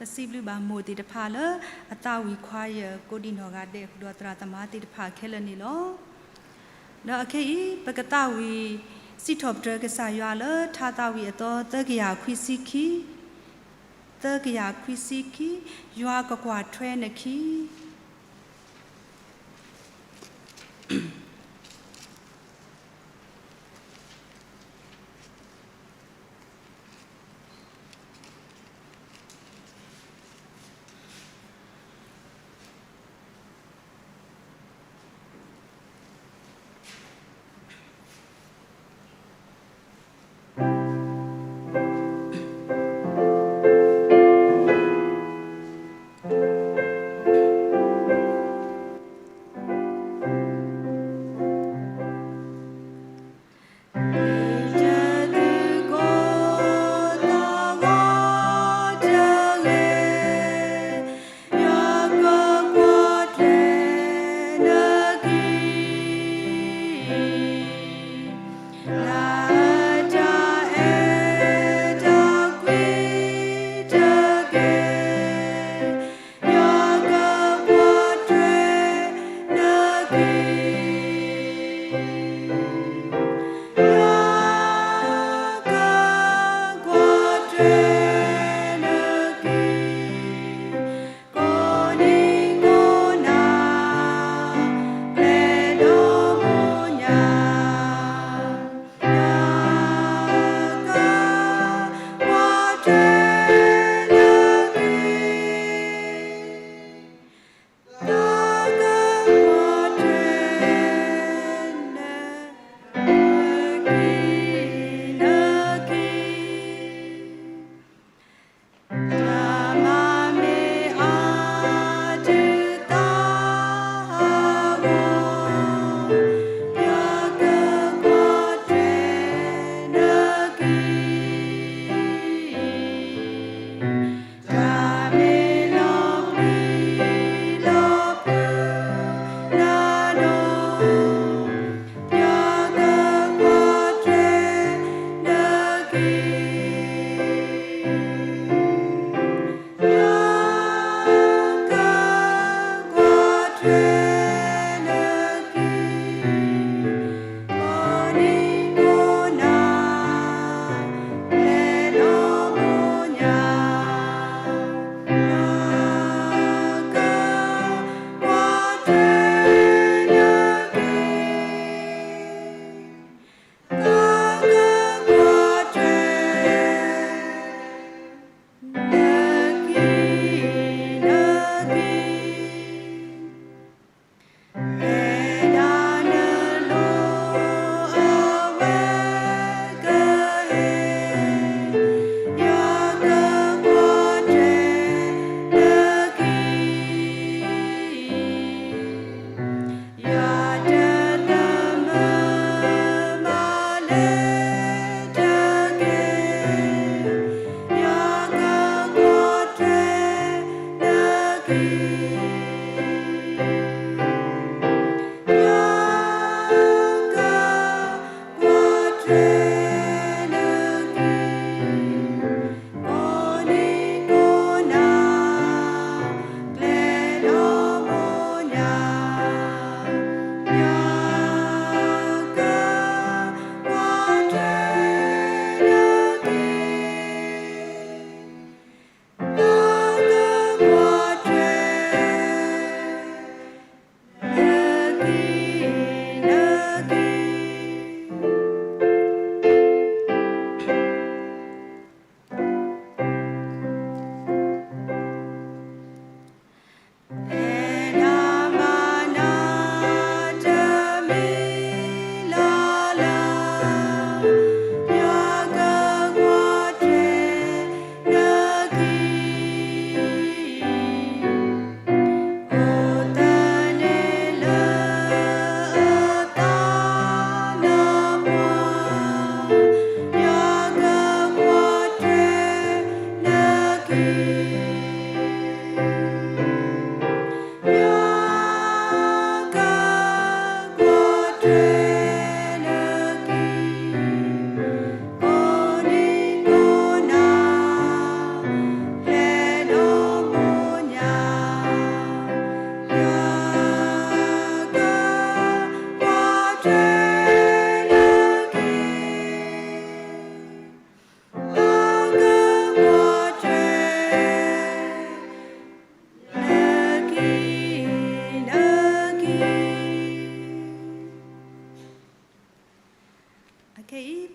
ပစံးဘျုးဘၣ်မိၢ်သ့ၣ်တဖၣ်လၢ အသးဝံၣ်ခွါယၢၢ်ကိးဒံးနီၢ်ဂၤဒဲး ဃုာ်ဒီးသရၣ်သမါသ့ၣ်တဖၣ်ခဲလၢာ်န့ၣ်လီၤ. ဒီးအခဲအံၤ ပကသးဝံၣ် စံးထီၣ်ပတြၢၤကစၢ်ယွၤလၢ ထါသးဝံၣ်အသီ သၢကယၤခွံဆံခံ, သၢကယၤခွံဆံခံ, ယွၤကကွၢ်ထွဲနခံ.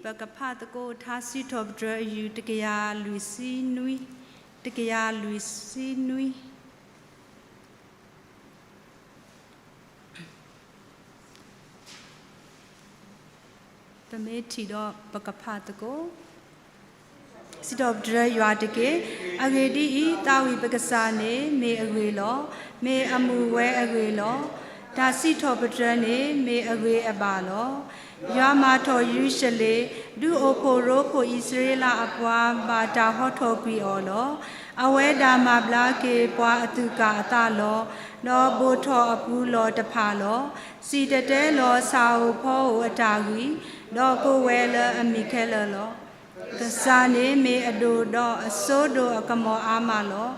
ပကဖးသကိးထါစံးထီၣ်ပတြၢၤအယူၢ်တကယၤလွံၢ်ဆံနွံ, တကယၤလွံၢ်ဆံနွံ. ပမ့ၢ်ထံၣ်ဒီးပကဖးသကိး. စံးထီၣ်ပတြၢၤယွၤတက့ၢ်. အဂ့ၢ်ဒ်အံၤ, သးဝံၣ်ပကစၢ်န့ၣ်မ့ၢ်အဂ့ၤလီၤ. မ့ၢ်အမူဝဲအဂ့ၤလီၤ. တၢ်စံးထီၣ်ပတြၢၤန့ၣ်မ့ၢ်အဂ့ၤအဘၣ်လီၤ. ယွၤမၤထီၣ်ယရူၤၡလ့ၣ်, ဒုးအိၣ်ဖှိၣ်ရိဖှိၣ်အံၣ်စရ့လးအပှၤဘၣ်တၢ်ဟီထီၣ်ကွံာ်အီၤလီၤ. အဝဲဒၣ်မၤဘျါက့ၤပှၤအသူၣ်ကၢ်အသးလီၤ. ဒီးဘိၣ်ထီၣ်အပူၤလီၢ်တဖၣ်လီၤ. စံၣ်တဲၤတဲလီၤဆၣ်ဧိၤဖီဧိၤအတၢ်ဂံၢ်, ဒီးကိးဝဲလၢအမံၤခဲလၢာ်လီၤ. ကစၢ်န့ၣ်မ့ၢ်အဒိၣ်ဒီးအစိဒိၣ်အကမီၤအါမးလီၤ.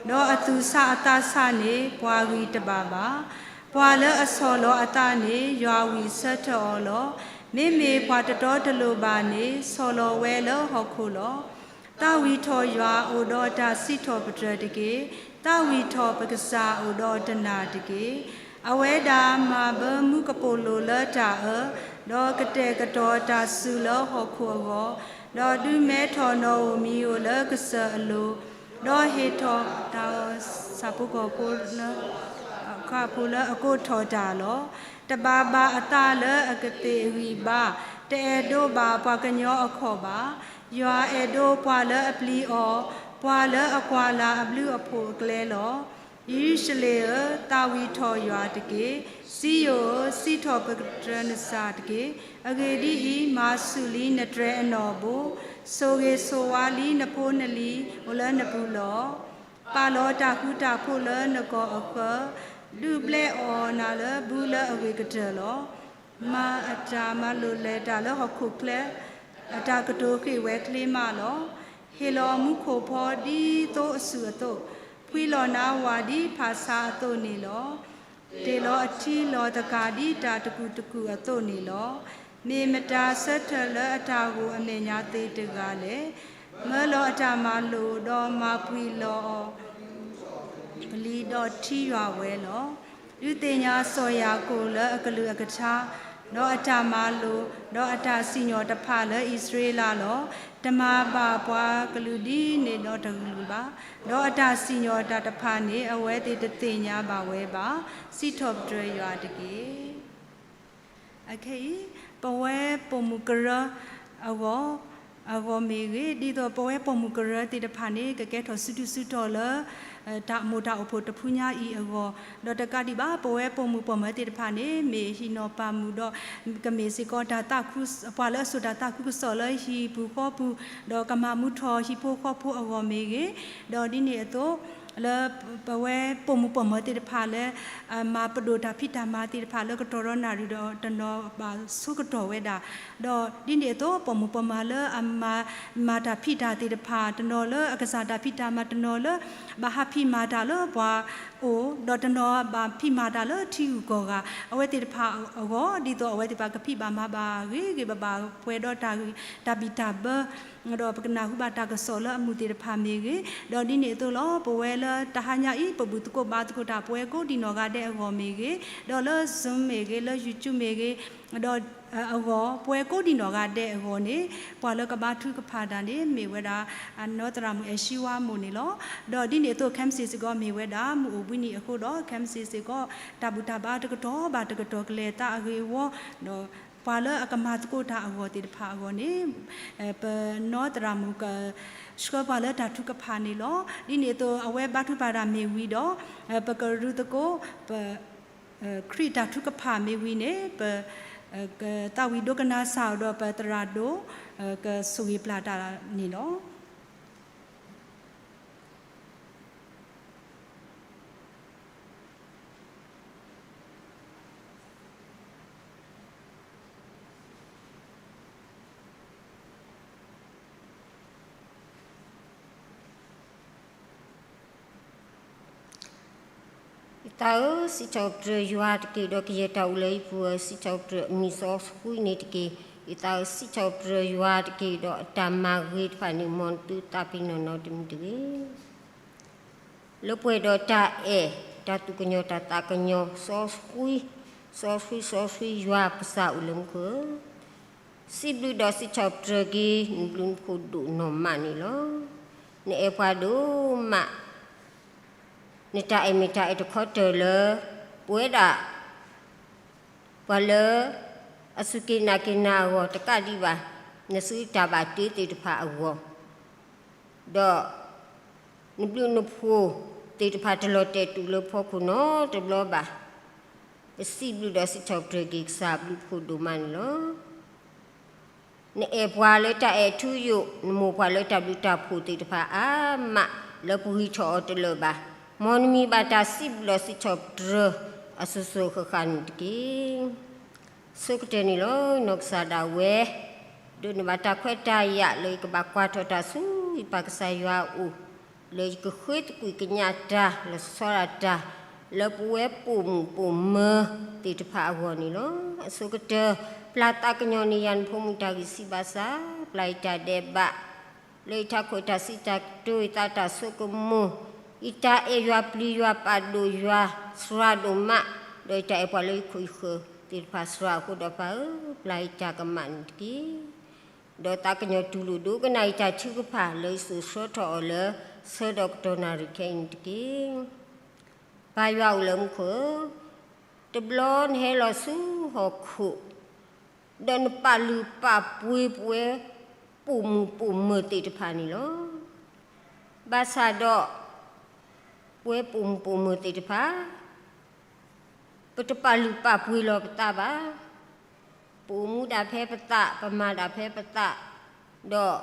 ဒီးအသူၣ်ဆးအသးဆးန့ၣ် ပှၤဂံၢ်တဘၣ်ဘၣ်. ပှၤလၢအဆီၣ်လီၤအသးန့ၣ် ယွၤဝံၣ်ဆၢထၢၣ်အီၤလီၤ. မ့မ့ၢ်ပှၤတတီတလိၤဘၣ်န့ၣ် ဆီၣ်လီၤဝဲလၢဟီၣ်ခိၣ်လီၤ. သးဝံၣ်ထီၣ်ယွၤအိၣ်ဒီးတၢ်စံးထီၣ်ပတြၢၤတက့ၢ်. သးဝံၣ်ထီၣ်ပကစၢ်အိၣ်ဒီးတနၢ်တက့ၢ်. အဝဲဒၣ်မၤဘၢမူကပိာ်လိၤလၢတၢ်အၢ, ဒီးကတဲာ်ကတီၤတၢ်စူၤလၢဟီၣ်ခိၣ်အဂီၢ်, ဒီးဒုးမဲထီၣ်နီၣ်ဧိၤမံၤဧိၤလၢကစၢၢ်အလိၤ, ဒီးဟ့ၣ်ထီၣ်တၢ်အီၣ်ဆၣ်ဖိကီၢ်ဖိလၢ အခၣ်ဖိလၢအကိးထီၣ်တၢ်လီၤ. တဘၣ်ဘၣ်အသးလၢအကသ့ၣ်အဂံၢ်ဘါ, တအဲၣ်ဒိးဘၣ်ပှၤကညီအခီၣ်ဘၣ်. ယွၤအဲၣ်ဒိးပှၤလၢအပျံၤအီၤ, ပှၤလၢအကွၢ်လၢ်အဘျုးအဖှိၣ်အကျဲလီၤ. ယရူၤၡလ့ၣ်ဧၢ, သးဝံၣ်ထီၣ်ယွၤတက့ၢ်. စံယိၣ်ဧၢ, စံးထီၣ်ပတြၢၤနစၢ်တက့ၢ်. အဂ့ၢ်ဒ်အံၤ, မၤဆူၣ်လံနတြဲၤအနီၣ်ဘိ, ဆိၣ်ဂ့ၤဆိၣ်ဝါလံနဖိနလံၤအိၣ်လၢနပူၤလီၤ. ပာ်လီၤတၢ်ဃူတၢ်ဖိးလၢနကီၢ်အဃၢၤ, ဒုးဘျဲးအီၣ်နၤလၢဘုလၢအဂ့ၤကတၢၢ်လီၤ. မၤအတၢ်မၤလိာ်လဲၤတၢ်လၢဟီၣ်ခိၣ်ချၢ, အတၢ်ကတိၤဃ့ၢ်ဝဲချ့မးလီၤ. ဟ့ၣ်လီၤမူခိၣ်ဖီဒ်သိအဆူၣ်အသိး, ဖှံလီၤနါဝၤဒ်ဖၣ်ဆါအသိးန့ၣ်လီၤ. တ့ၢ်လီၤအထံလီၤသကၤဒ်တၢ်တကူၣ်တကူၣ်အသိးန့ၣ်လီၤ. မ့ၢ်မတၤဆၢထၢၣ်လၢအတၢ်ဂိၢ်အမဲာ်ညါသ့တဂၤလဲၣ်. မၢလီၤအတၢ်မၤလိာ်ဒီးမၤပှံၤလီၤအီၤ ပလံၤဒီးထံယွၤဝဲလီၤ. ဒုးသ့ၣ်ညါစီၤယၤကိာ်လၢအကလုၢ်အကထါ, ဒီးအတၢ်မၤလိာ်, ဒီးအတၢ်စံၣ်ညီၣ်တဖၣ်လၢအံၣ်စရ့လးလီၤ. တမၤဘၣ်ပှၤကလုာ်ဒ်န့ၣ်ဒီးတကလုာ်ဘၣ်, ဒီးအတၢ်စံၣ်ညီၣ်တၢ်တဖၣ်န့ၣ် အဝဲသ့ၣ်တသ့ၣ်ညါဘၣ်ဝဲဘၣ်. စံးထီၣ်ပတြၢၤယွၤတက့ၢ်. အခဲအံၤ, ပဝဲပိာ်မုၣ်ကရၢအဂီၢ်, အဂီၢ်မ့ၢ်ဂ့ၤ, ဒ်သိးပဝဲပိာ်မုၣ်ကရၢသ့ၣ်တဖၣ်န့ၣ် ကကဲထီၣ်စုဒုၣ်စုတီၤလၢ တၢ်မိၢ်တၢ်အိၣ်ဖှိၣ်တဖုညါအံၤအဂီၢ်, ဒီးတကးဒံးဘၣ် ပဝဲပိာ်မုၣ်ပိာ်မၢၤသ့ၣ်တဖၣ်န့ၣ် မ့ၢ်ဟံးနီၤပာ်မူဒီး ကမ့ၢ်စ့ၢ်ကီးတၢ်သးခု, ပှၤလၢအစိာ်တၢ်သးခုကစီၣ်လၢဟံၣ်ပူၤဃီပူၤ, ဒီးကမၤမူထီၣ်ဟံၣ်ဖိဃီဖိအဂီၢ်မ့ၢ်ဂ့ၤ, ဒီးဒ်န့ၣ်အသိး လၢပဝဲပိာ်မုၣ်ပိာ်မၢၤသ့ၣ်တဖၣ်လၢ မၤပဒိၣ်တၢ်ဖံးတၢ်မၤသ့ၣ်တဖၣ်လၢကတီၢ်ဒီနၣ်ရံၣ်ဒီးတနီၤဘၣ်ဆိကတီၢ်ဝဲဒၣ်, ဒီးဒ်န့ၣ်အသိး ပိာ်မုၣ်ပိာ်မၢၤလၢအမၤ မၤတၢ်ဖံးတၢ်သ့ၣ်တဖၣ် တနီၤလၢအကစၢ်တၢ်ဖံးတၢ်မၤ တနီၤလၢ ဘၣ်ဟးဖံးမၤတၢ်လၢပှၤအိၣ်, ဒီးတနီၤဘၣ်ဖံးမၤတၢ်လၢထံဂုၤကီၢ်ဂၤ, အဝဲသ့ၣ်တဖၣ်အဂီၢ် ဒ်သိးအဝဲသ့ၣ်တဖၣ်ကဖံးဘၣ်မၤဘၣ်ဂ့ၤဂ့ၤဘၣ်ဘၣ် ပှဲၤဒီးတၢ်ဂ့ၢ် တၢ်ဘံၣ်တၢ်ဘၢ ဒီးပကနၢ်ဟူဘၣ်တၢ်ကစီၣ်လၢအမုာ်သ့ၣ်တဖၣ်မ့ၢ်ဂ့ၤ, ဒီးဒ်န့ၣ်အသိးလီၤ ပဝဲလၢတဟါညါအံၤ ပဘူၣ်သကိးဘါသကိးတၢ်ပဝဲကိးဒံးနီၢ်ဂၤဒဲးအဂီၢ်မ့ၢ်ဂ့ၤ, ဒီးလၢ Zoom မ့ၢ်ဂ့ၤ, လၢ YouTube မ့ၢ်ဂ့ၤ, ဒီးအဂီၢ် ပဝဲကိးဒံးနီၢ်ဂၤဒဲးအဂီၢ်န့ၣ် ပှၤလၢကဘါထုကဖၣ်တၢ်န့ၣ် မ့ၢ်ဝဲဒၣ် အနီၢ်သရၣ်မုၣ်အဲၣ်ၡံဝါမိၢ်န့ၣ်လီၤ. ဒီးဒ်န့ၣ်အသိး ခဲမုၢ်ဆ့ၣ်စ့ၢ်ကီးမ့ၢ်ဝဲဒၣ် မုၢ်အိၣ်ဘှံးနံၤအဃိဒီး ခဲမုၢ်ဆ့ၣ်စ့ၢ်ကီး တၢ်ဘူၣ်တၢ်ဘါတကတီၢ်ဘၣ်တကတီၢ်ကလဲၤသးအဂ့ၤအဝီ, ဒီး ပှၤလၢအကမၤသကိးတၢ်အဂီၢ်သ့ၣ်တဖၣ်အဂီၢ်န့ၣ် ပနီၢ်သရၣ်မုၣ်ကဆှၢပှၤလၢတၢ်ထုကဖၣ်န့ၣ်လီၤ. ဒ်န့ၣ်အသိး အဝဲဘါထုကဖၣ်တၢ်မ့ၢ်ဝံၤဒီး ပကရူသကိး ပ ခရံာ်တၢ်ထုကဖၣ်မ့ၢ်ဝံၤန့ၣ် ပ ကသးဝံၣ်ဒိကနၣ်စၢ်ဒီးပသရၣ်ဒိၣ် ကဆိၣ်ဂ့ၤပျၢ်တၢ်န့ၣ်လီၤ. ယသးဧၢ, စံးထီၣ်ပတြၢၤယွၤတက့ၢ်, ဒီးကယဲၢ်တၢ်အိၣ်လၢဟံၣ်ပူၤဧၢ, စံးထီၣ်ပတြၢၤအမံၤစီဆှံန့ၣ်တက့ၢ်. ယသးဧၢ, စံးထီၣ်ပတြၢၤယွၤတက့ၢ်, ဒီးအတၢ်မၤဂ့ၤတဖၣ်န့ၣ် မ်နသုသးပ့ၤနီၣ်နီတမံၤတဂ့ၤ. လၢပှဲၤဒီးတၢ်အဲၣ်, တၢ်သူၣ်ကညီၤတၢ်သးကညီၤ, စီဆှံ, စီဆှံ, စီဆှံယွၤပစၢ်အိၣ်လၢမူခိၣ်ဧၢ. စံးဘျုးဒီးစံးထီၣ်ပတြၢၤက့ၤ နဘျုးနဖှိၣ်ဒိၣ်နီၢ်မးန့ၣ်လီၤ. နအဲၣ်ပှၤဒိၣ်မး, နတၢ်အဲၣ်မ့ၢ်တၢ်အဲၣ်တခီတၢၢ်လၢ ပဝဲဒၣ် ပှၤလၢ အစူၢ်က့ၤနာ်က့ၤနၤအဂီၢ်တကးဒံးဘၣ်, နစုတၢ်ဘၣ်တ့သ့ၣ်တဖၣ်အဂီၢ်, ဒီး နဘျုးနဖှိၣ်သ့ၣ်တဖၣ်တလီၤတဲာ်တူာ်လၢဖီခိၣ်နီတဘျီဘၣ်. ပစံးဘျုးဒီးစံးထီၣ်ပတြၢၤက့ၤကစၢ်ဘျုးဖှိၣ်ဒိၣ်မးန့ၣ်လီၤ. နအဲၣ်ပှၤလၢတၢ်အဲၣ်ထူယိာ်, နမိၢ်ပှၢ်လၢတၢ်ဘျုးတၢ်ဖှိၣ်သ့ၣ်တဖၣ်အါမး လၢပဂံၢ်ထီၣ်အီၤတလၢာ်ဘၣ်, မ်နမံၤဘၣ်တၢ်စံးဘျုးစံးထီၣ်ပတြၢၤ အစိၤစိၤဃၣ်ဃၣ်န့ၣ်တက့ၢ်. ဆိကတၢၢ်န့ၣ်လီၤ. နီၢ်ကစၢ်ဒၣ်ဝဲ ဒိးန့ၢ်ဘၣ်တၢ်ခွဲးတၢ်ယာ်လၢ ယကဘၣ်ကွၢ်ထီၣ်တၢ်ဆူယပၢ်ကစၢ်ယွၤအအိၣ်, လၢယကဃ့သကွံာ်ကညးတၢ် လီၤဆီဒၣ်တၢ် လၢပဝဲပိာ်မုၣ်ပိာ်မၢၤသ့ၣ်တဖၣ်အဂီၢ်န့ၣ်လီၤ. အဆိကတၢၢ် ပျၢ်သးကညီၤန့ၢ်ယၤနဖိမုၣ်တၢ်ဂံၢ်ဆံးဘၣ်ဆၣ်, ပျၢ်ယတၢ်ဒဲးဘး လၢယထးခိၣ်တၢ်စံးတၢ်ကတိၤ ယသးတၢ်ဆိကမိၣ်, ယတၢ်အဲၣ်ယွၤပျံၤယွၤပာ်ဒိၣ်ယွၤ စှၤဒိၣ်မး, ဒီးယတၢ်အဲၣ်ပှၤလၢယခိၣ်ယဃၢၤသ့ၣ်တဖၣ်စှၤအဃိဒီးပၢ်ဧၢ, ပျၢ်ယတၢ်ကမၣ်န့ၣ်တက့ၢ်. ဒီးသးကညီၤတူၢ်လိာ်ဒိကနၣ်ယတၢ်ထုကဖၣ် လၢယစိာ်ဆှၢထီၣ်အီၤလၢ ဆၢဒီးကတီၢ်နၣ်ရံၣ်ခဲအံၤန့ၣ်တက့ၢ်. ပၢ်ယွၤအိၣ်လၢမူခိၣ်ဧၢ, တဘျီနဟဲလီၤဆူဟီၣ်ခိၣ် ဒီးနပာ်လုၢ်ပာ်ပှ့ၤပဝဲ ပိာ်မုၣ်ပိာ်မၢၤသ့ၣ်တဖၣ်န့ၣ်လီၤ. ဘၣ်ဆၣ်ဒီး ပဝဲပိာ်မုၣ်ပိာ်မၢၤသ့ၣ်တဖၣ် ပတပာ်လုၢ်ပာ်ပှ့ၤလီၤပသးဘၣ်. ပအိၣ်မူဒၣ်ဖဲပသး, ပမၤဒၣ်ဖဲပသး, ဒီး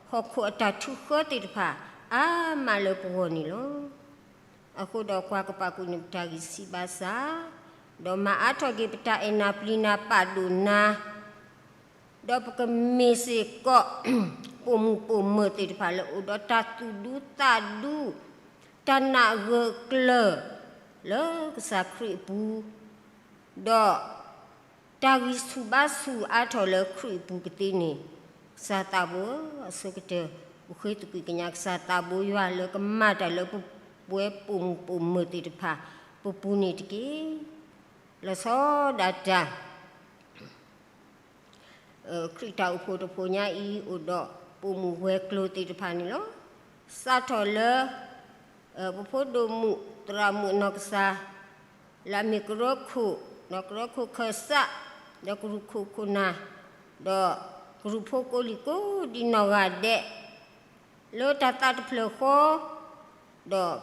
ဟီၣ်ခိၣ်အတၢ်ထုးဃၢသ့ၣ်တဖၣ် အါမးလၢပဂီၢ်န့ၣ်လီၤ. အဃိဒီးကွၢ်ကပာ်ကွံာ်န့ၢ်ပတၢ်ဂံၢ်ဆံးဘၣ်ဆၣ်, ဒီးမၤအါထီၣ်က့ၤပတၢ်အဲၣ်နၤပျံၤနၤပာ်ဒိၣ်နၤ, ဒီးပကမ့ၢ်စ့ၢ်ကီး ပိာ်မုၣ်ပိာ်မၢၤသ့ၣ်တဖၣ်လၢအိၣ်ဒီးတၢ်သူၣ်ဒူသးဒူ, တၢ်နာ်ဂၢၢ်ကျၢၤ လၢကစၢ်ခရံာ်အပူၤ, ဒီးတၢ်ဂံၢ်ဆူၣ်ဘါဆူၣ်အါထီၣ်လၢခရံာ်အပူၤကသ့န့ၣ်, ကစၢ်သးဘိဧၢ, အဆိကတၢၢ် ပဃ့သကွံာ်ကညးကစၢ်သးဘိယွၤလၢကမၤတၢ်လၢပဝဲပိာ်မုၣ်ပိာ်မၢၤသ့ၣ်တဖၣ် ပပူၤန့ၣ်တက့ၢ်. လီၤဆီဒၣ်တၢ် ခရံာ်တၢ်အိၣ်ဖှိၣ်တဖှိၣ်ညါအံၤ အိၣ်ဒီးပိာ်မုၣ်ဝဲၤကျိၤသ့ၣ်တဖၣ်န့ၣ်လီၤ. စးထီၣ်လၢ ပဖိဒိၣ်မုၣ်သရၣ်မုၣ်အနီၢ်ကစၢ် လၢအမ့ၢ်ကရၢခိၣ်, ဒီးကရၢခိၣ်ခၢၣ်စး, ဒီးကရူၢ်ခိၣ်ခိၣ်နၢ်, ဒီးကရူၢ်ဖိကိးလံၤကိးဒံးနီၢ်ဂၤဒဲး, လၢတၢ်သးတဖျၢၣ်ဃီ, ဒီး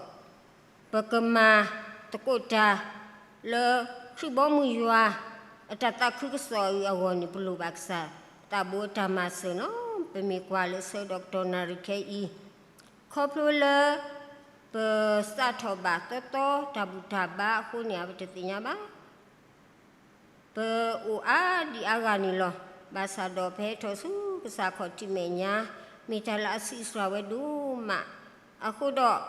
ပကမၤသကိးတၢ်လၢခရံာ်ဘီမုၢ်ယွၤ အတၢ်သးခုကစီၣ်အဂီၢ်န့ၣ် ပလိၣ်ဘၣ်ကစၢ်သးဘိအတၢ်မၤစၢၤလီၤ. ပမ့ၢ်ကွၢ်လၢဆၢကတီၢ်နၣ်ရံၣ်ခဲအံၤ, ခီဖျိလၢ ပစးထီၣ်ဘၣ်သီသီတၢ်ဘူၣ်တၢ်ဘါအဃိန့ၣ် ပတသ့ၣ်ညါဘၣ်. ပအိၣ်အါဒံးအါဂၤန့ၣ်လီၤ. ဘၣ်ဆၣ်ဒီးပဟဲထီၣ်ဆူကစၢ်ခီၣ်ထံးမဲာ်ညါ, မ့ၢ်တၢ်လၢအဆံးစှၤဝဲဒိၣ်မး. အဃိဒီး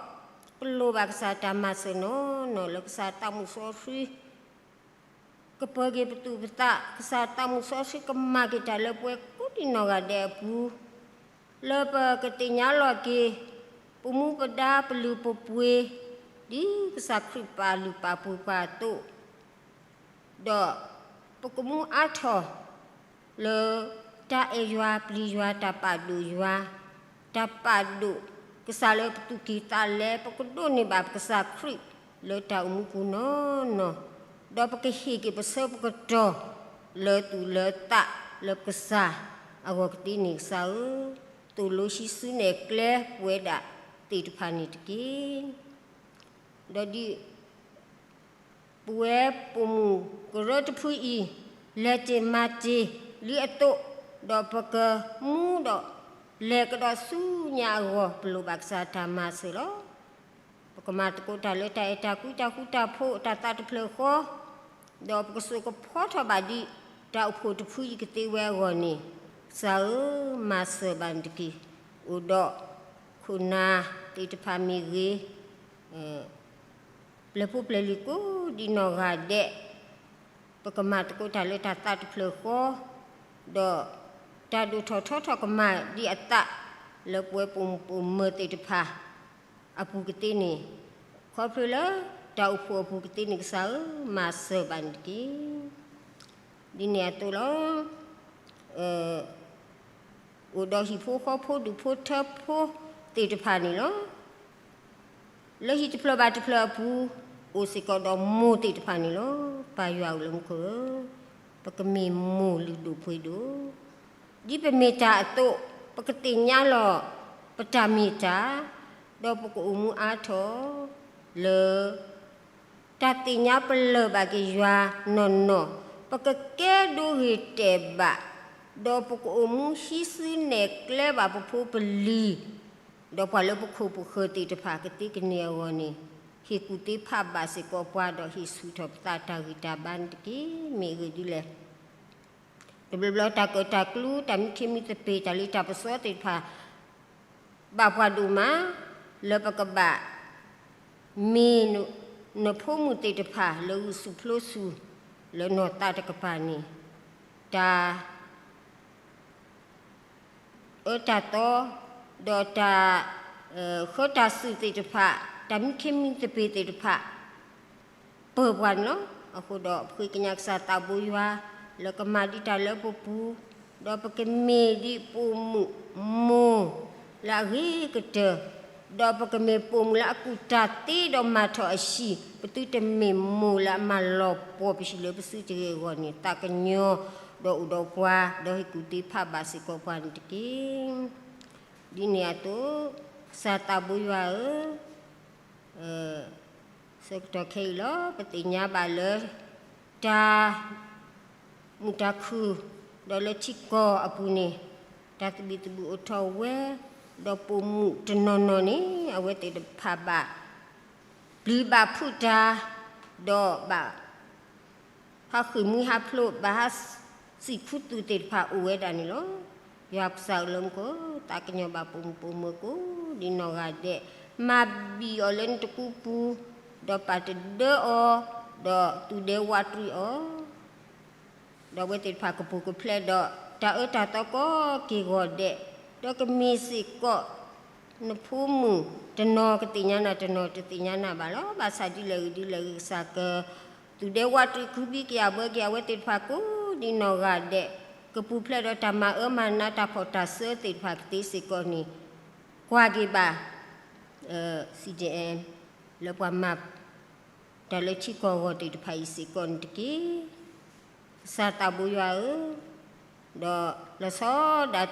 ပလိၣ်ဘၣ်ကစၢ်တၢ်မၤစၢၤနီၢ်နီၢ်လၢကစၢ်သးမုၢ်စီဆှံ ကပၢၤက့ၤပသူၣ်ပသး, ကစၢ်သးမုၢ်စီဆှံကမၤက့ၤတၢ်လၢပဝဲကိးဒံးနီၢ်ဂၤဒဲးအပူၤ, လၢပကသ့ၣ်ညါလီၤက့ၤ ပမူပဒါပလုၢ်ပပှ့ၤ ဒ်ကစၢ်ခရံာ်ပာ်လုၢ်ပာ်ပှ့ၤပှၤအသိး, ဒီးပကမူအါထီၣ် လၢတၢ်အဲၣ်ယွၤပျံၤယွၤ တၢ်ပာ်ဒိၣ်ယွၤ, တၢ်ပာ်ဒိၣ်ကစၢ်လၢပသူၣ်ကံၢ်သးလဲ, ပကဒိးန့ၢ်ဘၣ်ပကစၢ်ခရံာ်လၢတၢ်အိၣ်မူပူၤနီၢ်နီၢ်, ဒီးပကဟ့ၣ်က့ၤပဆၢပကတီၢ် လၢသူၣ်လၢသးလၢပကစၢ်အဂီၢ်ကသ့န့ၣ် ကစၢ်ဧၢ, သိၣ်လိဟံးစုနဲၣ်ကျဲပဝဲဒၣ်သ့ၣ်တဖၣ်န့ၣ်တက့ၢ်. ဒီးဒ် ပဝဲပိာ်မုၣ်ကရၢတဖုအံၤ လဲၤတ့ၢ်မၤတ့ၢ်လံအသိး, ဒီးပကမူဒီးလဲၤကဒီးဆူညါအဂီၢ် ပလိၣ်ဘၣ်ကစၢ်တၢ်မၤစၢၤလီၤ. ပကမၤသကိးတၢ်လၢတၢ်အဲၣ်တၢ်ကွံတၢ်ဃူတၢ်ဖိး တၢ်သးတဖျၢၣ်ဃီ, ဒီးပကစိာ်ကဖီထီၣ်ဘၣ်ဒံးတၢ်အိၣ်ဖှိၣ်တဖုအံၤကသ့ဝဲအဂီၢ်န့ၣ်, ကစၢ်ဧၢ, မၤစၢၤဘၣ်န့ၣ်တက့ၢ်. အိၣ်ဒီးခိၣ်နၢ်သ့ၣ်တဖၣ်မ့ၢ်ဂ့ၤ, ပျဲၢ်ဖိပျဲၢ်လံၤကိးဒံးနီၢ်ဂၤဒဲး, ပကမၤသကိးတၢ်လၢတၢ်သးတဖျၢၣ်ဃီ, ဒီးတၢ်ဒိၣ်ထီၣ်ထီထီၣ်ကမၣ်ဒံးအသး လၢပဝဲပိာ်မုၣ်ပိာ်မၢၤသ့ၣ်တဖၣ်အပူၤကသ့န့ၣ်, ခီဖျိလၢတၢ်အိၣ်ဖှိၣ်အပူၤကသ့န့ၣ် ကစၢ်ဧၢ, မၤစၢၤဘၣ်န့ၣ်တက့ၢ်. ဒ်န့ၣ်အသိးလီၤ. အိၣ်ဒီးဟံၣ်ဖိဃီဖိဒူၣ်ဖိထၢဖိသ့ၣ်တဖၣ်န့ၣ်လီၤ. လၢဟံၣ်တဖျၢၣ်ဘၣ်တဖျၢၣ်အပူၤ အိၣ်စ့ၢ်ကီးဒီးမိၢ်သ့ၣ်တဖၣ်န့ၣ်လီၤ. ပၢ်ယွၤအိၣ်လၢမူခိၣ်ဧၢ, ပကမ့ၢ်မိၢ်လုၢ်ဒိၣ်ပှ့ၤဒိၣ်, ဒ်ပမ့ၢ်တၢ်အသိး ပကသ့ၣ်ညါလီၤပတၢ်မ့ၢ်တၢ်, ဒီးပကအိၣ်မူအါထီၣ်လၢ တၢ်သ့ၣ်ညါပလၢၢ်ဘၣ်က့ၤယွၤနီၢ်နီၢ်, ပကကဲဒိဂ့ၤတဲာ်ဘၣ်, ဒီးပကအိၣ်မူဟံးစုနဲၣ်ကျဲဘၣ်ပဖိပလံၤ, ဒီးပှၤလၢပခိၣ်ပဃၢၤသ့ၣ်တဖၣ်ကသ့ကန့ၢ်အဂီၢ်န့ၣ်, ဟ့ၣ်ကူၣ်သ့ဖးဘၣ်စ့ၢ်ကီးပှၤဒီးဟ့ၣ်ဆူၣ်ထီၣ်ပသးတၢ်ဂံၢ်တၢ်ဘါန့ၣ်တက့ၢ်. မ့ၢ်အဂ့ၢ်ဒ်လဲၣ် တဘျီဘျီတၢ်ကၢၣ်တၢ်ကျူ တၢ်မံခ့မံသပ့ၤ တၢ်လ့တၢ်ပစီသ့ၣ်တဖၣ် ဘၣ်ပှၤဒိၣ်မး လၢပကဘၣ်မ့ၢ်နဖိမုၣ်သ့ၣ်တဖၣ်လၢဂုာ်ဆူၣ်ပျိဆူၣ် လၢနီၢ်သးတကပၤန့ၣ်, တၢ် အၢတၢ်သီ ဒီးတၢ် ဃၢတၢ်စူၢ်သ့ၣ်တဖၣ် တၢ်မံခ့မံသပ့ၤသ့ၣ်တဖၣ် ပၢၢ်ပှၤန့ၣ်လီၤ. အဃိဒီးပဃ့ကညးကစၢ်သးဘိယွၤ လၢကမၤဒံးတၢ်လၢပပူၤ, ဒီးပကမ့ၢ်ဒ်ပိာ်မုၣ်မိၢ်လၢအဂ့ၤကတၢၢ်, ဒီးပကမ့ၢ်ပိာ်မုၣ်လၢအကူၣ်တၢ်သ့ဒီးမၤထီၣ်အဟံၣ်, ပသုတမ့ၢ်မိၢ်လၢအမၤလီၤပှီၢ်ပဟံၣ်လၢပစုတဂ့ၤအဂီၢ်န့ၣ်, သးကညီၤဒီးအိၣ်ဒီးပှၤ ဒီးဟ့ၣ်ကူၣ်သ့ဖးဘၣ်စ့ၢ်ကီးပှၤန့ၣ်တက့ၢ်. ဒ်န့ၣ်အသိး ကစၢ်သးဘိယွၤဧၢ, ဆၢကတီၢ်ခဲအံၤလီၤ ပသ့ၣ်ညါဘၣ်လၢ တၢ်မုာ်တၢ်ခုၣ် ဒီးလၢထံကီၢ်အပူၤန့ၣ် တၢ်သဘံၣ်သဘုၣ်အိၣ်ထီၣ်ဝဲ, ဒီးပိာ်မုၣ်တနီၤနီၤန့ၣ် အဝဲသ့ၣ်တဖၣ်ဘၣ်ပျံၤဘၣ်ဖုးတၢ်, ဒီးဘၣ် ဟးဃ့ၢ်မှံဟးဖျိး ဘၣ်ဟးစံၣ်ခူသူၣ်သ့ၣ်တဖၣ်အိၣ်ဝဲဒၣ်န့ၣ်လီၤ. ယွၤကစၢ်ဧၢလၢမူခိၣ်, သးကညီၤဘၣ်ပိာ်မုၣ်ပိာ်မၢၤကိးဒ်နီၢ်ဂၤဒဲး, မၤဘံၣ်အီၤလၢနတကူပူၤ, ဒီးပာ်တဒၢအီၤ, ဒီးသူၣ်ဒဲဝးတရံးအီၤ ဒီးအဝဲသ့ၣ်တဖၣ်ကပူၤကဖျဲးဒီး တၢ်အၢတၢ်သီကိးက့ၢ်ဂီၤဒဲး, ဒီးကမ့ၢ်စ့ၢ်ကီး နဖိမုၣ်တနီၤကသ့ၣ်ညါနၤ တနီၤတသ့ၣ်ညါနၤဘၣ်လီၤ. ဘၣ်ဆၣ်ဒ်လဲၣ်ဂ့ၤဒ်လဲၣ်ဂ့ၤ ကစၢ်ကသူၣ်ဒဲဝးတရံး ကဟုဘံကယာ်ဘၢက့ၤအဝဲသ့ၣ်တဖၣ်ကိးဒ်နီၢ်ဂၤဒဲး, ကပူၤဖျဲးဒီးတၢ်မၤအၢမၤနး တၢ်ဖီၣ်တၢ်စၢသ့ၣ်တဖၣ်ကသ့စ့ၢ်ကီးန့ၣ်, ကွၢ်က့ၤဘၣ် CDM လၢပှၤမၤတၢ်လၢထံကီၢ်အဂီၢ်သ့ၣ်တဖၣ်အံၤစ့ၢ်ကီးန့ၣ်တက့ၢ်. ကစၢ်သးဘိယွၤဧၢ, ဒီးလီၤဆီဒၣ်တၢ်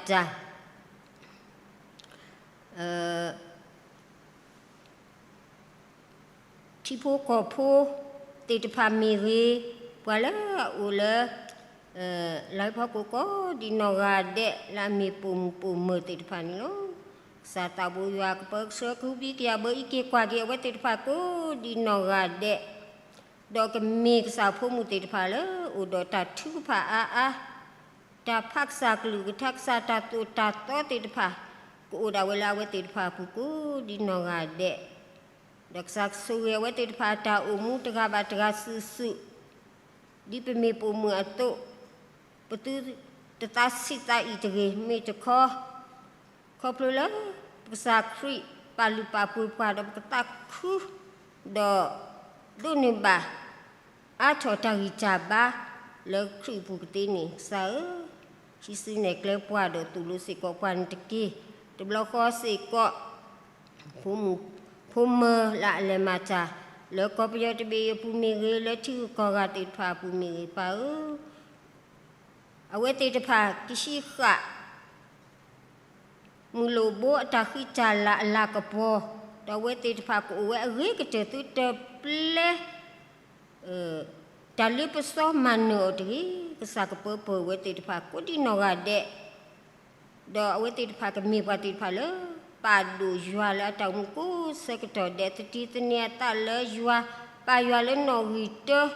ထံဖိကီၢ်ဖိသ့ၣ်တဖၣ်မ့ၢ်ဂ့ၤ, ပှၤလၢအအိၣ်လၢ လၤဟ့ၣ်ဖီခိၣ်ကိးဒ်နီၢ်ဂၤဒဲး လၢအမ့ၢ်ပိာ်မုၣ်ပိာ်မၢၤသ့ၣ်တဖၣ်န့ၣ်လီၤ. ကစၢ်သးဘိယွၤကပၢကဆှၢကဟုဘံကယာ်ဘၢအံးက့ၤကွၢ်က့ၤအဝဲသ့ၣ်တဖၣ်ကိးဒ်နီၢ်ဂၤဒဲး, ဒီးကမ့ၢ်ကစၢ်ဖိမုၣ်သ့ၣ်တဖၣ်လၢအိၣ်ဒီးတၢ်ထုကဖၣ်အါအါ, တၢ်ဖးကစၢ်ကလုၢ်ကထါ ကစၢ်တၢ်သိၣ်တၢ်သီသ့ၣ်တဖၣ် ကအိၣ်ဒၣ်ဝဲလၢအဝဲသ့ၣ်တဖၣ်အပူၤကိးဒ်နီၢ်ဂၤဒဲး, ဒီးကစၢ်ကဆိၣ်ဂ့ၤအဝဲသ့ၣ်တဖၣ်အတၢ်အိၣ်မူတဂၤဘၣ်တဂၤစုာ်စုာ်, ဒ်ပမ့ၢ်ပိာ်မုၣ်အသိး, ပသုတသးဆံးသးအံၣ်တဂ့ၤ, မ့ၢ်တခီ ခီဖျိလၢ ပကစၢ်ခရံာ်ပာ်လုၢ်ပာ်ပှ့ၤပှၤဒီးပကသးခု, ဒီး ဒိးန့ၢ်ဘၣ်အါထီၣ်တၢ်ဂံၢ်တၢ်ဘါလၢခရံာ်အပူၤကသ့န့ၣ် ကစၢ်ဧၢ, ဟံးစုနဲၣ်ကျဲပှၤဒီးသိၣ်လိစ့ၢ်ကီးပှၤန့ၣ်တက့ၢ်. တဘျီဃီစ့ၢ်ကီး ဖိမုၣ်ဖိမၢၤလၢအလဲၤမၤတၢ် လၢကီၢ်ပယီၤတဘ့ၣ်အံၤအပူၤမ့ၢ်ဂ့ၤ, လၢထံဂုၤကီၢ်ဂၤသ့ၣ်တဖၣ်အပူၤမ့ၢ်ဂ့ၤ, ပၢ်ဧၢ, အဝဲသ့ၣ်တဖၣ်ကဟံးဃာ် မုၢ်လိၣ်ဘိအတၢ်ဃံတၢ်လၤအလၤကပီၤ, ဒီးအဝဲသ့ၣ်တဖၣ်ကအိၣ်ဝဲအဂ့ၤကတၢၢ်သုတပျဲ တၢ်လ့ပစီမၤနၢၤအီၤတဂ့ၤ, ကစၢ်ကပၢပၢၢ်အဝဲသ့ၣ်တဖၣ်ကိးဒ်နီၢ်ဂၤဒဲး, ဒီးအဝဲသ့ၣ်တဖၣ်ကမ့ၢ်ပှၤသ့ၣ်တဖၣ်လၢ ပာ်ဒိၣ်ယွၤလၢအတၢ်အိၣ်မူကိးဆၢကတီၢ်ဒဲး, သတံၢ်သန့ၤအသးလၢယွၤ, ပာ်ယွၤလၢနီၣ်ဂံၢ်တၢ,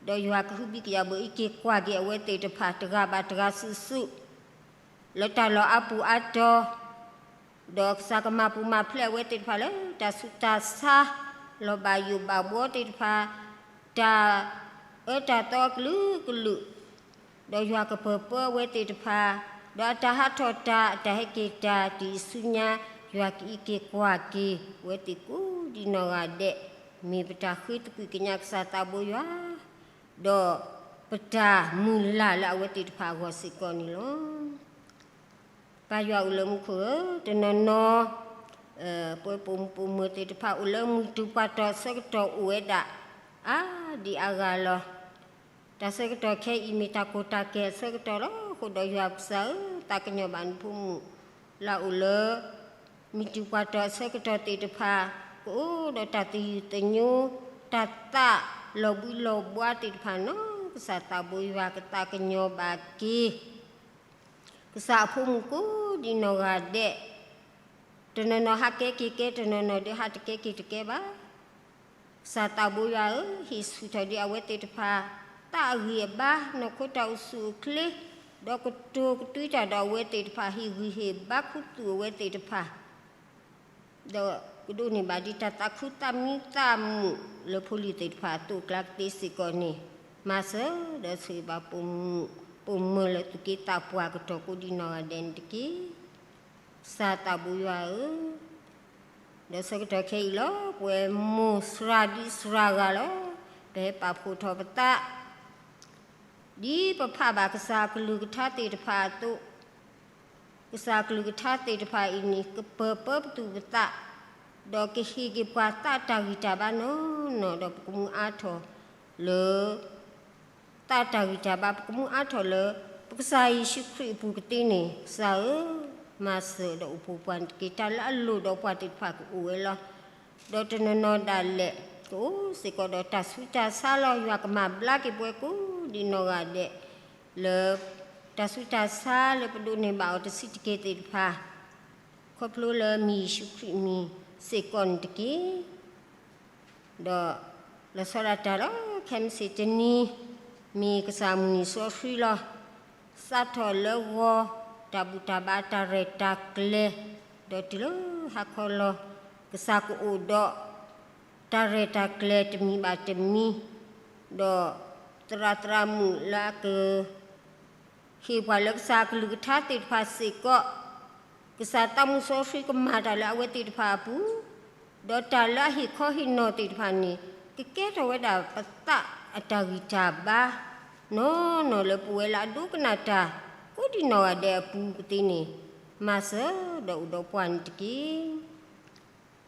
ဒီးယွၤကဟုဘံကယာ်ဘၢအံးက့ၤကွၢ်က့ၤအဝဲသ့ၣ်တဖၣ်တဂၤဘၣ်တဂၤစုာ်စုာ် လၢတၢ်လီၢ်အါပူၤအါတီၤ, ဒီးကစၢ်ကမၤပူၤမၤဖျဲးအဝဲသ့ၣ်တဖၣ်လၢ တၢ်ဆူးတၢ်ဆါ လီၤဘၣ်ယိၣ်ဘၣ်ဘှီသ့ၣ်တဖၣ်, တၢ်အၢတၢ်သီအကလုာ်ကလုာ်, ဒီးယွၤကပၢၤပၢအဝဲသ့ၣ်တဖၣ်, ဒီးအတၢ်ဟးထီၣ်တၢ် အတၢ်ဟဲက့ၤတၢ် တယံာ်ဆူညါ, ယွၤကအံးက့ၤကွၢ်က့ၤအဝဲသ့ၣ်ကိးဒ်နီၢ်ဂၤဒဲး, မ့ၢ်ပတၢ်ဃ့သကွံာ်ကညးကစၢ်သးဘိယွၤ, ဒီး ပတၢ်မုၢ်လၢ်လၢအဝဲသ့ၣ်တဖၣ်အဂီၢ်စ့ၢ်ကီးန့ၣ်လီၤ. ပၢ်ယွၤအိၣ်လၢမူခိၣ်ဧၢ, တနီၤနီၤ ပဝဲပိာ်မုၣ်ပိာ်မၢၤသ့ၣ်တဖၣ်အိၣ်လၢမုၢ်တူာ်ပှၢ်တီၤအဆၢကတီၢ်အိၣ်ဝဲဒၣ် အါဒံအါဂၤလီၤ. တၢ်ဆၢကတီၢ်ခဲအံၤမ့ၢ်တၢ်ကီတၢ်ခဲအဆၢကတီၢ်လီၤ. အဃိဒီးယွၤပကစၢ်ဧၢ, သးကညီၤဘၣ်နဖိမုၣ် လၢအအိၣ်လၢ မုၢ်တူာ်ပှၢ်တီၤအဆၢကတီၢ်သ့ၣ်တဖၣ်, ကအိၣ်ဒီးတၢ်သယုၢ်သညိ, တၢ်သးလီၤဘှံးလီၤဘှါသ့ၣ်တဖၣ်နီၤ, ကစၢ်သးဘိယွၤကသးကညီၤဘၣ်က့ၤ ကစၢ်အဖိမုၣ်ကိးဒံနီၢ်ဂၤဒဲး, တနီၤနီၤဟးကဲက့ၤကဲ, တနီၤနီၤဒီးဟးတကဲက့ၤတကဲဘၣ်. ကစၢ်သးဘိယွၤဧၢ, ဟ့ၣ်ဆူၣ်ထီၣ်ဒံးအဝဲသ့ၣ်တဖၣ် သးအဂံၢ်အဘါ, နီၢ်ခိတၢ်အိၣ်ဆူၣ်အိၣ်ချ့, ဒီးကတိၤကတုၤတၢ်ဒီးအဝဲသ့ၣ်တဖၣ် ဟ့ၣ်ဂံၢ်ဟ့ၣ်ဘါခူသူၣ်အဝဲသ့ၣ်တဖၣ် ဒီးကဒိးန့ၢ်ဘၣ်ဒံးတၢ်သးခုသးမံသးမုာ်လၢဖိလံၤသ့ၣ်တဖၣ်အသိးအကျါကသ့စ့ၢ်ကီးန့ၣ်, မၤစၢၤဒီးဆိၣ်ဂ့ၤဘၣ်ပိာ်မုၣ်ပိာ်မၢၤလၢသူၣ်က့သးပှၢ်ကတီၢ်ကိးဒံနီၢ်ဂၤဒဲးန့ၣ်တက့ၢ်. ကစၢ်သးဘိယွၤဧၢ, ဒီးဆၢကတီၢ်ခဲအံၤလီၤ ပဝဲမိၢ်စှၤဒံစှၤဂၤလီၤ, ပဟဲပာ်ဖှိၣ်ထီၣ်ပသး ဒ်ပဖးဘၣ်ကစၢ်အကလုၢ်ကထါသ့ၣ်တဖၣ်အသိး, ကစၢ်အကလုၢ်ကထါသ့ၣ်တဖၣ်အံၤန့ၣ် ကပၢၤပၢပသူၣ်ပသး, ဒီးကဟ့ၣ်က့ၤပှၤသးတၢ်ဂံၢ်တၢ်ဘါနီၢ်နီၢ်, ဒီးပကမူအါထီၣ်လၢ သးတၢ်ဂံၢ်တၢ်ဘါ ပကမူအါထီၣ်လၢ ပကစၢ်ယ့ၣ်ၡူးခရံာ်အပူၤကသ့န့ၣ်, ကစၢ်ဧၢ, မၤစၢၤဒီးအိၣ်ဖှိၣ်ပှၤန့ၣ်တက့ၢ်. တၢ်လၢအလိၣ်ဒီးပှၤသ့ၣ်တဖၣ်ကအိၣ်ဝဲလီၤ. ဒီးတနီၤနီၤဒၣ်လဲာ် ကအိၣ်စ့ၢ်ကီးဒီးတၢ်ဆူးတၢ်ဆါလီၤ. ယွၤကမၤဘျါက့ၤပဝဲကိးဒံနီၢ်ဂၤဒဲး လၢ တၢ်ဆူးတၢ်ဆါလၢပဒိးန့ၢ်ဘၣ်အီၤတဆံးတက့ၢ်သ့ၣ်တဖၣ်, ခီဖျိလၢမ့ၢ်ယ့ၣ်ၡူးခရံာ်မံၤစ့ၢ်ကီးန့ၣ်တက့ၢ်. ဒီးလီၤဆီဒၣ်တၢ်လီၤ. ခဲမုၢ်ဆ့ၣ်တနံၤ မ့ၢ်ကစၢ်မုၢ်နံၤစီဆှံလီၤ. စးထီၣ်လၢဂီၤ တၢ်ဘူၣ်တၢ်ဘါတၢ်ရဲၣ်တၢ်ကျဲၤ, ဒီးတုၤလၢဟါခီလီၤ ကစၢ်ကအိၣ်ဒီး တၢ်ရဲၣ်တၢ်ကျဲၤတမံၤဘၣ်တမံၤ, ဒီးသရၣ်သရၣ်မုၣ်လၢအက ဟ့ၣ်ပှၤလၢကစၢ်အကလုၢ်ကထါသ့ၣ်တဖၣ်စ့ၢ်ကီး, ကစၢ်သးမုၢ်စီဆှံကမၤတၢ်လၢအဝဲသ့ၣ်တဖၣ်အပူၤ, ဒီးတၢ်လၢအဟ့ၣ်ခီဟ့ၣ်နီၤသ့ၣ်တဖၣ်န့ၣ် ကကဲထီၣ်ဝဲဒၣ်ပသးအတၢ်ဂံၢ်တၢ်ဘါ နီၢ်နီၢ်လၢပဝဲလၢအဒိကနၣ်တၢ် ကိးဒံနီၢ်ဂၤဒဲးအပူၤကသ့န့ၣ်, မၤစၢၤဒီးအိၣ်ဒီးပှၤန့ၣ်တက့ၢ်.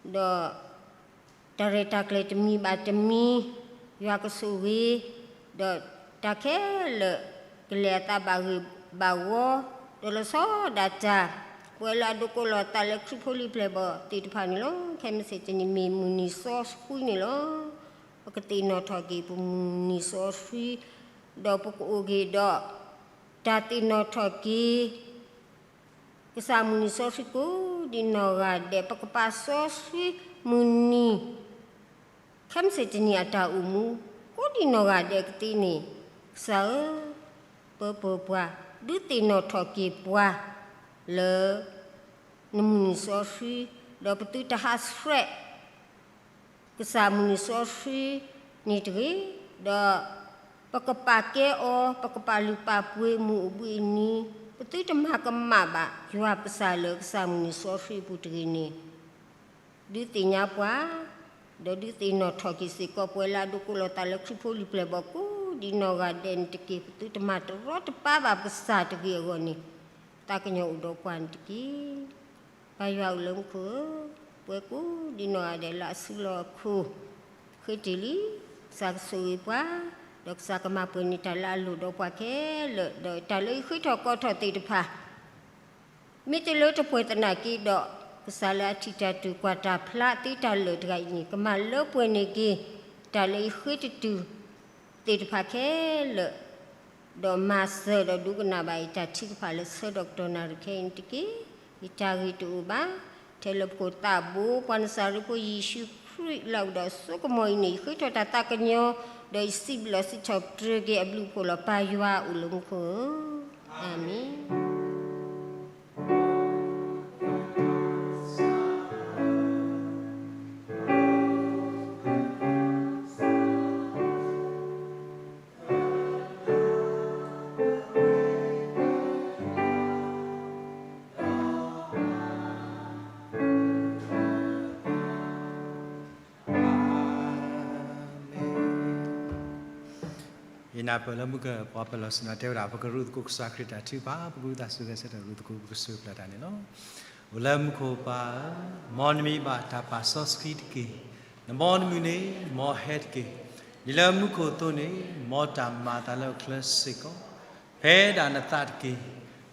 ဒီး တၢ်ရဲၣ်တၢ်ကျဲၤတမံၤဘၣ်တမံၤ, ယွၤကဆိၣ်ဂ့ၤ, ဒီးတၢ်ခဲလၢာ်ကလဲၤအသးဘၣ်ဂ့ၤဘၣ်ဝီ, ဒီးလီၤဆီဒၣ်တၢ် ပဝဲလၢအဒိကိးလီၤသးလၢခရံာ်ဖိလံၤပျဲၢ်ဘီၣ်သ့ၣ်တဖၣ်န့ၣ်လီၤ. ခဲမုၢ်ဆ့ၣ်တနံၤမ့ၢ်မုၢ်နံၤစီဆှံန့ၣ်လီၤ. ပကသ့ၣ်နီၣ်ထီၣ်က့ၤပမုၢ်နံၤစီဆှံ, ဒီးပကအိၣ်က့ၤဒီး တၢ်သ့ၣ်နီၣ်ထီၣ်က့ၤ ကစၢ်မုၢ်နံၤစီဆှံကိးဒံနီၢ်ဂၤဒဲး, ပကပာ်စီဆှံမုၢ်နံၤ ခဲမုၢ်ဆ့ၣ်တနံၤအတၢ်အိၣ်မူ ကိးဒံနီၢ်ဂၤဒဲးကသ့န့ၣ်, ကစၢ်ဧၢ, ပၢပၢၤပှၤ, ဒုးသ့ၣ်နီၣ်ထီၣ်က့ၤပှၤ လၢ နမုၢ်နံၤစီဆှံ, ဒီးပသုတဟးဆှဲး ကစၢ်မုၢ်နံၤစီဆှံန့ၣ်တဂ့ၤ, ဒီးပကပာ်ကဲအီၤ, ပကပာ်လုၢ်ပာ်ပှ့ၤမုၢ်အိၣ်ဘှံးအနံၤ, ပသုတမၤကမၣ်ဘၣ် ယွၤပကစၢ်လၢကစၢ်မုၢ်နံၤစီဆှံအပူၤတဂ့ၤန့ၣ်, ဒုးသ့ၣ်ညါပှၤ, ဒီးဒုးသ့ၣ်နီၣ်ထီၣ်က့ၤစ့ၢ်ကီး ပဝဲလၢအဒိကိးလီၤသးလၢခရံာ်ဖိလံၤပျဲၢ်ဘီၣ်ကိးဒံနီၢ်ဂၤဒဲးန့ၣ်တက့ၢ်. ပသုတမၤတရီတပါဘၣ်ပကစၢ်တဂ့ၤအဂီၢ်န့ၣ်, သးကညီၤအိၣ်ဒီးပှၤန့ၣ်တက့ၢ်. ပၢ်ယွၤအိၣ်လၢမူခိၣ်ဧၢ, ပဝဲကိးဒံနီၢ်ဂၤဒဲးလၢအစုလီၢ်အခိၣ် ဃ့တ့ၢ်လံ, ကစၢ်ကဆိၣ်ဂ့ၤပှၤ, ဒီးကစၢ်ကမၤပှဲၤန့ၢ်တၢ်လၢအလိၣ်ဒီးပှၤခဲလၢာ်, ဒီးတၢ်လၢယဃ့ထီၣ်ကိးထီၣ်သ့ၣ်တဖၣ် မ့ၢ်တလၢတပှဲၤသနာ်က့ဒီး, ကစၢ်လၢအထံၣ်တၢ်တုၤကွၢ်တၢ်ဖျါသ့တၢ်လၢာ်တဂၤအံၤန့ၣ် ကမၤလၢပှဲၤန့ၢ်က့ၤ တၢ်လၢယဃ့တတုၤသ့ၣ်တဖၣ်ခဲလၢာ်, ဒီးမၤစၢၤဒီးဒိကနၣ်ဘၣ်ယတၢ်ထုကဖၣ်လၢဆၢကတီၢ်နၣ်ရံၣ်ခဲအံၤန့ၣ်တက့ၢ်. ယတၢ်ဂ့ၤတအိၣ်ဘၣ်, ထဲလၢပကိၢ်သးဘိ ပှၤနစၤရ့းဖိယ့ၣ်ၡူးခရံာ်လၢအအိၣ်ဒီးအစိကမီၤအံၤန့ၣ် ယဃ့ထီၣ်တၢ်သးကညီၤ, ဒီးယစံးဘျုးစံးထီၣ်ပတြၢၤက့ၤအဘျုးအဖှိၣ်လီၤ. ပၢ်ယွၤအိၣ်လၢမူခိၣ်ဧၢ, အၤမ့ၣ်. ယနၢ်ပၢၢ်လၢမုၢ်ကပှၤပၢၤလီၢ်ဆ့ၣ်နီၤတဲဝဲဒၣ် ပကရူၢ်သကိးကစၢ်ခရံာ်တၢ်ထုကဖၣ်, ပကရူၢ်သးစူၤဂဲၤဆၢထၢၣ်ရူၢ်သကိး ပကစၢၢ်ဖျၢၣ်တၢ်န့ၣ်လီၤ. အိၣ်လၢမူခိၣ်ပၢ်ဧၢ, မ်နမံၤဘၣ်တၢ်ပာ်စီဆှံတက့ၢ်. နမ်နမုၢ်န့ၣ် မ်ဟဲတက့ၢ်. ဒ်လၢမူခိၣ်အသိးန့ၣ် မ်တၢ်မၤအသးလၢအချၢစ့ၢ်ကီး, ဖဲဒၣ်နသးတက့ၢ်.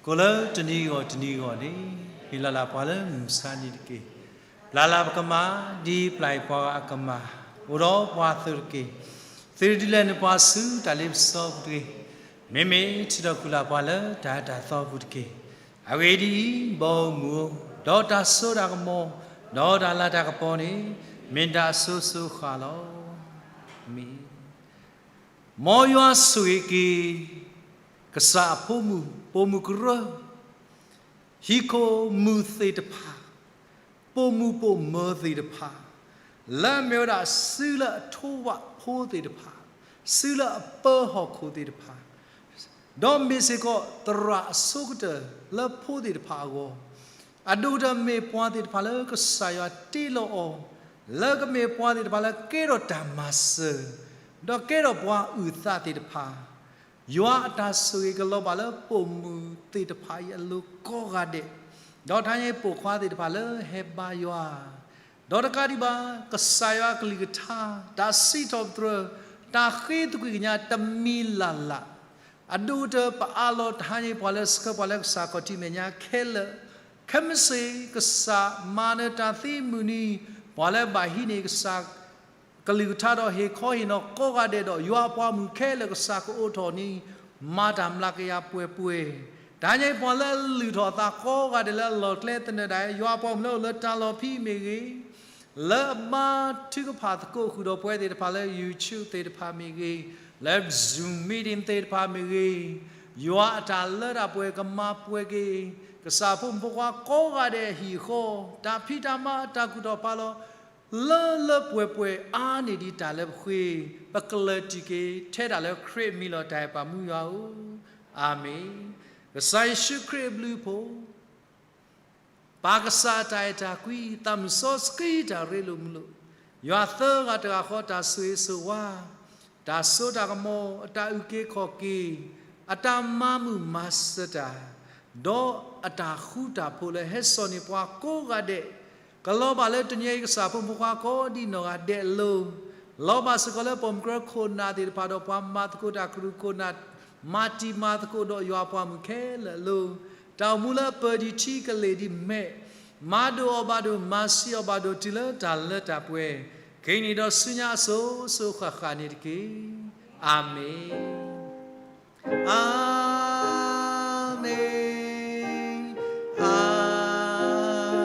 ကိးလၢတနံၤဂီၢ်တနံၤဂီၢ်န့ၣ် ဟ့ၣ်လီၤလၢ်ပှၤလၢမုၢ်မဆါနံၤတက့ၢ်. ပျၢ်လၢ်ပကမၤ ဒ်ပျၢ်အီၤပှၤဂၤအကမၤ, အိၣ်ဒီးပှၤအသိးတက့ၢ်. သုတဒုးလဲၤနပှၤဆူတၢ်လ့ပစီပူၤတဂ့ၤ. မ့မ့ၢ်ထုးထီၣ်ကွံာ်လၢ်ပှၤလၢတၢ်အၢတၢ်သီပူၤတက့ၢ်. အဂ့ၢ်ဒ်အံၤ, ဘီမုၢ်ဧၢ, ဒီးတၢ်စိတၢ်ကမီၤ, ဒီးတၢ်လၤတၢ်ကပီၤန့ၣ် မ့ၢ်တၢ်အစိၤစိၤအဃၣ်လီၤ. မ့ၢ် မ်ယွၤဆိၣ်ဂ့ၤက့ၤ ကစၢ်အဖိမုၣ် ပိာ်မုၣ်ကရၢ ဟံၣ်ခိၣ်မုၣ်သ့ၣ်တဖၣ်, ပိာ်မုၣ်ပိာ်မၢၤသ့ၣ်တဖၣ်, လၢအမ့ၢ်ဝဲဒၣ်စုလၢအထိးဘၣ်ဖိသ့ၣ်တဖၣ်, စုလၢအပၢဟီၣ်ခိၣ်သ့ၣ်တဖၣ်, ဒီးမ့ၢ်စ့ၢ်ကီးသရၣ်အဆိကတၢၢ်လၢဖိသ့ၣ်တဖၣ်အဂီၢ်, အဒိၣ်ကတၢၢ်မ့ၢ်ပှၤသ့ၣ်တဖၣ်လၢကစၢ်ယွၤတ့လီၤအီၤ လၢကမ့ၢ်ပှၤသ့ၣ်တဖၣ်လၢကဲထီၣ်တၢ်မၤစၢၤ, ဒီးကဲထီၣ်ပှၤအုၣ်သးသ့ၣ်တဖၣ်, ယွၤအတၢ်ဆိၣ်ဂ့ၤကလီၤဘၣ်လၢပိာ်မုၣ်သ့ၣ်တဖၣ်အံၤအလိၤကိးဂၤဒဲး, ဒီးတဟါညါအံၤပိာ်ခွါသ့ၣ်တဖၣ်လၢဟဲဘါယွၤ, ဒီးတကးဒံးဘၣ် ကစၢ်ယွၤအကလုၢ်ကထါ, တၢ်စံးထီၣ်ပတြၢၤ, တၢ်ဃ့သကွံၢ်ကညး တမံၤလၢ်လၢ် အဒိၣ်ကတၢၢ်ပအးလီၤတဟါညါအံၤ ပှၤလၢဆှၢပှၤလၢကစၢ်ခီၣ်ထံးမဲာ်ညါခဲလၢာ်, ခဲမုၢ်ဆ့ၣ်ကစၢ်မၤနၢၤတၢ်သ့မုၢ်နံၤ, ပှၤလၢဘၣ်ဟံးန့ၢ်ကစၢ် ကလုၢ်ကထါဒီးဟ့ၣ်ခီဟ့ၣ်နီၤကိးဂၤဒဲးဒီး ယွၤအပှၤမုၣ်ခဲလၢာ်ကစၢ်ကအိးထီၣ်န့ၣ် မၤတၢ်မျးကယၤပှဲၤပှဲၤ, တဟါညါအံၤပှၤလၢအလုၢ်ထီၣ်အသးကိးဂၤဒဲးလၢအလီၢ်ကျဲသနၢၣ်ဒၣ် ယွၤအပှၤမုၣ်လၢအိၣ်လၢတၢ်လီၢ်ဖံးမ့ၢ်ဂ့ၤ, လၢအဘါထုကဖၣ်သကိးဃုာ်ဒီးပဝဲသ့ၣ်တဖၣ်လၢ YouTube သ့ၣ်တဖၣ်မ့ၢ်ဂ့ၤ, လၢ Zoom meeting သ့ၣ်တဖၣ်မ့ၢ်ဂ့ၤ, ယွၤအတၢ်လၢတၢ်ပှဲၤကမၤပှဲၤက့ၤ ကစၢ်ဖိမုၣ်ဖိခွါကိးဂၤဒဲးအဟံၣ်အဃီ, တၢ်ဖံးတၢ်မၤအတၢ်ကူၣ်ထီၣ်ဖးလီၤ လၢလၢပှဲၤပှဲၤအါန့ၢ်ဒံးတၢ်လၢပဃ့, ပကလၢာ်တံၢ်က့ၤထဲတၢ်လၢခရံာ်အမံၤလီၤ. တၢ်အဲၣ်ပၢ်မူယွၤဧၢ, အၤမ့ၣ်. ကစၢ်ယ့ၣ်ၡူးခရံာ်အဘျုးအဖှိၣ် ပၢ်ကစၢ်အတၢ်အဲၣ်တၢ်ကွံ, သးမုၢ်စီဆှံတၢ်ရ့လိာ်မုာ်လိာ်, ယွၤသၢဂၤတဂၤဃီတၢ်ဆိၣ်ဂ့ၤဆိၣ်ဝါ, တၢ်စိတၢ်ကမီၤ, အတၢ်အုၣ်က့ၤခီၣ်က့ၤ, အတၢ်မၤမုာ်မၤစၢၤတၢ်, ဒီးအတၢ်ဃူတၢ်ဖိးလၢဟဲစိာ်န့ၢ်ပှၤကိးဂၤဒဲး, ကလီၤဘၣ်လၢတနံၤအံၤကစၢ်ဖိမုၣ်ဖိခွါကိးဒံးနီၢ်ဂၤဒဲးအလိၤ, လီၤဘၣ်စ့ၢ်ကီးလၢပိာ်မုၣ်ကရၢခိၣ်နၢ်သ့ၣ်တဖၣ်ဒီးပှၤမၤသကိးတၢ်ကရူၢ်ခိၣ်နၢ်, မၤတံၤမၤသကိးဒီးယွၤအပှၤမုၣ်ခဲလၢာ်အလိၤ, တၢ်အိၣ်မူလၢအပၢၢ်ဒံးထံကလ့ၢ်ဒံးမဲာ်, မၤဒိၣ်အီၤဘၣ်ဒိၣ် မၤဆံးအီၤဘၣ်ဒိၣ်တုၤလၢတၢ်လၢတၢ်ပှဲၤ, ခဲအံၤန့ၣ်ဒီးဆူညါအစိၤစိၤဃၣ်ဃၣ်န့ၣ်တက့ၢ်. အၤမ့ၣ်.